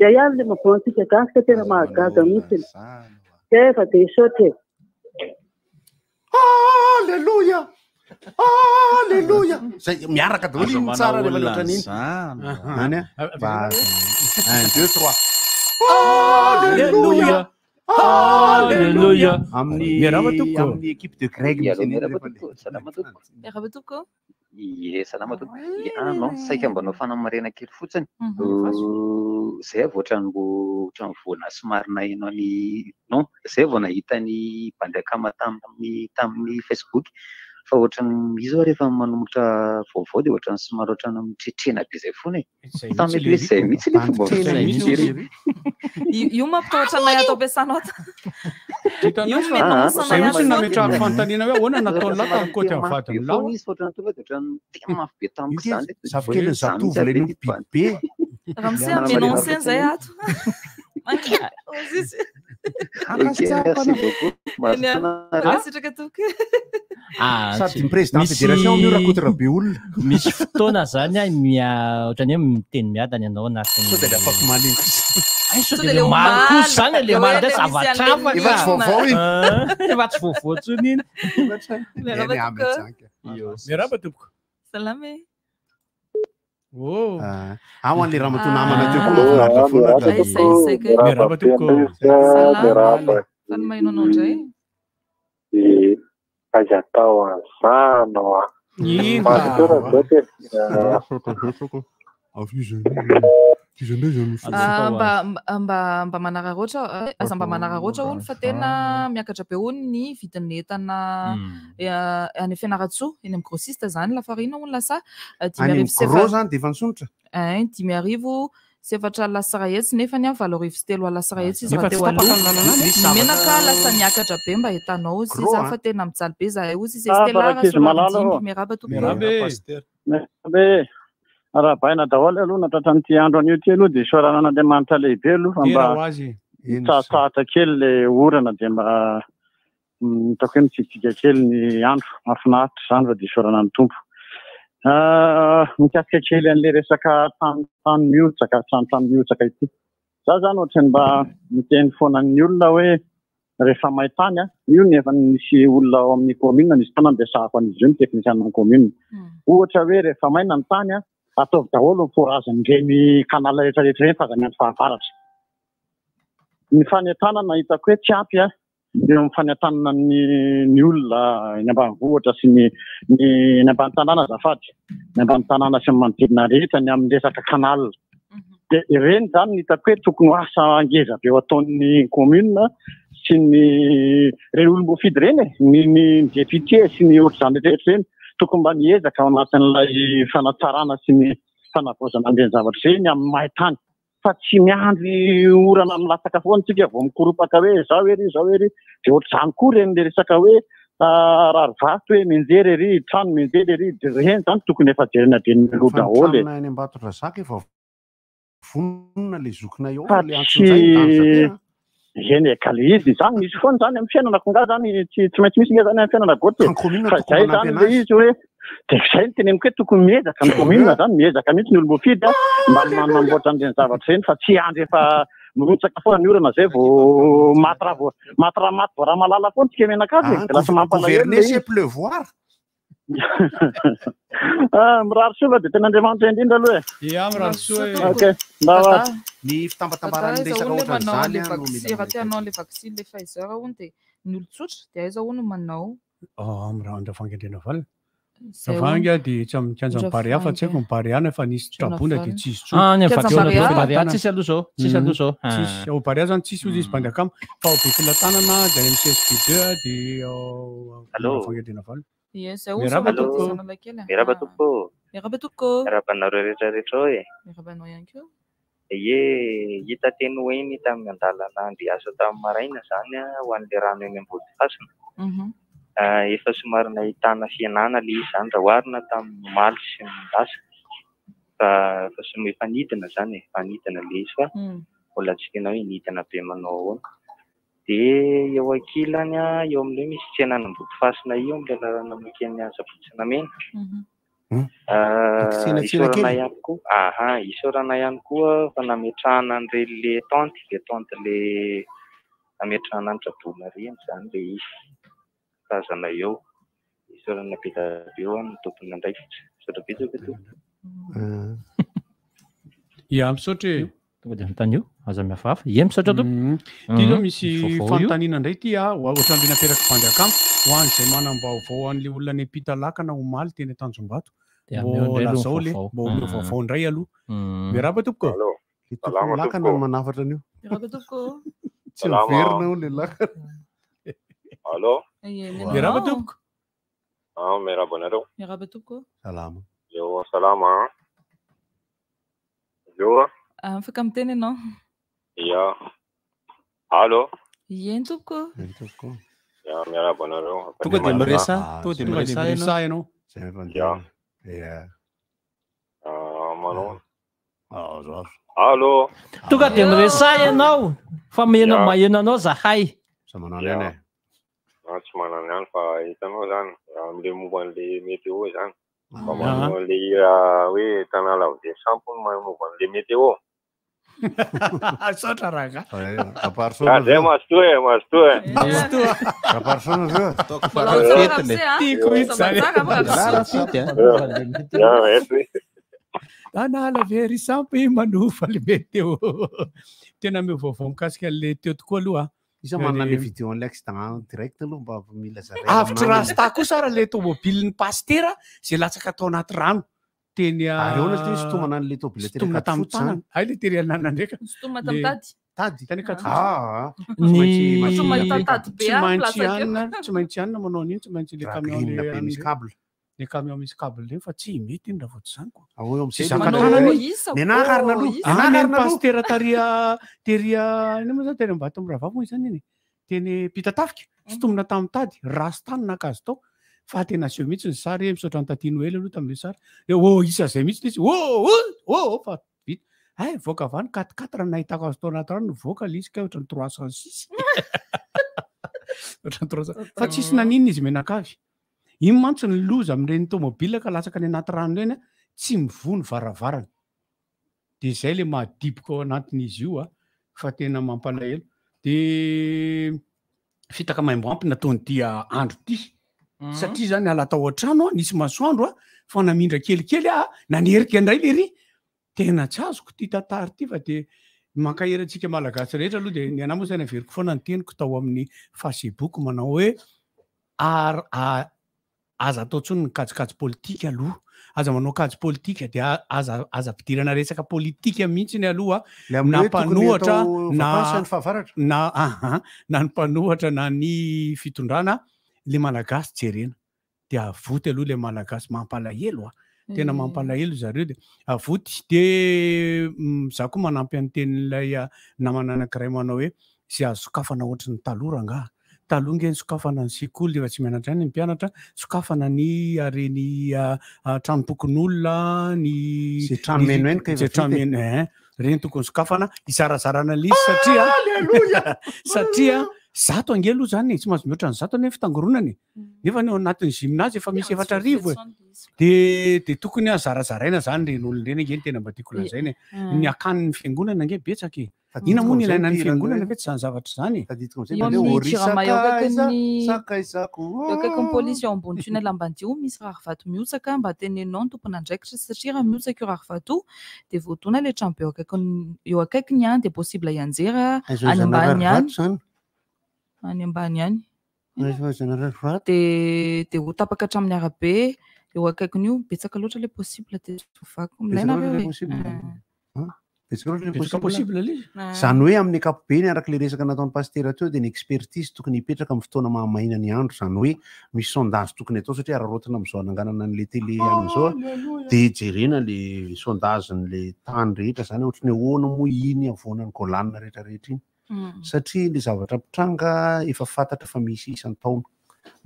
Zay ihany le mahavao antsika gasy fa tena mahagaga mihitsy. Zay fa de misaotra e. Alléluia! Alléluia! Zay miaraka daholo Aza iny manao tsara rehefa olona loatra an'iny. an'izany. Any a. Mba un, deux, trois. Alléluia! Alléluia! Amin'ny Miarahaba tompoko. amin'ny équipe de Greg Miarahaba misy an'iny rehefa tompoko, salama tompoko. Miarahaba tompoko. Ie, salama tompoko. Ie, ah non, saika mba hanao fanamarihana kely fotsiny. Zay vao ohatran'ny mbo ohatran'ny vao na somary naheno an'i non, zay vao nahita ny bandy akama tamin'ny tamin'ny Facebook fa ohatran'ny izy zao rehefa manolotra vaovao dia ohatran'ny somary ohatran'ny mitretrena be zay foana e. Zay Fa mihitsy mety hoe le zay mihitsy le fomba Zay fijery. mihitsy le ry. Io io mampitahotra anay ato am-piasana ato. Io Hitanao fa menace zay anay mihitsy ato. nametrahako fanontaniana hoe ahoana nataon'ny lahy tamin'ny côté Mafy be avadiny foana lahy. izy fa ohatran'ny tonga dia ohatran'ny tena mafy be tamiko izany. Zafikeliny Za mihitsy zatovo ilay ary noho biby be. Ramose Manamariana menace fotsiny. zay ato. Mankia. Ozy izy. Ok, merci beaucoup. Eny a, mankasitraka tompoko. Ah, Sady tsy- ny président misy- fédération io Rakotorabe olona. Misy fotoana zany a mia ohatran'ny hoe miteny miadana ianao anatin'ny Sao dia le afaka omaly iny kosa. Ay, sao Sao dia dia le le omaly omaly. kosa zany le Dia omaly hoe indray le misy zavatra an'le hafa Efa tsy ka. vaovao iny. Ah, Efa tsy vaovao intsony iny. Miarahaba Eny, tompoko. Miarahaba tompoko. Salama e. Oh. Ah, ao an'le ramatoa namana teo koa Ah. mahafinaritra foana ka. Zay, zay, zay kay. Miarahaba tompoko. Salama. Miarahaba. Faly maheno anao indray. Dia aiza atao an'izany oa. Ino? Mazotoa zao te. Ah, mba mba mba manararaotra eh, aza mba manararaotra hono fa tena miakatra be hono ny vidin'ny entana eh, any Fianarantsoa eny amin'ny grossiste zany lafarina hono lasa eh, dimy Any arivo amin'ny sy gros efa- zany dia efa nisondrotra. Ein, 350 iray nefa ny 308 izy Nefa raha tsy teo tapaka aloha. ny lalana any. Misy Ny zavatra- menaka lasa niakatra be mba hitanao izy Gros, za hein. fa tena mijaly be zahay ozy izy Ah, Stella Barak'izy malala Rasoalandimby ô. miarahaba tompoko. Miarahaba e. Miarahaba e. Arahabaina daholo aloha natratran'ity andro anio ity aloha dia isaorana an'Andriamanitra lehibe aloha fa Dera mba ho azy. tsahatra kely le orana dia mba hitako hoe mitsiditsika kely ny andro mahafinaritra izany fa dia isaorana ny Tompo. Ah, mikasika kely an'le resaka tranotrano mihotsaka tranotrano mihotsaka ity. Za zany ohatran'ny mba miteny foana ny olona hoe rehefa main-tany a, io ny efa nisy olona ao amin'ny commune nisy fotoana niresahako an'izy io ny technicien ny commune. Ohatra hoe rehefa maina ny tany a, ataovy daholo ny forage an'ireny canal rehetra rehetra ireny fa aza miandry fahavaratra. Ny fanentanana hitako hoe tsy ampy a, eo amin'ny fanentanana ny ny olona eny ambanivohitra sy ny ny eny ambany tanàna azafady, ny ambany tanàna sy ny manodidina rehetra ny amin'ny resaka canal. Dia ireny izany no hitako hoe tokony ho asa ngeza be ho ataon'ny commune sy ny ireny olom-boafidy ireny e, ny ny député sy ny ohatr'izany rehetra ireny. Tokony mba miezaka ao anatin'ilay fanatsarana sy ny fanavaozana an'ireny zavatra ireny amin'ny main-tany. Fa tsy miandry orana milatsaka foana tsika vao mikoropaka hoe zao ery zao ery. Dia ohatr'izany koa ireny le resaka hoe rarivato hoe mianjera ery, trano mianjera ery, dia ireny izany tokony efa jerena dieny mialoha daholo e. Fa ny tranonay any Ambatondrazaka efa vonona le zokinay ao Fa le antsonjay ny tany tsy be a. eny e, ka le izy izany misy foana izany amin'ny fiainana ko nga zany tsy tsy maintsy misy nga zany amin'ny fiainana goty e. Ka ny commune Fa tokony izay manampy zany le anazy. izy hoe dia izay no teneniko hoe tokony miezaka ny commune zany, miezaka mihitsy ny olom-boafidy a, mba manamboatra an'ireny zavatra ireny fa tsy hiandry efa mirotsaka foana ny orana zay vao maty raha vao maty raha maty vao raha malala foana tsika mianakavy e, Ah, dia lasa mampalahelo gouverner le c'est izy. pleuvoir. Ah, mirary soa fa dia tena Andriamanitra indrindra aloha e. Ia, mirary soa e. Ok, mba ho azy. Ny fitambatambaran'ny Aiza resaka hono le manao ohatran'izany an'le no vaccin, mila raha te hanao an'le vaccin le Pfizer hono dia ny olon-tsotra dia aiza hono manao? Oh, amin'ny raha Andravoahangy Andrianavalona. Zay hono. Andravoahangy dia tsy amin'ny kianjan'ny Barea fa tsy haiko ny Barea any fa nisy traboina dia tsisy intsony. Ah, any amin'ny Kianjan'ny Barea. Barea. Barea tsisy aloha zao, tsisy aloha zao. Ah. Tsisy. Ao Barea zany tsisy hozy izy bandy akama. Fa ao Befelatanana dia any amin'ny CSB2 dia ao Allô. Andravoahangy Andrianavalona. Ie, zay hono Miarahaba sao atao tompoko. Analakely e. Miarahaba tompoko. Miarahaba tompoko. Miarahaba anareo rehetra rehetra ao e. Miarahaba anao ihany koa. Ie, hita teny ho eny tamin'ny andalana andeha hiasa tamin'ny maraina izany ho an'ilay rano eny Ambodifasina. Efa somary nahitana fihenana ilay izy izany raha oharina tamin'ny omaly sy ny lasa. Fa efa somary efa nidina izany e, efa nidina ilay izy fa mbola tsy tena hoe nidina be manao ahoana. Dia eo ankilany, eo amin'ilay misy tsenan'Ambodifasina io, amin'ilay lalana mankeny Sabotsy Namena. Tsena tsena Isaorana kely. ihany koa, aha, isaorana ihany koa fa nametrahana an'ireny le tente, le tente le nametrahana ny traboina ireny izany le izy. Tazana eo. Isaorana be dia be ho an'ny tompon'andraikitra. Misaotra betsaka tompoko. Ia, misaotra e. Tonga dia anontany io, aza mihafahafa. Ie, misaotra tompoko. Ty zao misy Vaovao io. fanontaniana indray ty a, ohatran'ilay napetraka bandy akama, ho an'izay manam-baovao an'ilay olona niampita lakana omaly teny Tanjombato. Dia Mbô ameo indray aloha ny lazao le, vaovao. mbô omeo vaovao indray aloha. Miarahaba tompoko. Allô. Le tompony Salama lakana tompoko. no manafatra an'io. Miarahaba tompoko. Tsy Salama. miverina eo le lakana. Allô. Ie, Miarahaba tompoko. Ah, miarahaba anareo. Miarahaba tompoko. Salama. Eo, salama. Eo. Ah, afaka miteny ianao. Ia. Allô. Eny tompoko. Eny tompoko. Ia, miarahaba anareo. Tonga dia miresaha, tonga dia Tonga dia miresaha miresaha ianao. ianao. Zay efa Ia. Ia. Ah, manao. Azo azo. Allô. Tonga dia miresaha ianao fa maheno Ia. maheno anao zahay. Sa manao Ia. ihany e. Ah, tsy manana ihany fa hitanao zany amin'le momba an'le météo zany. Mba Ah. manao an'le hira hoe tanàna very sampy no momba an'le météo. Misaotra rangahy. Ah, zay mazotoa e, mazotoa e. Mazotoa. Raparsona zao. Ataoko Mbola farany tsara fetiny. ramose a. Tiako mihitsy zany. Rara fety a. Ia, eto e. Tanala very sampy manofa le météo. Tena meo vaovao mikasika an'le teo tokoa aloha. Iza manana le vidéo an'ilay accident direct aloha mba mila zaraina. Avotry rasta kosa raha le tomobilin'ny pastera zay latsaka tao anaty rano teny a Ary ahoana ty sintomana an'le tôbila teny Sintomina tamin'ny Ankadifotsy zany? tanana. Ay le tery anana ndraika. Sintomina tamin'ny tady. Tady. Tany Ankadifotsy. Ah, ah. Ny Tsy mahita tady be Tsy ah, maintsy latsaka eo. anina, tsy maintsy anina manao an'iny, tsy maintsy le Raha camion green le be misy câble. Le camion misy câble reny fa tsy mety iny raha vao tsy zany ko. Ahoana Tsy am'zay zaka Manao tanana iny. isa, Nenarina oh, aloha. isa. Ah, Nenarina ny aloha. pastera taria teria ina moa zany teny Ambato Mirahavavy moa izany iny. Teny Pitatafika, sintomina tamin'ny tady, rasta no naka azy tao. Fa tena aseho mihitsy ny sary, misaotra an'i Taty Noely aloha tamin'ilay sary. Hoe oh isa zay mihitsy ilay izy. Oh oh oh oh, fa vita. Ay, voaka avy any 4-4 nahitako azy tao anaty rano, nivoaka ilay izy ka ohatran'ny 306. Ohatran'ny 300. Fa tsisy naninona izy mianakavy. Iny mantsy ny loza amin'ireny tomobila ka latsaka any anaty rano ireny a, tsy mivoha ny varavarana. De zay le mahadiboka ao anatin'izy io a. Fa tena mampalahelo. De fitaka maimbo ampy nataon'ity andro ity. Satria zany ala tao an-trano aho, nisy masoandro aho, fa namindra kelikely aho, nanerika indray lery. Tena tsy azoko ity tantara ity fa de mankahery antsika Malagasy rehetra aloha de ny anah moa zany averiko foana ny teniko tao amin'ny Facebook manao hoe ar a aza atao intsony ny kajikajy politika aloha, aza manao kajy politika de aza aza ampidirana resaka politika mihitsy aloha Le amin'ny na hoe tokony mpanohatra atao na vakansy any fahavaratra. na aha na ny mpanohatra na ny fitondrana le Malagasy jerena. de avoty aloha le malagasy mampalahelo a tena mampalahelo zareo de avoty de za koa manampy an'ny tenin'ilay namana anankiray manao hoe zay azo sokafana ohatry ny taloha rangaha taloha nge nisokafana ny sekoly efa tsy mianatra ihany ny mpianatra sokafana ny areny tranompokonolona ny Zay trano menoeno ka efa zay trano vita e. meno eh reny tokony sokafana hizarazarana an'ilay izy satria Alléluia! satria 100 ange aloha zany e tsy mahazo mihoatra ny 100 anie fitangoronana e nefa ny ao anatin'ny gymnase efa misy 4000 e de de tokony a zarazaraina zany reny olona reny ange ny tena mba tiako lazaina e ny akanin'ny fiangonana ange betsaka e ina moa ny ilaina ny fiangonana ve tsy zany zavatra zany e Eo amin'ny Jirama eo akaikin'ny eo akaikin'ny polisy eo ambony tunnel Ambanidia misy rarivato mihotsaka mba tenenao ny tompon'andraikitra satria raha mihotsaka io rarivato io dia voadona ilay trano be eo akaikiny eo akaikiny any dia possible hianjera Aiza any aiza ambany rarivato any zany? any ambany any Aiza aiza rarivato? dia dia ho tapaka hatramin'ny arabe eo akaikiny io betsaka loatra ilay possible dia tsy ho vaky Betsaka milaina loatra ve ilay hoe possible. Hein? Betsaka loatra ilay Betsaka possible. possible ilay izy. Ah. Zany hoe amin'ny ankapobeny araka ilay resaka nataon'ny pasitera teo dia ny expertise tokony hipetraka amin'ny fotoana mahamaina ny andro zany hoe misy sondage tokony atao satria araraotina amin'izao ananganana an'ilay télé amin'izao a, dia jerena le sondage-n'le tany rehetra zany ohatry ny ahoana moa iny havoanan'ny Golan rehetra rehetra iny satria le zavatra mpitranga efa fantatra fa misy isan-taona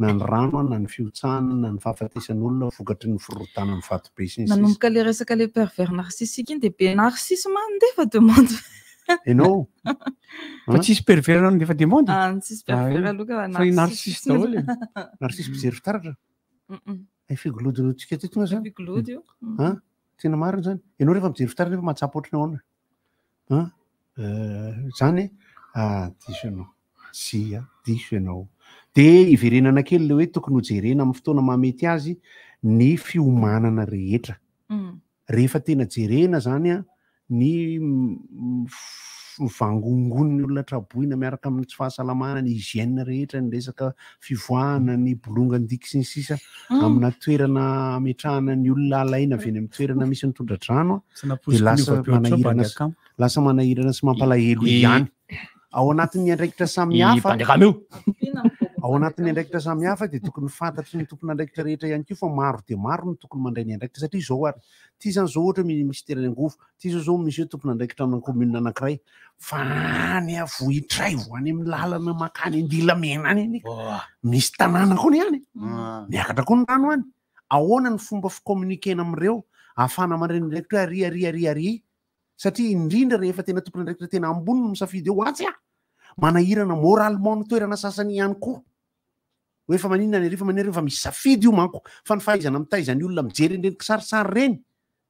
na ny rano na ny fihotsahana na ny fahafatesan'olona vokatry ny firodanan'ny vatobe sy ny sisa. Nanomboka le resaka le pervers narcissique iny dia be narcisse mandefa demande. Ianao? Fa tsisy pervers nandefa demande? Ah, tsisy pervers aloha ka Fa i narcisse daholo e. Narcisse mpijery fitaratra? Mm-mm. Ay figolodintsika teto moa zany? Figolody io. Mm. Hein? Tena marina zany. Ianao rehefa mijery fitaratra nefa mahatsapa ohatry ny ahoana? Hein? Zany e? Ah, diso ianao. Tsia, diso ianao. Dia iverenana kely ilay hoe tokony hojerena amin'ny fotoana mahamety azy ny fiomanana rehetra. Rehefa tena jerena zany an, ny vangongon'ny olona traboina miaraka amin'ny tsy fahasalamana, ny hygiène rehetra, ny resaka fivoahana, ny bolongan-diky sy ny sisa amina toerana ametrahana ny olona alaina avy eny amin'ny toerana misy ny tondra-drano Tsy dia nampoiziko lasa niova be ohatr'izao manahirana bandy sy akama. lasa manahirana sy mampalahelo ihany. Ao anatin'ny andraikitra samihafa, I bandy akama io. Ao anatin'ny andraikitra samihafa dia tokony fantatry ny tompon'andraikitra rehetra ihany koa fa maro dia maro no tokony mandray ny andraikitra satria izao ary ity izany izao ohatra hoe minisiteran'ny angovo, ity izao izao misy hoe tompon'andraikitra amina commune anankiray fa any Avohitraivo any amin'ny lalana mankany Andilamena any anie misy tanàna koa ny any, miakatra koa ny rano any. Ahoana ny fomba fi-communiquer-na amin'ireo ahafahana mandray ny andraikitra hoe ary ary ary ary satria indrindra rehefa tena tompon'andraikitra tena ambony no misafidy eo atsy a, manahirana moralement ny toerana sasany ihany koa hoe fa maninona ny ary fa maninona fa misy safidy io manko fa ny fahaizana mitaiza ny olona mijery an'ireny kisarisary ireny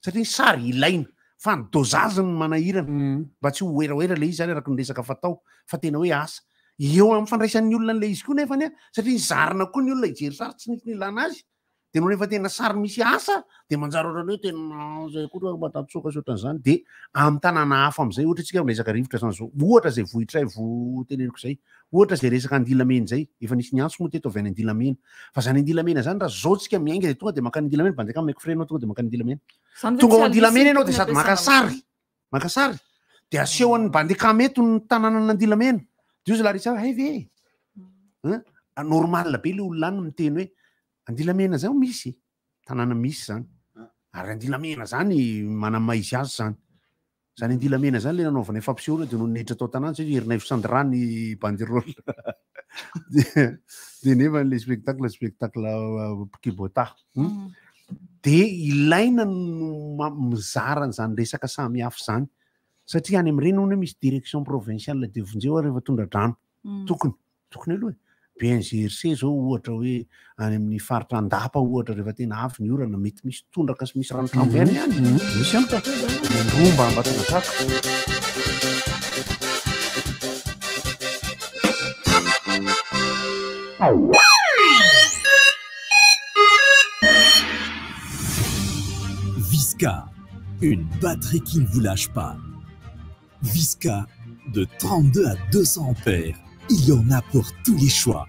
satria ny sary ilaina fa ny dosage no manahirana mba tsy ho werawera le izy zany araka ny resaka fatao fa tena hoe asa eo amin'ny fandraisan'ny olona an'ilay izy koa nefany a satria nizarina koa ny olona hijery sary tsy nisy nilana azy de nony efa tena sary misy asa de manjary ohatran'ny hoe tena zay koa ro matatsoka sy ohatran'izany de amin'ny tanàna hafa amin'izay ohatra tsika miresaka rivotra zany zao ohatra zay vohitraivo teneniko zay ohatra zay resaka Andilamena zay efa nisy niantso moa teto avy any Andilamena fa zany Andilamena zany raha zao tsika miainga de tonga de mankany Andilamena bandy akama omeko frais anao tonga de mankany Andilamena Zany ve tonga tsy ao Andilamena alisy ianao de tokony sady maka ampiasana sary maka sary de asehon'ny bandy akama eto ny tanànan'Andilamena de io Larissa hay ve hein normal be le olona any miteny hoe Andilamena zao misy tanàna misy zany ary Andilamena zany manamaizy azy zany zany Andilamena zany le nanaovana fampisehoana de noho niditra tao tanàna satria Herinaivo Sandra ny banderole de nefa le spectacle spectacle Kibota de ilaina no mizara an'izany resaka samy hafa zany satria any amin'ireny hono hoe misy direction provinciale de vonjeo ary rehefa tondra-drano tokony Tokony aloha e. BNGRC zao ohatra hoe any amin'ny faritra Andapa ohatra rehefa tena avy ny orana mety misy tondraka sy misy ranotrano ihany any. Misy any ka. Ny Romba Ambatondrazaka. Visca, une batterie qui ne vous lâche pas. Visca, de 32 à 200 ampères, il y en a pour tous les choix.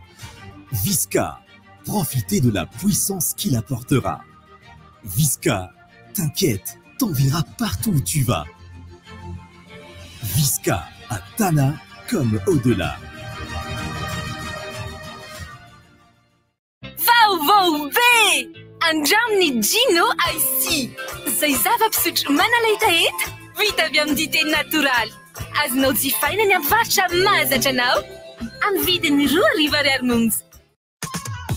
Visca, profitez de la puissance qu'il apportera. Visca, t'inquiète, t'enverra partout où tu vas. Visca, à Tana comme au-delà. Vaovao be! Andramo ny Gino Icy, izay zava-pisotro manala hetaheta, vita avy amin'ny dite natoraly. Azonao jifaina ny amin'ny mpivarotra mahazatra anao, amin'ny vidiny 2000 ariary monja.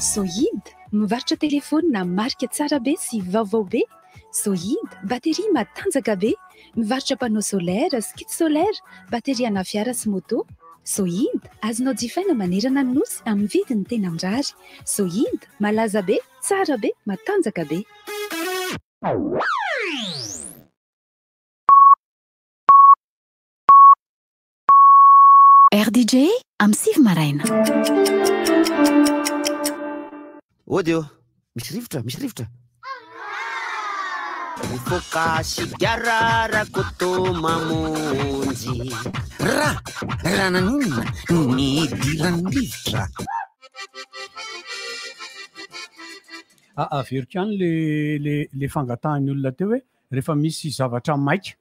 Sohid, mivarotra telefaonina marika tsara be sy vaovao be. Sohid, bateria matanjaka be. Mivarotra panneau solaire sy kit solaire, bateria ana fiara sy moto. Sohid, azonao jifaina manerana ny Nosy amin'ny vidiny tena mirary. Sohid, malaza be, tsara be, matanjaka be. RDJ amin'ny 9 maraina. Ody ô, misy rivotra, misy rivotra. Mifoka sigara Rakoto mamonjy. Ra, raha naninona no nidiran'ny rivotra? Averiko ihany le le le fangatahan'ny olona teo hoe rehefa misy zavatra maika,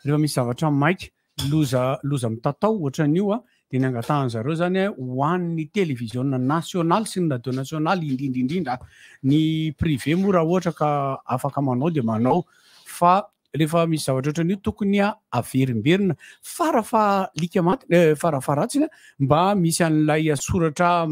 rehefa misy zavatra maika, loza loza mitatao ohatran'io a, dia ny angatahan zareo zany a ho an'ny televiziona nasionaly sy ny radio nasionaly indrindra indrindra, ny privé moa raha ohatra ka afaka manao dia manao fa rehefa misy zavatra ohatran'io tokony averimberina fara faha lika maty eh, fara faharatsiny mba misy an'ilay soratra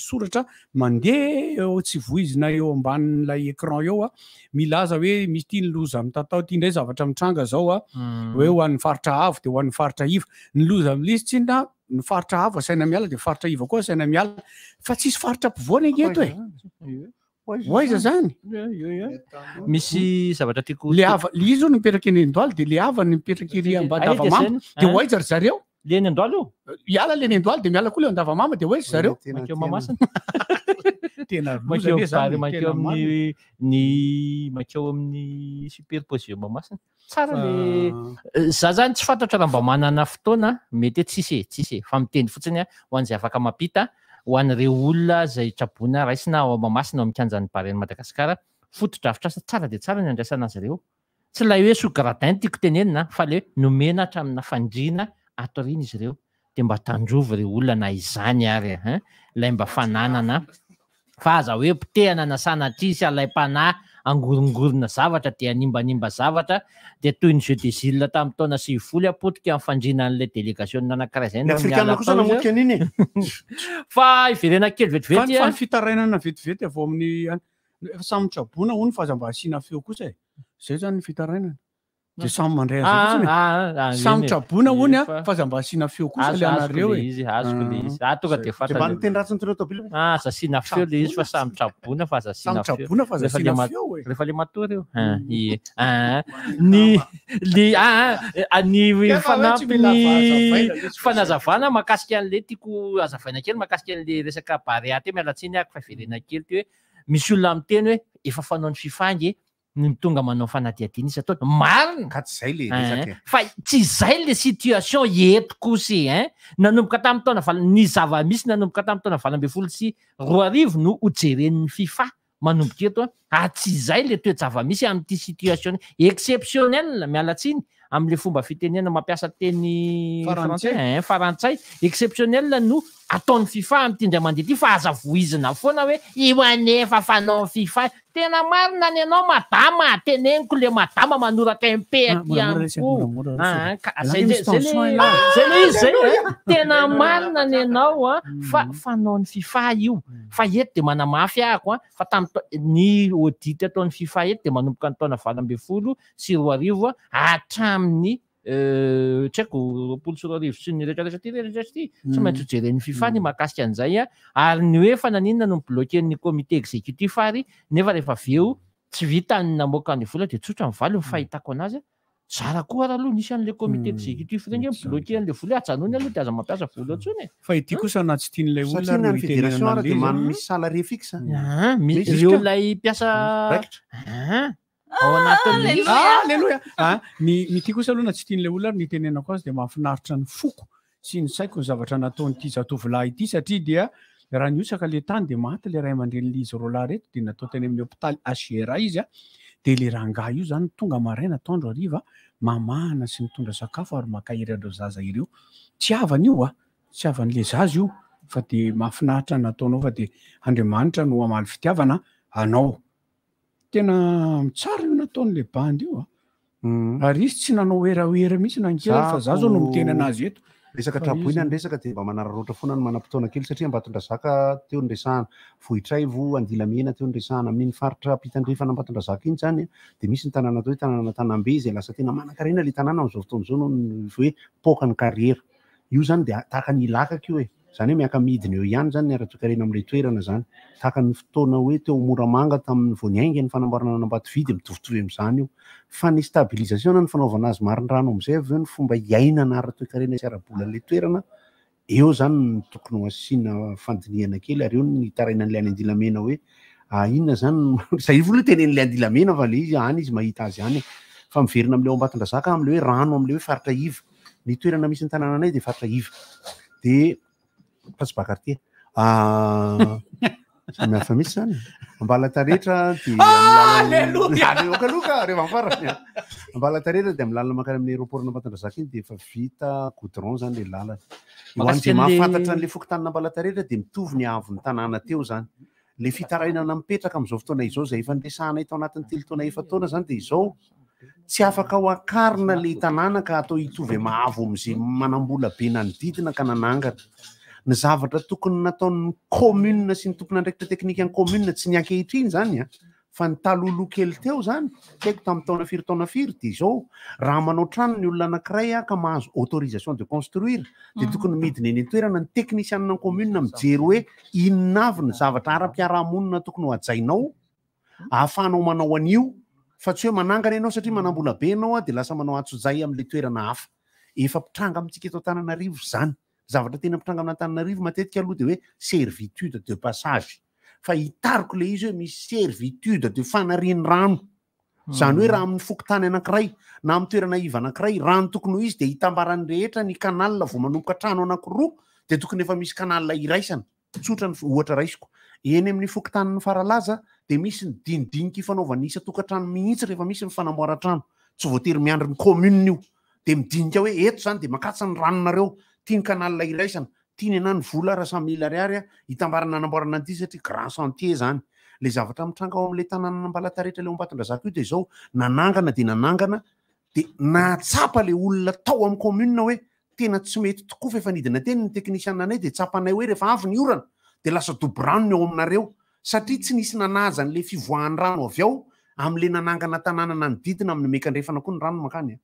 soratra mandeha eo tsy voizina eo ambanin'ilay écran eo a milaza hoe misy ity ny loza mitatao ity indray zavatra mitranga zao a mm. hoe ho an'ny faritra avo dia ho an'ny faritra iva ny loza amin'ilay izy tsinona ny faritra avo asaina miala dia faritra iva koa asaina miala fa tsisy faritra ampovoany ange eto e ho aiza zany misy zavatra tiako le ava le izy no mipetraka eny Andoaly dia le havany mipetraka ery Ambadavamamba dia ho aiza ry zareo le eny Andoaly io hiala le eny Andoaly dia miala koa le Andavamamba dia ho aiza zareo mankeo Mahamasina tena mankeo amin'ny mankeo amin'ny ny mankeo amin'ny superposé Mahamasina Tsara le za zany tsy fantatro raha mba manana fotoana mety hoe tsisy e tsisy e fa miteny fotsiny aho ho an'izay afaka mampita ho an'ireo olona izay traboina raisina ao Mahamasina ao amin'ny kianjan'ny Barea-n'i Madagasikara fotodrafitrasa tsara dia tsara ny andraisana azy ireo tsy ilay hoe sous gradin tiako tenenina fa le nomena hatramina fandriana ato aoriana izy ireo dia mba tandrovy re olona na izany ary hein ilay mba fananana fa aza hoe potehana na sanatria sy alaim-panahy angorongorona zavatra dia hanimbanimba zavatra dia toy ny jeu des îles tamin'ny taona 90 potika ny fandriana an'ilay delegasiona anankiray izay Ny no Afrikana niala kosa tao izy namotika an'iny e. fa hiverena kely Fa vetivety ny fa a ny fitarainana vetivety avy ao amin'ny efa samy traboina hono fa aza mba asiana feo kosa e. Zay zany ny fitarainana. Dia samy mandray azy Ah, fotsiny e. ah, ah, Samy eny e. traboina hono a, Efa- fa aza mba asiana feo kosa Azo- le azoko anareo le e. izy, azoko le izy. Ah, tonga dia Zay. fantatra. Dia mba niteny ratsy ny teo tôbily ve? Ah, aza asiana feo le izy fa samy traboina fa aza asiana Samy feo. traboina fa aza Rehefa le asiana ma- feo e. Rehefa le matory io. Ah, ie. Ah, ny ny ah, ah, ny Efa hoe tsy mila fanampiny fahazavaina le izy fa fanazavana mahakasika an'le tiako hazavaina kely mahakasika an'le resaka Barea teo miala tsiny ako fa hiverena kely teo hoe misy olona miteny hoe efa fanaon'ny FIFA ange ny tonga manao fanadihadiana isan-taona. Marina! Ka tsy zay le Hein, resaka e. Fa tsy izay le situation eto kosa e, hein. Nanomboka tamin'ny taona valo, ny zava-misy nanomboka tamin'ny taona 2018 no ho jeren'ny FIFA manomboka eto an. Ary tsy izay le toe-java-misy amin'ity situation exceptionnelle, miala tsiny amin'le fomba fitenena mampiasa teny Farantsay. frantsay, hein, farantsay, exceptionnelle no ataon'ny FIFA amin'ity indray mandeha ity fa aza voizina foana hoe io anefa fanaon'ny FIFA. Tena marina ny anao madama, teneniko le madama manoratra MP Ah, aty moramora resy, amiko. moramora Ah, resy. ka Alà zay misy zay le tension elah. zay le izy zay eh. Tena marina ny anao a fa fanaon'ny FIFA io. Fa eto dia manamafy ahako a fa tamin'ny tao- ny audit ataon'ny FIFA eto dia manomboka ny taona 2018 a hatramin'ny tsy haiko 2020 sy ny rehetra rehetra ty rehetra rehetra ty tsy maintsy ho jeren'ny FIFA ny mahakasika an'izay a ary ny hoe fa naninona no bloquer-n'ny comité exécutif ary nefa rehefa avy eo tsy vita ny namoaka ny vola dia tsotra ny valiny fahitako anazy a. Zara koa ary aloha nisy an'le comité exécutif ireny hoe mi-bloquer an'le vola hoe ajanony aloha de aza mampiasa vola intsony e. Fa ity kosa na tsy tian'ilay olona Satria ary ny no an'ny fédération itenenana ary dia an'ilay man- izy. misy salarié fixe. Ah, mi- Misy ireo ka. ilay mpiasa Raikitra. Ah, ao anatin'ny Ah, Alléluia. Ah, ny ny ity kosa aloha na tsy tian'ilay olona ary ny itenenako azy dia mahafinaritra ny foko sy ny saiko ny zavatra nataon'ity zatovolahy ity satria dia raha nihotsaka le tany dia maty le ray aman-drenin'izy roalahy reto dia natao teny amin'ny hôpitaly HGRA izy a dia le rangahy io zany tonga maraina atoandro hariva mamahana sy mitondra sakafo ary mankahery an'ireo zaza ireo. Tsy havany io a, tsy havan'le zaza io fa dia mahafinaritra ny nataonao fa dia Andriamanitra no hamaly fitiavana anao. Tena tsara io nataon'le bandy io a. Ary izy tsy nanao werawera mihitsy na kely fa za zao no miteny anazy eto. Resaka Fa traboina izy- ny resaka dia mba manararaotra foana ny manam-potoana kely satria Ambatondrazaka teo ny resahana, Vohitraivo, Andilamena teo ny resahana, amin'iny faritra ampitandrefana Ambatondrazaka iny izany dia misy ny tanàna atao hoe tanàna Tanambe izay lasa tena manankarena ilay tanàna amin'izao fotoana izao noho ny hoe poaka ny kariera. Io izany dia tahaka ny Ilakaka io e! Izany hoe miaka-midina eo ihany izany ny ara-toekarena amin'ilay toerana izany. Tahaka ny fotoana hoe teo Moramanga tamin'ny vao niainga ny fanamboarana an'Ambatovy dia mitovitovy amin'izany io. Fa ny stabilisation na ny fanaovana azy marindrano amin'izay avy eo ny fomba iainana ara-toekarena sy ara-bolan'ilay toerana, eo izany no tokony ho asiana fandinihana kely ary eo no itarainan'ilay any Andilamena hoe inona izany no, izay aloha no tenenin'ilay Andilamena fa ilay izy any izy mahita azy any e. Fa miverina amin'ilay ao Ambatondrazaka amin'ilay hoe rano amin'ilay hoe faritra iva. Ny toerana misy ny tanànanay dia faritra iva. Dia fa tsy bas quartier. Ah, samy hafa mihitsy zany. Ambalataretra dia Alléluia! Aleoka aloha ka rehefa farany. Ambalataretra dia amin'ny lalana mankany amin'ny aéroport n'Ambatondrazaka iny dia efa vita goudron zany ilay lalana. Ho an'izay Mahakasika an'le- mahafantatra an'ilay fokontanin'Ambalataretra dia mitovy ny haavon'ny tanàna teo zany. Ilay fitarainana mipetraka amin'izao fotoana izao izay efa niresahanay tao anatin'ny telo taona efa-taona izany dia izao, tsy afaka ho akarina ilay tanàna ka atao hitovy mahavo amin'izay manam-bola be nanodidina ka nanangana. Ny zavatra tokony nataon'ny commune sy ny tompon'andraikitra teknikan'ny commune, tsy ny ankehitriny izany an, fa ny talohaloha kely teo izany, tsy haiko tamin'ny taona firy taona firy, dia izao, raha manao trano ny olona anankiray ka mahazo autorisation de construire, dia tokony midina eny an-toerana ny teknisianina commune mijery hoe inona avy ny zavatra ara-piarahamonina tokony ho hajainao ahafahanao manao an'io fa tsy hoe manangana ianao satria manam-bola be ianao dia lasa manao antsojay amin'ilay toerana hafa. Efa mpitranga amintsika eto Antananarivo izany. Zavatra tena mpitranga amin'Antananarivo matetika aloha dia hoe servitude de passage. Fa hitariko ilay izy hoe misy servitude de fanariany rano. Izany hoe raha amin'ny fokontany anankiray na amin'ny toerana iva anankiray, raha ny tokony ho izy dia hitambaran'ny rehetra ny canal vao manomboka trano anankiroa dia tokony efa misy canal iraisana. Tsotra ny ohatra raisiko. Eny amin'ny fokontanin'ny Faralaza dia misy ny dinidinika ifanaovan'ny isan-tokantrano mihitsy rehefa misy ny fanamboaran-trano. Tsy voatery miandry ny commune io. Dia midinika hoe eto izany dia mankatsa ny ranonareo, ity ny canal iraisana, Ty nenah ny vola raha samy mille ariary hitambarana hanamboarana an'ity satria grand chantier zany. Le zavatra mitranga ao amin'ilay tanànan'Ambalataretra ilay ao Ambatondrazaka io dia izao, nanangana dia nanangana dia nahatsapa le olona tao amin'ny commune hoe tena tsy mety tokoa fa efa nidina teny ny technicien anay dia tsapanay hoe rehefa avy ny orana dia lasa dobo rano ny ao aminareo satria tsy nisy nanaja an'ilay fivoahan'ny rano avy ao amin'ilay nanangana tanàna nanodidina amin'ny miakandrefana koa ny rano mankany a.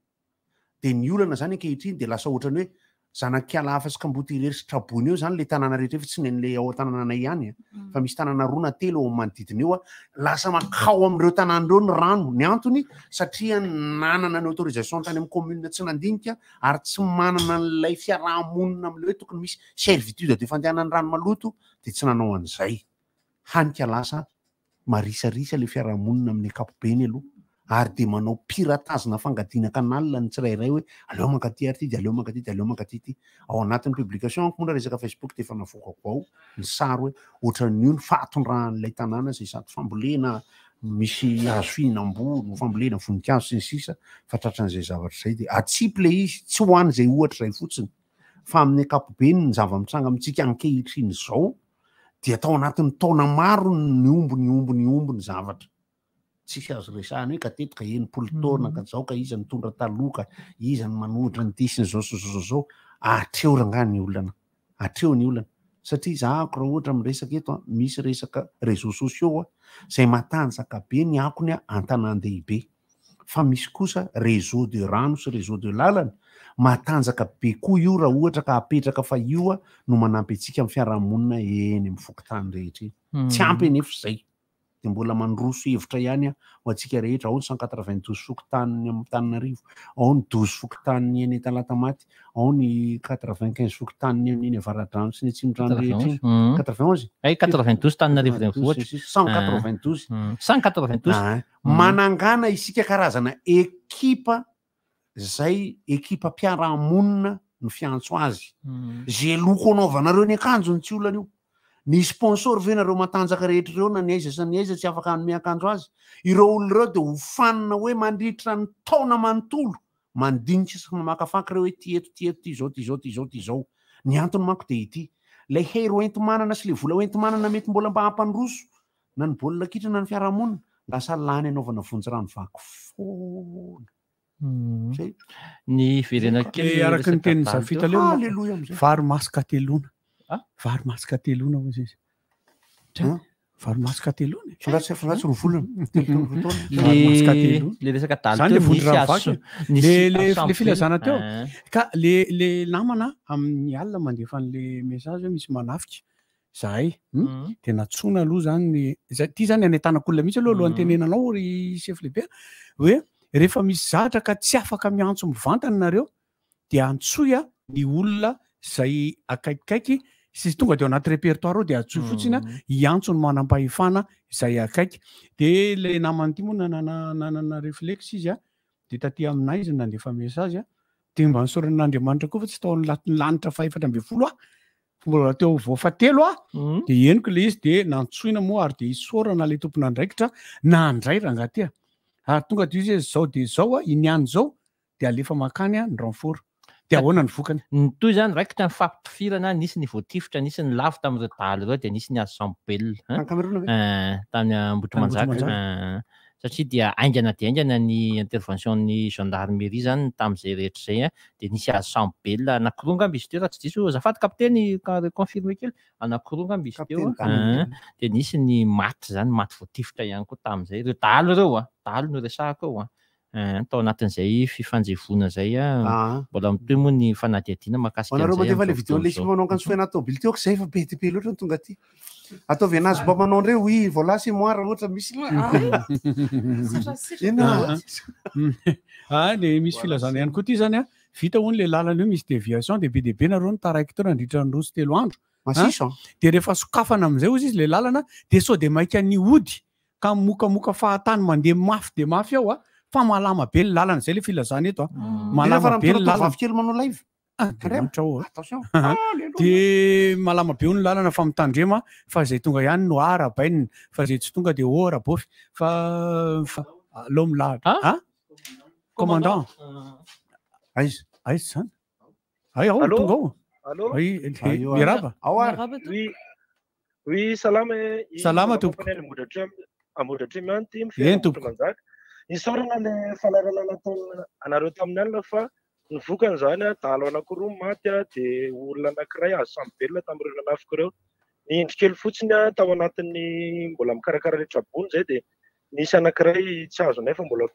Dia ny olana zany ankehitriny dia lasa ohatrany hoe zanak'ala hafa sy kamboty irery sy traboina eo zany le tanàna rehetra eo fa tsy ny an'le ao an-tanànanay ihany a, fa misy tanàna roa na telo eo amin'ny manodidina eo a, lasa mankao amin'ireo tanàna ireo ny rano, ny antony satria nanana ny autorisation tany amin'ny commune tsy nandinika ary tsy manana an'ilay fiaraha-monina amin'ilay hoe tokony misy servitude de fandehanan'ny rano maloto dia tsy nanao an'izay, hany ka lasa marisarisa ilay fiarahamonina amin'ny ankapobeny aloha ary dia manao piratage na fangadiana canal ny tsirairay hoe aleo mankaty ary ity dia aleo mankaty dia aleo mankaty ity. Ao anatin'ny publication amiko moa na resaka Facebook dia efa navoakako ao ny sary hoe ohatran'io ny fahatondrahan'ilay tanàna izay sady fambolena misy hazo fihinam-boa no fambolena voninkazo sy ny sisa fa tratran'izay zavatra izay dia atsipy ilay izy tsy ho an'izay ohatra izay fotsiny fa amin'ny ankapobeny ny zava-mitranga amintsika ankehitriny izao dia tao anatin'ny taona maro no nihombo nihombo nihombo ny zavatra. Tsisy azo resahana hoe ka teto ka 60 taona ka zao ka iza nitondra taloha ka iza no manohitra an'ity sy ny zao sy zao zao. Hatreo rangahy ny olana. Hatreo ny olana. Satria zahako raha ohatra miresaka eto an, misy resaka réseaux sociaux izay matanjaka be ny akony an-tanàn-dehibe. Fa misy kosa réseau de rano sy réseau de lalana, matanjaka be koa io raha ohatra ka apetraka fa io no manampy antsika amin'ny fiarahamonina eny amin'ny fokontany rehetra eny. Tsy ampy anefa izay. de mbola mandroso hevitra ihany aho ho antsika rehetra. Ao ny 192 fokontany Antananarivo, ao ny 12 fokontany eny Talatamaty, ao ny 95 fokontany eny Avaradrano sy ny Atsimondrano rehetra iny. 91? Ay, 92 Tananarivo renivohitra. 192. 192. Ah, Manangana isika karazana ekipa zay ekipa mpiarahamonina no fiantso azy. Ze loko anaovanareo ny akanjo ny tsy olana io. Ny sponsor ve nareo matanjaka rehetra ireo na ny aiza sy ny aiza tsy afaka hanome akanjo azy? Ireo olona ireo dia ho fanina hoe mandritra ny taona manontolo mandinika sy mamakafaka ireo hoe ty eto, ty eto, ty izao, ty izao, ty izao, ty izao. Ny antony manko dia ity, ilay hery hoenti-manana sy ilay vola hoenti-manana mety mbola mba hampandroso na ny baolina kitra na ny fiarahamonina, lasa lany anaovana vonjy rano vaky foana. Zay. Ny verena kely Eh, araka ny tenin'i Zafita leo, Alléluia amizay. vary masaka telona. Ah? Vary masaka telona hoy izy. Hein? Vary masaka telona. Fangatsy fangatsy roa volana, telo taona, roa taona. Vary masaka telona. Le resaka dahalo Zany le teo vondro nisy rano azo vaky. nisy Le le azo le filazana teo. Eh. Ka le le namana amin'ny alina mandefa an'le message hoe misy manafika zahay. De natsoina aloha zany ny zay ty zany anentanako olona mihitsy aloha alohan'ny tenenanao ry chef lehibe hoe rehefa misy zavatra ka tsy afaka miantso mivantana nareo dia antsoy a ny olona zay akaikikaiky sy tonga de ao anaty répertoire ao de antsoy fotsiny a hiantso ny manam-pahefana izay akaiky. De le namany ity moa nanana nanana réflexe izy a de taty aminay izy nandefa message a de mba nisaoran'Andriamanitra koa fa tsy tao anatin'ny lanitra faha-14 aho fa mbola teo vao fahatelo aho de henoko le izy de nantsoina moa ary de isaorana le tompon'andraikitra nandray rangahy ty a. Ary tonga de izy hoe zao de zao a, iny ihany zao de alefa mankany a ny renfort. De ahoana ny vokany? Nitohy zany raikitra ny fampitifirana, nisy ny voatifitra, nisy ny lavo tamin'ireo dahalo ireo, dia nisy ny azo sambo-belona. Tany Cameroun ve? Eh, tany Ambohitrimanjaka. Ambohitrimanjaka. Eh, satria dia haingana dia haingana ny intervention-n'ny gendarmerie zany tamin'izay rehetra izay, eh, dia nisy azo sambo-belona anankiroa angamba izy teo raha tsy diso, azafady kapiteny, ka confirmer kely, anankiroa angamba izy teo, Kapiteny eh, Daniel. dia nisy ny maty zany, maty voatifitra ihany koa tamin'izay, ireo dahalo ireo an, dahalo no resahako eo an. Eh, tao anatin'izay fifanjevoana izay, Ah. mbola mitohy moa ny fanadihadiana mahakasika Ho anareo an'izay mandefa le amin'izao vidéo fotoana le izao. ekipa manao akanjo fohy anaty tômôbily teo izay fa be dia be loatra ny tonga aty. Ataovy anazy mba manao indray oui voilà c'est moi raha ohatra misy. Inona? Ah, le misy filazana ihany koa ty zany a, vita hono le lalana io misy déviation de be dia be nareo no taraiky teo nandritra ny 2 sy 3 andro. Masiso, Ah, de rehefa sokafana amin'izay hozy izy le lalana de sao de maika ny hody ka mimokamoka fahatany mandeha mafy dia mafy ao a, fa malama be ny lalana, zay le filazana eto a. Malama Malama be ny lalana. Vavy kely manao live. Andriamanitra ao a. Attention. De malama be ny lalana fa mitandrema fa zay tonga ihany no arabainina fa zay tsy tonga de ô rabofy fa fa aleo milahatra. Ah? Commandant. Aiza? Aiza zany? Ay ao Allô? tonga ao. Allô? Ay, miarahaba. Ao ary. Oui. Oui, salama e. I Salama, tompoko. Colonel Ambohidratrimo Ambohidratrimo ihany ty mifehy Eny, tompoko. Ambohitrimanjaka. Isaorana le fanairana nataon anareo tamin'ny alina fa ny vokany zany a dahalo anankiroa maty a de olona anankiray azo samy velona tamin'ireo nanafika ireo. Ny indro kely fotsiny a tao anatin'ny mbola mikarakara le trabony zay de nisy anankiray tsy azonay fa mbola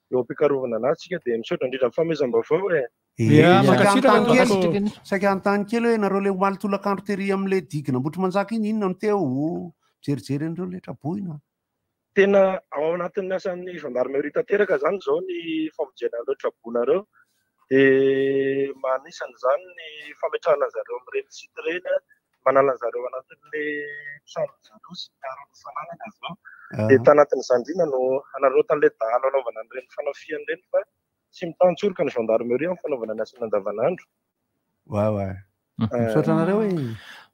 eo am-pikarovana anazy tsika de misaotra indrindra amin'ny fanomezam-baovao e. Ya, Saika mankasitraka hanontany tompoko. kely, saika hanontany kely hoe nareo le omaly tolakandro tery amin'le digue Ambohitrimanjaka iny inona no teo mijerijery an'ireo le traboina. Tena ao anatin'ny asan'ny gendarmerie tanteraka zany zao ny famonjena an'ireo traboina ireo. De anisan'izany ny fametrahana an'zareo amin'ireny site ireny, manala an'zareo anatin'le tranon-jareo sy miaro ny fananany avy eo. De tanatin'izany indrindra no hanararaotan'ilay dahalo anaovana an'ireny fanafihana ireny fa tsy mitantsoroka ny gendarmerie amin'ny fanaovana ny asany andavanandro. Ouais ouais. Misaotra anareo e.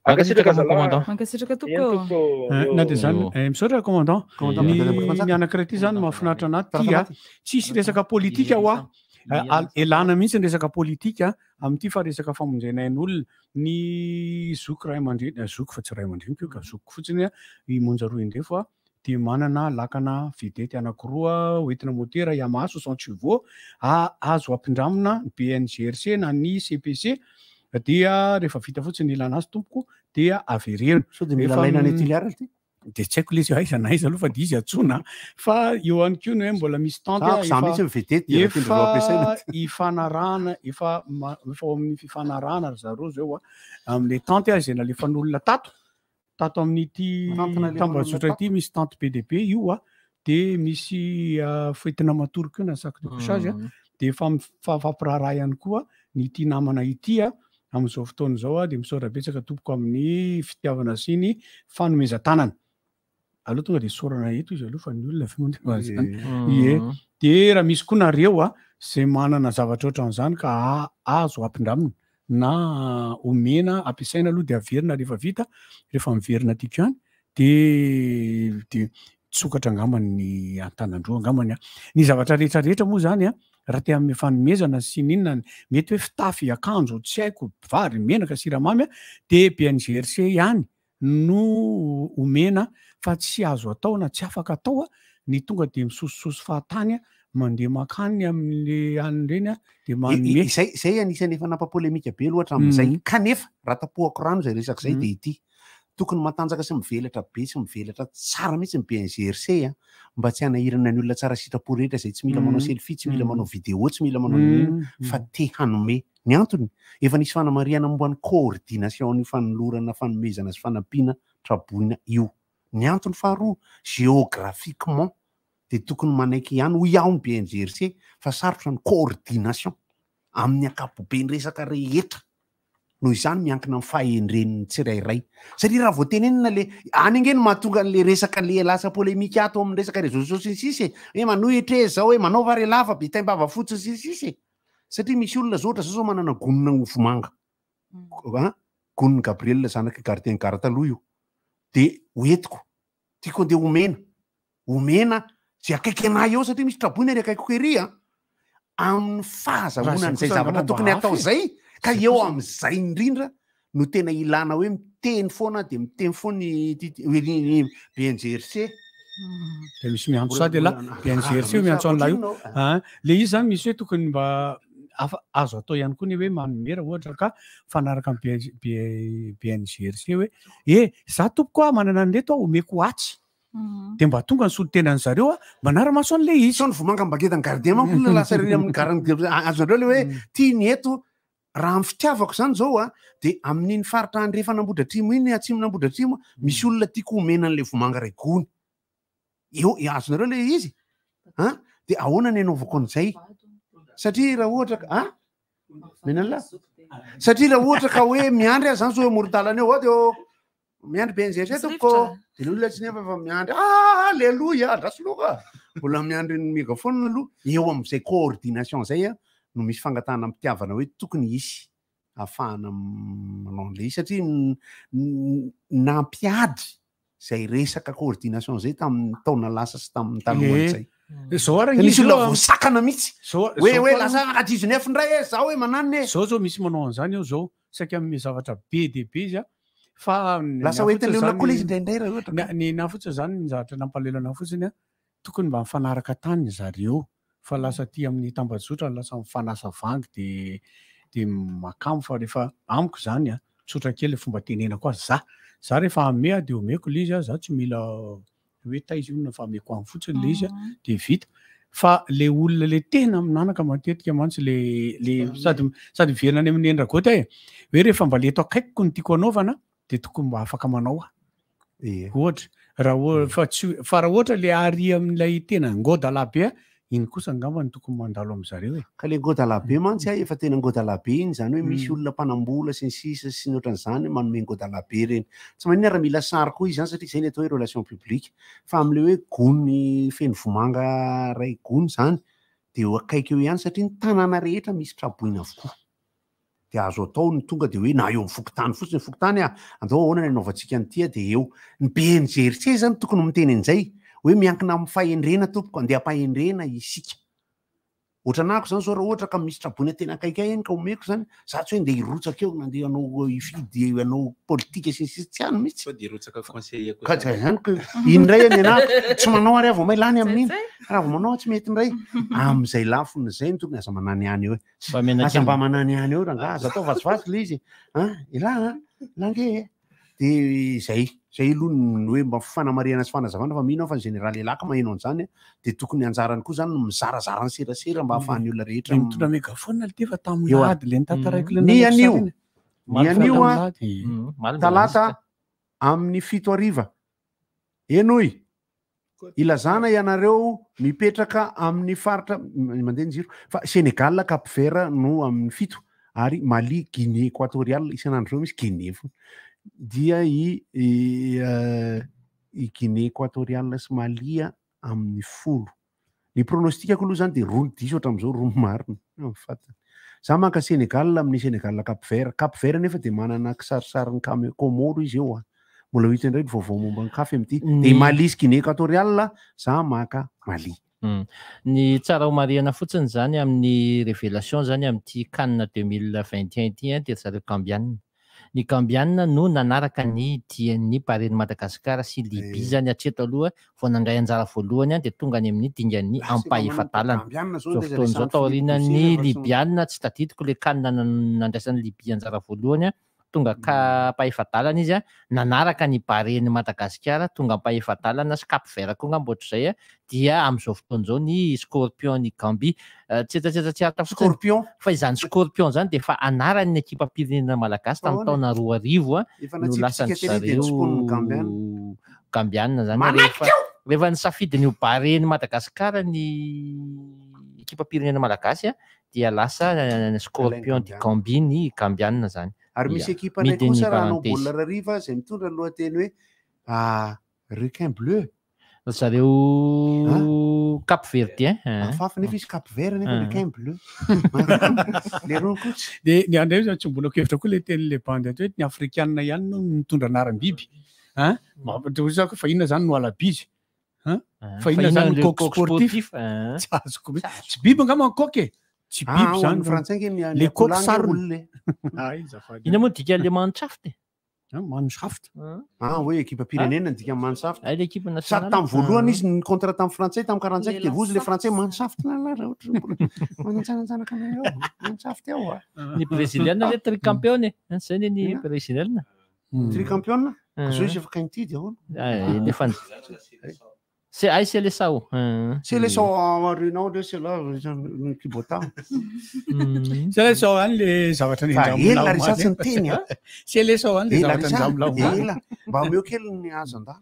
Mankasitraka zalahy. Mankasitraka Eny tompoko. tompoko. Eh, na dia zany eh, misaotra commandant. Commandant Ny Brigade Ambohitrimanjaka. ny anankiray ity zany mahafinaritra anahy ty a. Taratamaty. Tsisy resaka politika ho aho. Eh, Elana mihitsy ny resaka politika amin'ity fa resaka famonjena ain'olona. Ny zoky ray aman-dreny, eh, zoky fa tsy ray aman-dreniko io ka zoky fotsiny a, i Monja Roindefo a, dia manana lakana vedety anankiroa hoentina motera Yamaha 60 chevaux azo ampindramina ny BNGRC na ny CPC dia rehefa vita fotsiny ny ilana azy tompoko dia avereno. Sao dia mila Rehefa alaina any m- Toliara ity? De tsy haiko le izy aiza na aiza aloha fa de izy antsoina fa eo ihany koa ny hoe mbola misy tente Za- za mihitsy ny vedety dia raha tian-dry zareo ampiasaina. efa ifanarahana efa efa ao amin'ny fifanarahana ry zareo zao a amin'le tente a izay nalefan'olona tato. Tato amin'ity Tante nalefa tambajotra nanao ity misy tente be dia be io a, dia misy foentina matory koa na sac de couchage a, dia efa mifampiraharaha ihany koa ny ity namana ity a, amin'izao fotoana izao a, dia misaotra betsaka tompoko amin'ny fitiavana sy ny fanomezan-tanana. Aleo tonga dia isaorana eto izy aloha fa ny olona avy eo mandeha izany. Ie. Dia raha misy koa nareo a, izay manana zavatra ohatran'izany ka azo ampindramina na omena ampiasaina aloha dia averina rehefa vita, rehefa miverina aty ko ihany dia dia tsokatra angambany ny antanan-droa angambany a. Ny zavatra rehetra rehetra moa izany a, raha te hanome fanomezana sy ny inona, mety hoe fitafy, akanjo, tsy haiko, vary, menaka, siramamy a, dia BNGRC ihany no omena fa tsy azo atao na tsy afaka atao ny tonga dia misosososo fahatany mandeha mankany amin'le any ireny dia manome. Izay izay anisan'ny efa nampa-polemika be aloha hatramin'izay. Kanefa raha tapohako rano izay resaka izay dia ity. Tokony matanjaka sy mivelatra be sy mivelatra tsara mihitsy ny BNGRC a, mba tsy hanahirana ny olona tsara sitrapo rehetra izay tsy mila manao selfie, tsy mila manao vidéo, tsy mila manao n'inona fa te hanome. Ny antony, efa nisy fanamarihana momba ny coordination an'io fanolorana fanomezana sy fanampiana traboina io. Ny antony faharoa, géographiquement dia tokony manaiky ihany hoy aho ny BNGRC fa sarotra ny coordination amin'ny ankapobeny resaka rehetra. Noho izany miankina amin'ny fahendren'ny tsirairay. Satria raha vao tenenina le, any ange no mahatonga an'le resaka le lasa polémique ato amin'ny resaka réseaux sociaux sy ny sisa e, hoe manohitra e zao hoe manaova re lava be taim-bava fotsiny sy ny sisa e. Satria misy olona zao ohatra zao zao manana gonina ovomanga. An, gonin'i Gabriel zanak'i gardien gara taloha io. De hoentiko, tiako andeha homena. Omena zay akaiky anah eo satria misy traboina ery akaikiko ery an. Amin'ny fahazahoana an'izay zavatra tokony hatao zay ka eo amin'izay indrindra no tena ilana hoe miteny foana de miteny foana ny BNGRC. De misy miantso sady elah, BNGRC io miantso an'lah io. An, le izy zany misy hoe tokony mba afa azo atao ihany koa ny hoe manome raha ohatra ka mifanaraka amin'ny BNGRC hoe e za tompoko a manana an'ireto aho omeko atsy. De mba tonga ny solontenan'ny zareo a manara-maso an'le izy. Sao ny vomanga mba gardien manko olona lasa ery amin'ny garan'ny azonareo le hoe tia ny eto. Raha amin'ny fitiavako izany izao a, dia amin'iny faritra andrefan'Ambohidratrimo iny, atsimon'Ambohidratrimo, misy olona tiako homena an'ilay vomanga iray gony. Eo, azonareo ilay izy? An? Dia ahoana ny anaovako an'izay? Satria raha ohatra ka, an? Menallah? Satria raha ohatra ka hoe miandry aho izany zao eo amoron-dalana eo, dia Miandry BNGRC tompoko. Dia ny olona tsy nefa fa miandry. Ah, aleloia, andraso aloha. Mbola miandry ny mégaphone aloha. Eo amin'izay coordination izay a, no misy fangatahana am-pitiavana hoe tokony hisy ahafahana manao an'ilay izy satria nampiady izay resaka coordination izay tamin'ny taona lasa sy tamin'ny talohan'izay. Zao ary Nisy olona voasakana mihitsy. Hoe hoe lasa anka 19 indray e, zao hoe mananona e. Zao zao misy manao an'izany eo zao. Saika hanome zavatra be dia be izy a. Fa ny Lasa ahy hoentin'ilay fotsiny olona koa ilay zany izy indraindray raha ohatra ka. Ny ahy fotsiny zany ny zavatra nampalahelo anahy fotsiny a, tokony mba mifanaraka tany zareo fa lasa aty amin'ny tambajotra no lasa mifanasa vangy de de makamo fa rehefa amiko zany a, tsotra kely ny fomba tenenako azy za, za rehefa hanome aho de omeko ilay izy a, za tsy mila hoe taiza io fa ameko any fotsiny le izy de vita fa le olona le tena minanaka matetika mantsy le le sady sady miverina any amin'ny Neny e hoe rehefa mba le eto akaikiko no tiako anaovana de tokony mba afaka manao aho ohatra raha oha- fa tsy fa raha ohatra le ary amin'ilay tena ngôdala be iny kosa angamba no tokony mandalo amin-dry zareo e. Ka le ngôdala be mantsy a, efa tena ngôdala be iny, izany hoe misy olona mpanam-bola sy ny sisa sy ny ohatran'izany manome ngôdala be ireny. Tsy maninona raha mila sary koa izy izany satria izay ny atao hoe relation publique. Fa amin'ilay hoe gony feno vomanga iray gony izany dia eo akaiky eo ihany satria ny tanàna rehetra misy traboina avokoa. dia azo atao ny tonga dia hoe na eo amin'ny fokontany fotsiny, fokontany a, andao ahoana ny anaovantsika an'ity a, dia eo. Ny BNGRC zany tokony miteny an'izay, hoe miankina amin'ny fahendrena tompoko, andeha am-pahendrena isika. Ohatran'ahako zany zao raha ohatra ka misy traboina tena akaiky ahy eny ka omeko zany, za tsy hoe ndeha hirotsaka eo na ndeha hanao hifidy hanao politika sy ny sisa, tsy any mihitsy. Sao dia hirotsaka conseiller kosa. Ka zay zany ko, iny indray ny anah, tsy manao ary aho vao may lany amin'iny, raha vao manao aho tsy mety indray. Amin'izay lafiny izay no tokony aza manany any eo e. Mba menatra Aza mba manany ihany eo rangaha, aza atao vazivazy le izy e. Elah an, elah ange e. De zay, zay aloha ny hoe mba fanamarihana sy fanazavana fa mino aho fa ny général elah ka maheno an'izany de tokony anjarany koa zany no mizarazara ny serasera mba ahafahan'ny olona rehetra Le mitondra mégaphone le ty fa tamin'ny Eo lahady le notantaraiko le Ny nanao anio, sary iny. ny anio an, Maly mbola talata misy ka. amin'ny 7 hariva. Henoy! Ilazana ianareo mipetraka amin'ny faritra mandeha ny jiro fa Sénégal Cap Vert no amin'ny 7 ary Mali Guinée Équatoriale isan'andro izao misy Guinée foana dia i i Guinée Équatoriale sy Mali amin'ny 10. Ny pronostic-ko aloha zany dia roa ny diso hatramin'izao, roa ny marina. Amin'ny fatiny. Za maka Sénégal amin'ny Sénégal Cap Vert. Cap Vert nefa dia manana kisarisarin'ny Cam- Comores izy eo a. Mbola ho hita indray ny vaovao momba ny CAF amin'ity. Dia Mali sy Guinée Équatoriale, za maka Mali. Ny tsara ho marihana fotsiny zany amin'ny révélation zany amin'ity CAN 2021 ity dia ry zareo Gambiana. Ny Gambiana no nanaraka ny dian'ny Baren'i Madagasikara sy Libia izany hatreto aloha vao nandray anjara voalohany dia tonga any amin'ny dingan'ny ampahefa-dalana. Izao fotoana izao taorian'ny Libiana, tsy tadidiko ilay CAN nandraisan'i Libia anjara voalohany, tonga ampahefa-dalana izy, nanaraka ny Baren'i Madagasikara, tonga ampahefa-dalana sy Cap Vert koa angamba ohatr'izay, dia amin'izao fotoana izao ny Scorpion-n'i Gambie. Tsetsatsetsa tsy aritra fotsiny. Scorpion. Fa izany Scorpion izany dia efa anaran'ny ekipam-pirenena malagasy tamin'ny Ahoana? taona 2000 Efa no natsipitsika lasan-dry tery dia zareo notsimponin'ny Gambiana. Gambiana izany. Manaiky Rehefa rehefa nisafidy ny ho Baren'i Madagasikara ny ekipam-pirenena malagasy dia lasa Scorpion du Gambie ny Gambiana izany. Ary misy Ia. ekipanay Midy ny kosa raha hanao parenthèse. baolina rariva izay mitondra ny lohateny hoe Requin bleu. Ry zareo Cap Verdien. Hafahafa nefa izy Cap Vert nefa requin bleu. Le rony koa tsy. Dia ny andreo zany tsy mbola hevitra koa le tenin'le bandy ato hoe ny afrikanina ihany no mitondra anaram-biby. Hein? Mampatra hoy zako fa inona zany no alabizy? Hein? Fa inona zany no coq sportif? Tsy azoko mihitsy. Tsy biby angamba ny coq e. Tsy Ah, biby ho zany. an'ny frantsay ange ny- ny Le coq akoho lahy ange sarony. olona e. Ay, azafady. Inona moa ny dikan'le Mannschaft e? Mannschaft. Ah, hoe ekipam-pirenena ny dikan'ny Mannschaft. Ay, l'équipe Sady nationale. tamin'ny voalohany izy ny contrat tamin'ny frantsay tamin'ny 45 dia vozy le Mannschaft. frantsay Mannschaft lala raha ohatra mbola manantsanantsanaka anay ao Mannschaft ao a. Ny brésilienne le tricampion e. Zay ny ny brésilienne. Tricampion? Zao izy efa kaintidy ahoana? Ah, nefa ny C'est ay Seleção. Seleção arenao le c'est là ny Kibota. Seleção any le zavatra Fa ela ry za tsy niteny a. Seleção any le Ela zavatra ry za, nindramina omaly. ela. Mba omeo kely ny hazan-da.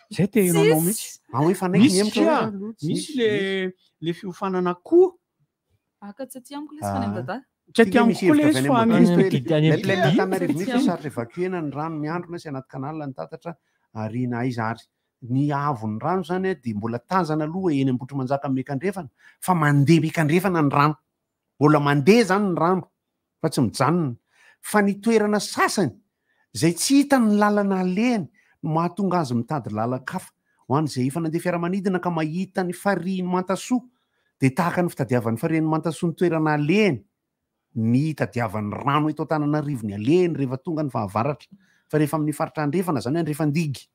Zay te heno anao mihitsy. Ah, hoe efa naiky Misy ny hemitra tsia, hoe aloha, tsy misy misy, le le fiofanana koa. Aka tsy aty amiko lesy fa any amin'ny dada. Tsy aty amiko koa le izy fa any Ilay amin'ny plaine Antananarivo mihitsy sarotra évacuer-na ny rano miandrona sy anaty canal ny tatatra ariana aiza ary ny haavon'ny rano zany a dia mbola tazana aloha eny Ambohitrimanjaka miakandrefana fa mandeha miakandrefana ny rano mbola mandeha zany ny rano fa tsy mijanona fa ny toerana sasany zay tsy hita ny lalana alehany no mahatonga azy mitady lalan-kafa ho an'izay efa nandeha fiaramanidina ka mahita ny farihin'ny Mantasoa dia tahaka ny fitadiavan'ny farihin'ny Mantasoa ny toerana alehany ny hitadiavan'ny rano eto Antananarivo ny alehany rehefa tonga ny fahavaratra fa rehefa amin'ny faritra andrefana zany hoe andrefan-digy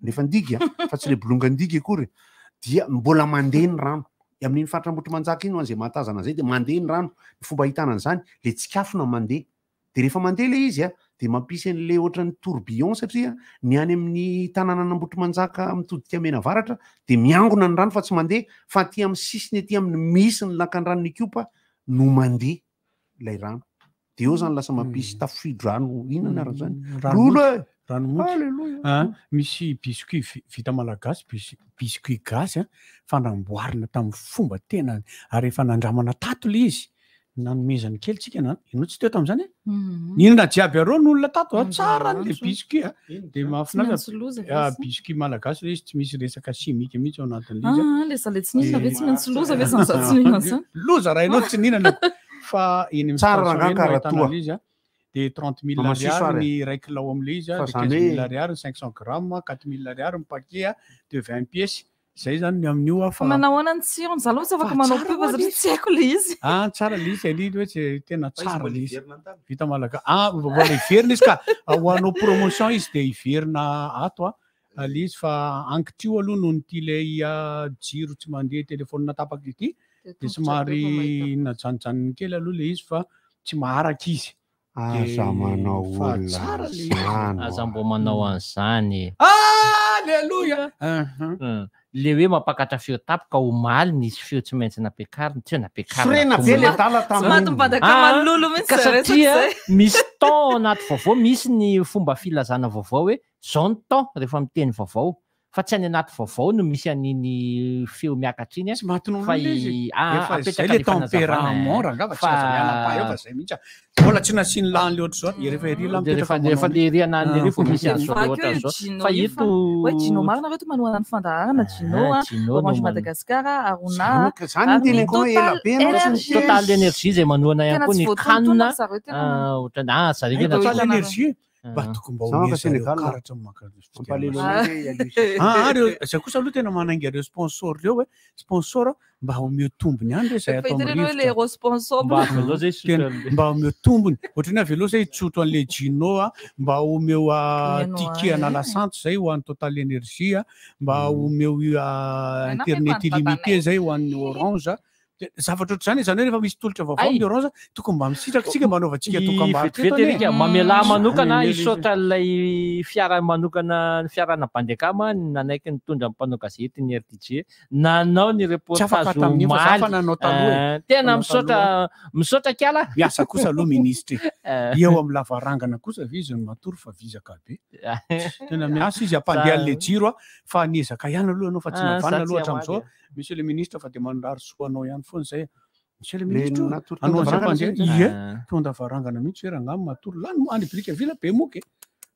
andrefan-digy a fa tsy le bolongan-digy akory dia mbola mandeha ny rano E amin'iny faritra Ambohitrimanjaka iny ho an'izay mahatazana an'izay dia mandeha ny rano ny fomba ahitana an'izany le tsikafona mandeha de rehefa mandeha le izy a de mampisy an'le ohatran'ny tourbillon satria ny any amin'ny tanànan'Ambohitrimanjaka mitodika Menavaratra de miangona ny rano fa tsy mandeha fa aty amin'ny sisiny aty amin'ny misy ny lakan-dranon'Ikopa no mandeha ilay rano de eo zany lasa mampisy tafio-drano inona anarana zany lolo e Ranomody. Alléluia. Ah, misy biscuit vita malagasy, biscuit gasy a, fa namboarina tamin'ny fomba tena ary efa nandramana tato le izy. Nanomezany kely tsika na ianao tsy teo tamin'izany e? Nihinana jiaby areo ny olona tato a, tsara ny le biscuit a. De mahafinaritra. Tsy maintsy loza ve Ah, izy? biscuit malagasy le izy tsy misy resaka chimique mihitsy ao anatin'le izy a. Ah, le za le tsy nihinana ve tsy maintsy loza ve zany za tsy nihinana zany? Loza raha ianao tsy nihinana fa eny amin'ny Tsara station rangahy eny no karaha ahitana toa. an'ilay izy a. De 30 000 Mamatsiso ariary ary e. ny iray kilao amin'ilay izy a, Fa de zany 15 hoe mille ariary ny 500 grammes, 4 000 ariary ny paquet a, de 20 pièces. Zay zany ny amin'io a Fa fa manahoana ny tsirony? Za aloha tsy afaka Fa manao tsara pub ho'a satria ilay izy. tsy haiko le izy. Ah, tsara ilay izy aloha hoe tsy tena Fa izy tsara mbola ilay izy. hiverina an-tany. Vita malagasy. Ah, mbola hiverina izy ka ho anao promotion izy de hiverina ato a. Ilay izy fa ankitrio aloha noho ny ity ilay jiro tsy mandeha telefaonina tapaka ity De de tongotra be vao somary mahita. najanojanony kely aloha ilay izy fa tsy maharaka izy. Aza De manao fa olona tsara ilay izy. zany Aza mbo manao an'izany e. Alléluia. Le hoe mampakatra feo tapoka omaly nisy feo tsy maintsy nampiakarina, tsy hoe nampiakarina Sorena koa be le moa. adala Tsy maty mibadaka Ah, malolo mihitsy ka zay resaka satria zay. misy ton anaty vaovao misy ny fomba filazana vaovao hoe zao ny ton rehefa miteny vaovao fa tsy any anaty vaovao no misy an'iny feo miakatra iny Tsy maty fa izy. i- ah, Efa apetraka zay le le fanazavana, tempérament rangaha fa tsy fa azo miala pa eo fa zay mihitsy. Mbola tsy nasiany lany le ohatr'izao. Rehefa ery lahy De mipetraka rehefa rehefa manao le ery ananiny ery vao misy Dia an'izao vaky ohatra hoe zao. Gino Fa io eto hoe Gino marina reto manohana ny fandaharana Gino Ah, a Gino no Orange man- Madagascar Aruna Zany ka- zany ary ny ny teneniko hoe ela Total be ianao tsy Energy. niteny. Total Energy zay manohana ihany Tena koa tsy ny voatonontonona Cannes ry zareo tena. ah, ohatrany ah zareo Ay, tena Total tsy- Energy mba tokony mba Za maka omea zareo Sénégal. karatra maka Mampalelo Ah. anay hoe Aliou Cissé. Ah, ah, reo zay kosa aloha tena manainga reo sponsor reo hoe sponsor mba omeo tombony ihany re zay Efa atao hitanareo hoe amin'ny le rivotra. responsable. Mba avelao zay hisotro Tena an'le- mba omeo tombony ohatrany hoe avelao zay hitsotro an'le Gino a mba omeo a Omeo ticket ahy. ana lasantsy zay ho an'ny Total Energy a mba omeo a Nana internet fe illimité babanay. zay ho an'ny Orange a. De zavatra ohatr'izany zany hoe rehefa misy tolotra vaovao Ay. amin'ny Orange tokony mba misitraka tsika mba anaovantsika dokam-barotra Vetivety eto anie. erika mamelà manokana Zany anie le izy. hisaotra ilay fiara manokana ny fiarana Bandekama nanaiky nitondra ny mpanao gazety ny RTG nanao ny Tsy afaka reportage tamin'iny fa za omaly fa nanao taloha e. Eh, tena Nanao misaotra taloha. misaotra kiala Miasa kosa aloha ministre. Eh. Eo amin'ny lavarangana kosa ve izy no matory fa vizaka be. Tena miasa izy ampandeha Za- an'le jiro a fa niezaka ihany aloha ianao fa tsy Ah, navanona za aloha tsy hatramin'izao. hamaly. Monsieur le ministre fa de mandrary soa anao ihany foana zay. Monsieur le Le ministre natory teo anao zay an-davarangana mpandeha. zay izy? Ie, Ah. teo an-davarangana mihitsy hoe rangahy matory lany moa any Brickaville be moka e.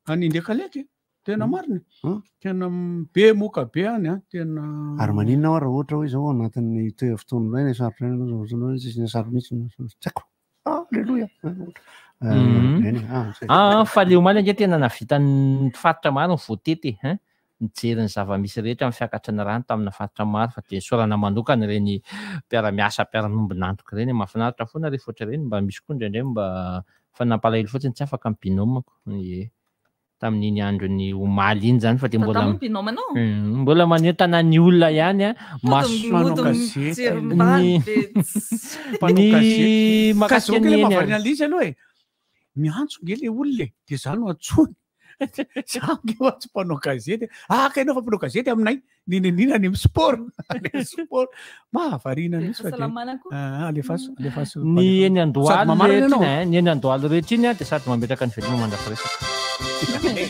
Any Indekaleka e. Tena marina. Hmm? Tena be moka be any a. Tena Ary maninona aho raha ohatra hoe zao anatin'ny toe fotoana iray ny sarotra iray anao zao hoe tsisy ny sary mihitsy tsy haiko. Alléluia. Eny, ah, zay. Ah, fa le omaly ange tena nahavita ny faritra maro ny voatety e, hein? Nijery ny zava-misy rehetra ny fiakatra ny rano tamina faritra maro fa de sorana manokana ireny mpiara-miasa mpiara-miombon'antoka ireny mahafinaritra foana rehefa ohatra ireny mba misy koa indraindray mba fa nampalahelo fotsiny tsy afaka ny binôme-ko ie tamin'iny andron'ny omaly iny zany fa de Fa mbola tamin'ny binôme anao? Mbola manentana ny olona ihany a Mody Mpanao mody gazety. mijery mbany ny be. mpanao ny gazety. Ka mahakasika zao ny kely eny mahavariana an'ilay izy aloha e. Miantso nge le olona e, de za no antsoiny. Za nge ho antso mpanao gazety. Ah, ka ianao fa mpanao gazety aminay. Ninanina any amin'ny sport. Any amin'ny sport. Mahavariana Dia mihitsy fa de fahasalamana koa. Ah, alefaso, alefaso. ny eny Sady Andohalo mamarana rehetra iny ianao. e, ny eny Andohalo rehetra iny a de sady mametraka ny veloma mandra-piresaka.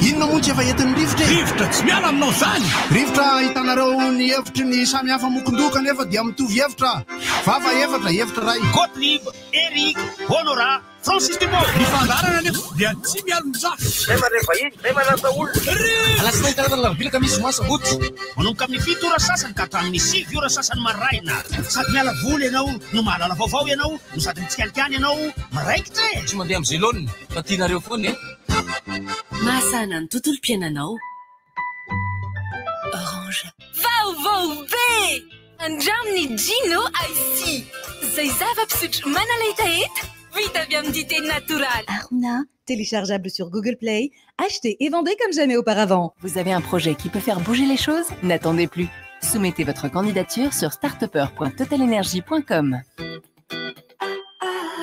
Inona moa tsy efa entin'ny rivotra e? Rivotra tsy miala aminao zany! Rivotra hitanareo ny hevitry ny samy hafa mokondoka nefa dia mitovy hevitra. Vava efatra, hevitra iray. Gottlieb, Eric, Honora, Francis Dupont. Ny fandaharana nefa dia tsy mialon-jafy. Zay mandray vahiny, zay manasa olona. Alatsinainy talata alarobia alakamisy zoma sabotsy. Manomboka amin'ny 7 ora sasany ka hatramin'ny 9 ora sasany maraina. Sady miala voly ianao no mahalala vaovao ianao no sady mitsikalikany ianao miraikitra e. Tsy mandeha amin'ny zelone fa tianareo foana e. Mahasahana ny tontolom-piainanao. Orange. Vaovao be! Andramo ny Gino Icy. Izay zava-pisotro manala hetaheta vita avy amin'ny dite natoraly. Aruna, téléchargeable sur Google Play, achetez et vendez comme jamais auparavant. Vous avez un projet qui peut faire bouger les choses? N'attendez plus. Soumettez votre candidature sur startupper.totalenergie.com.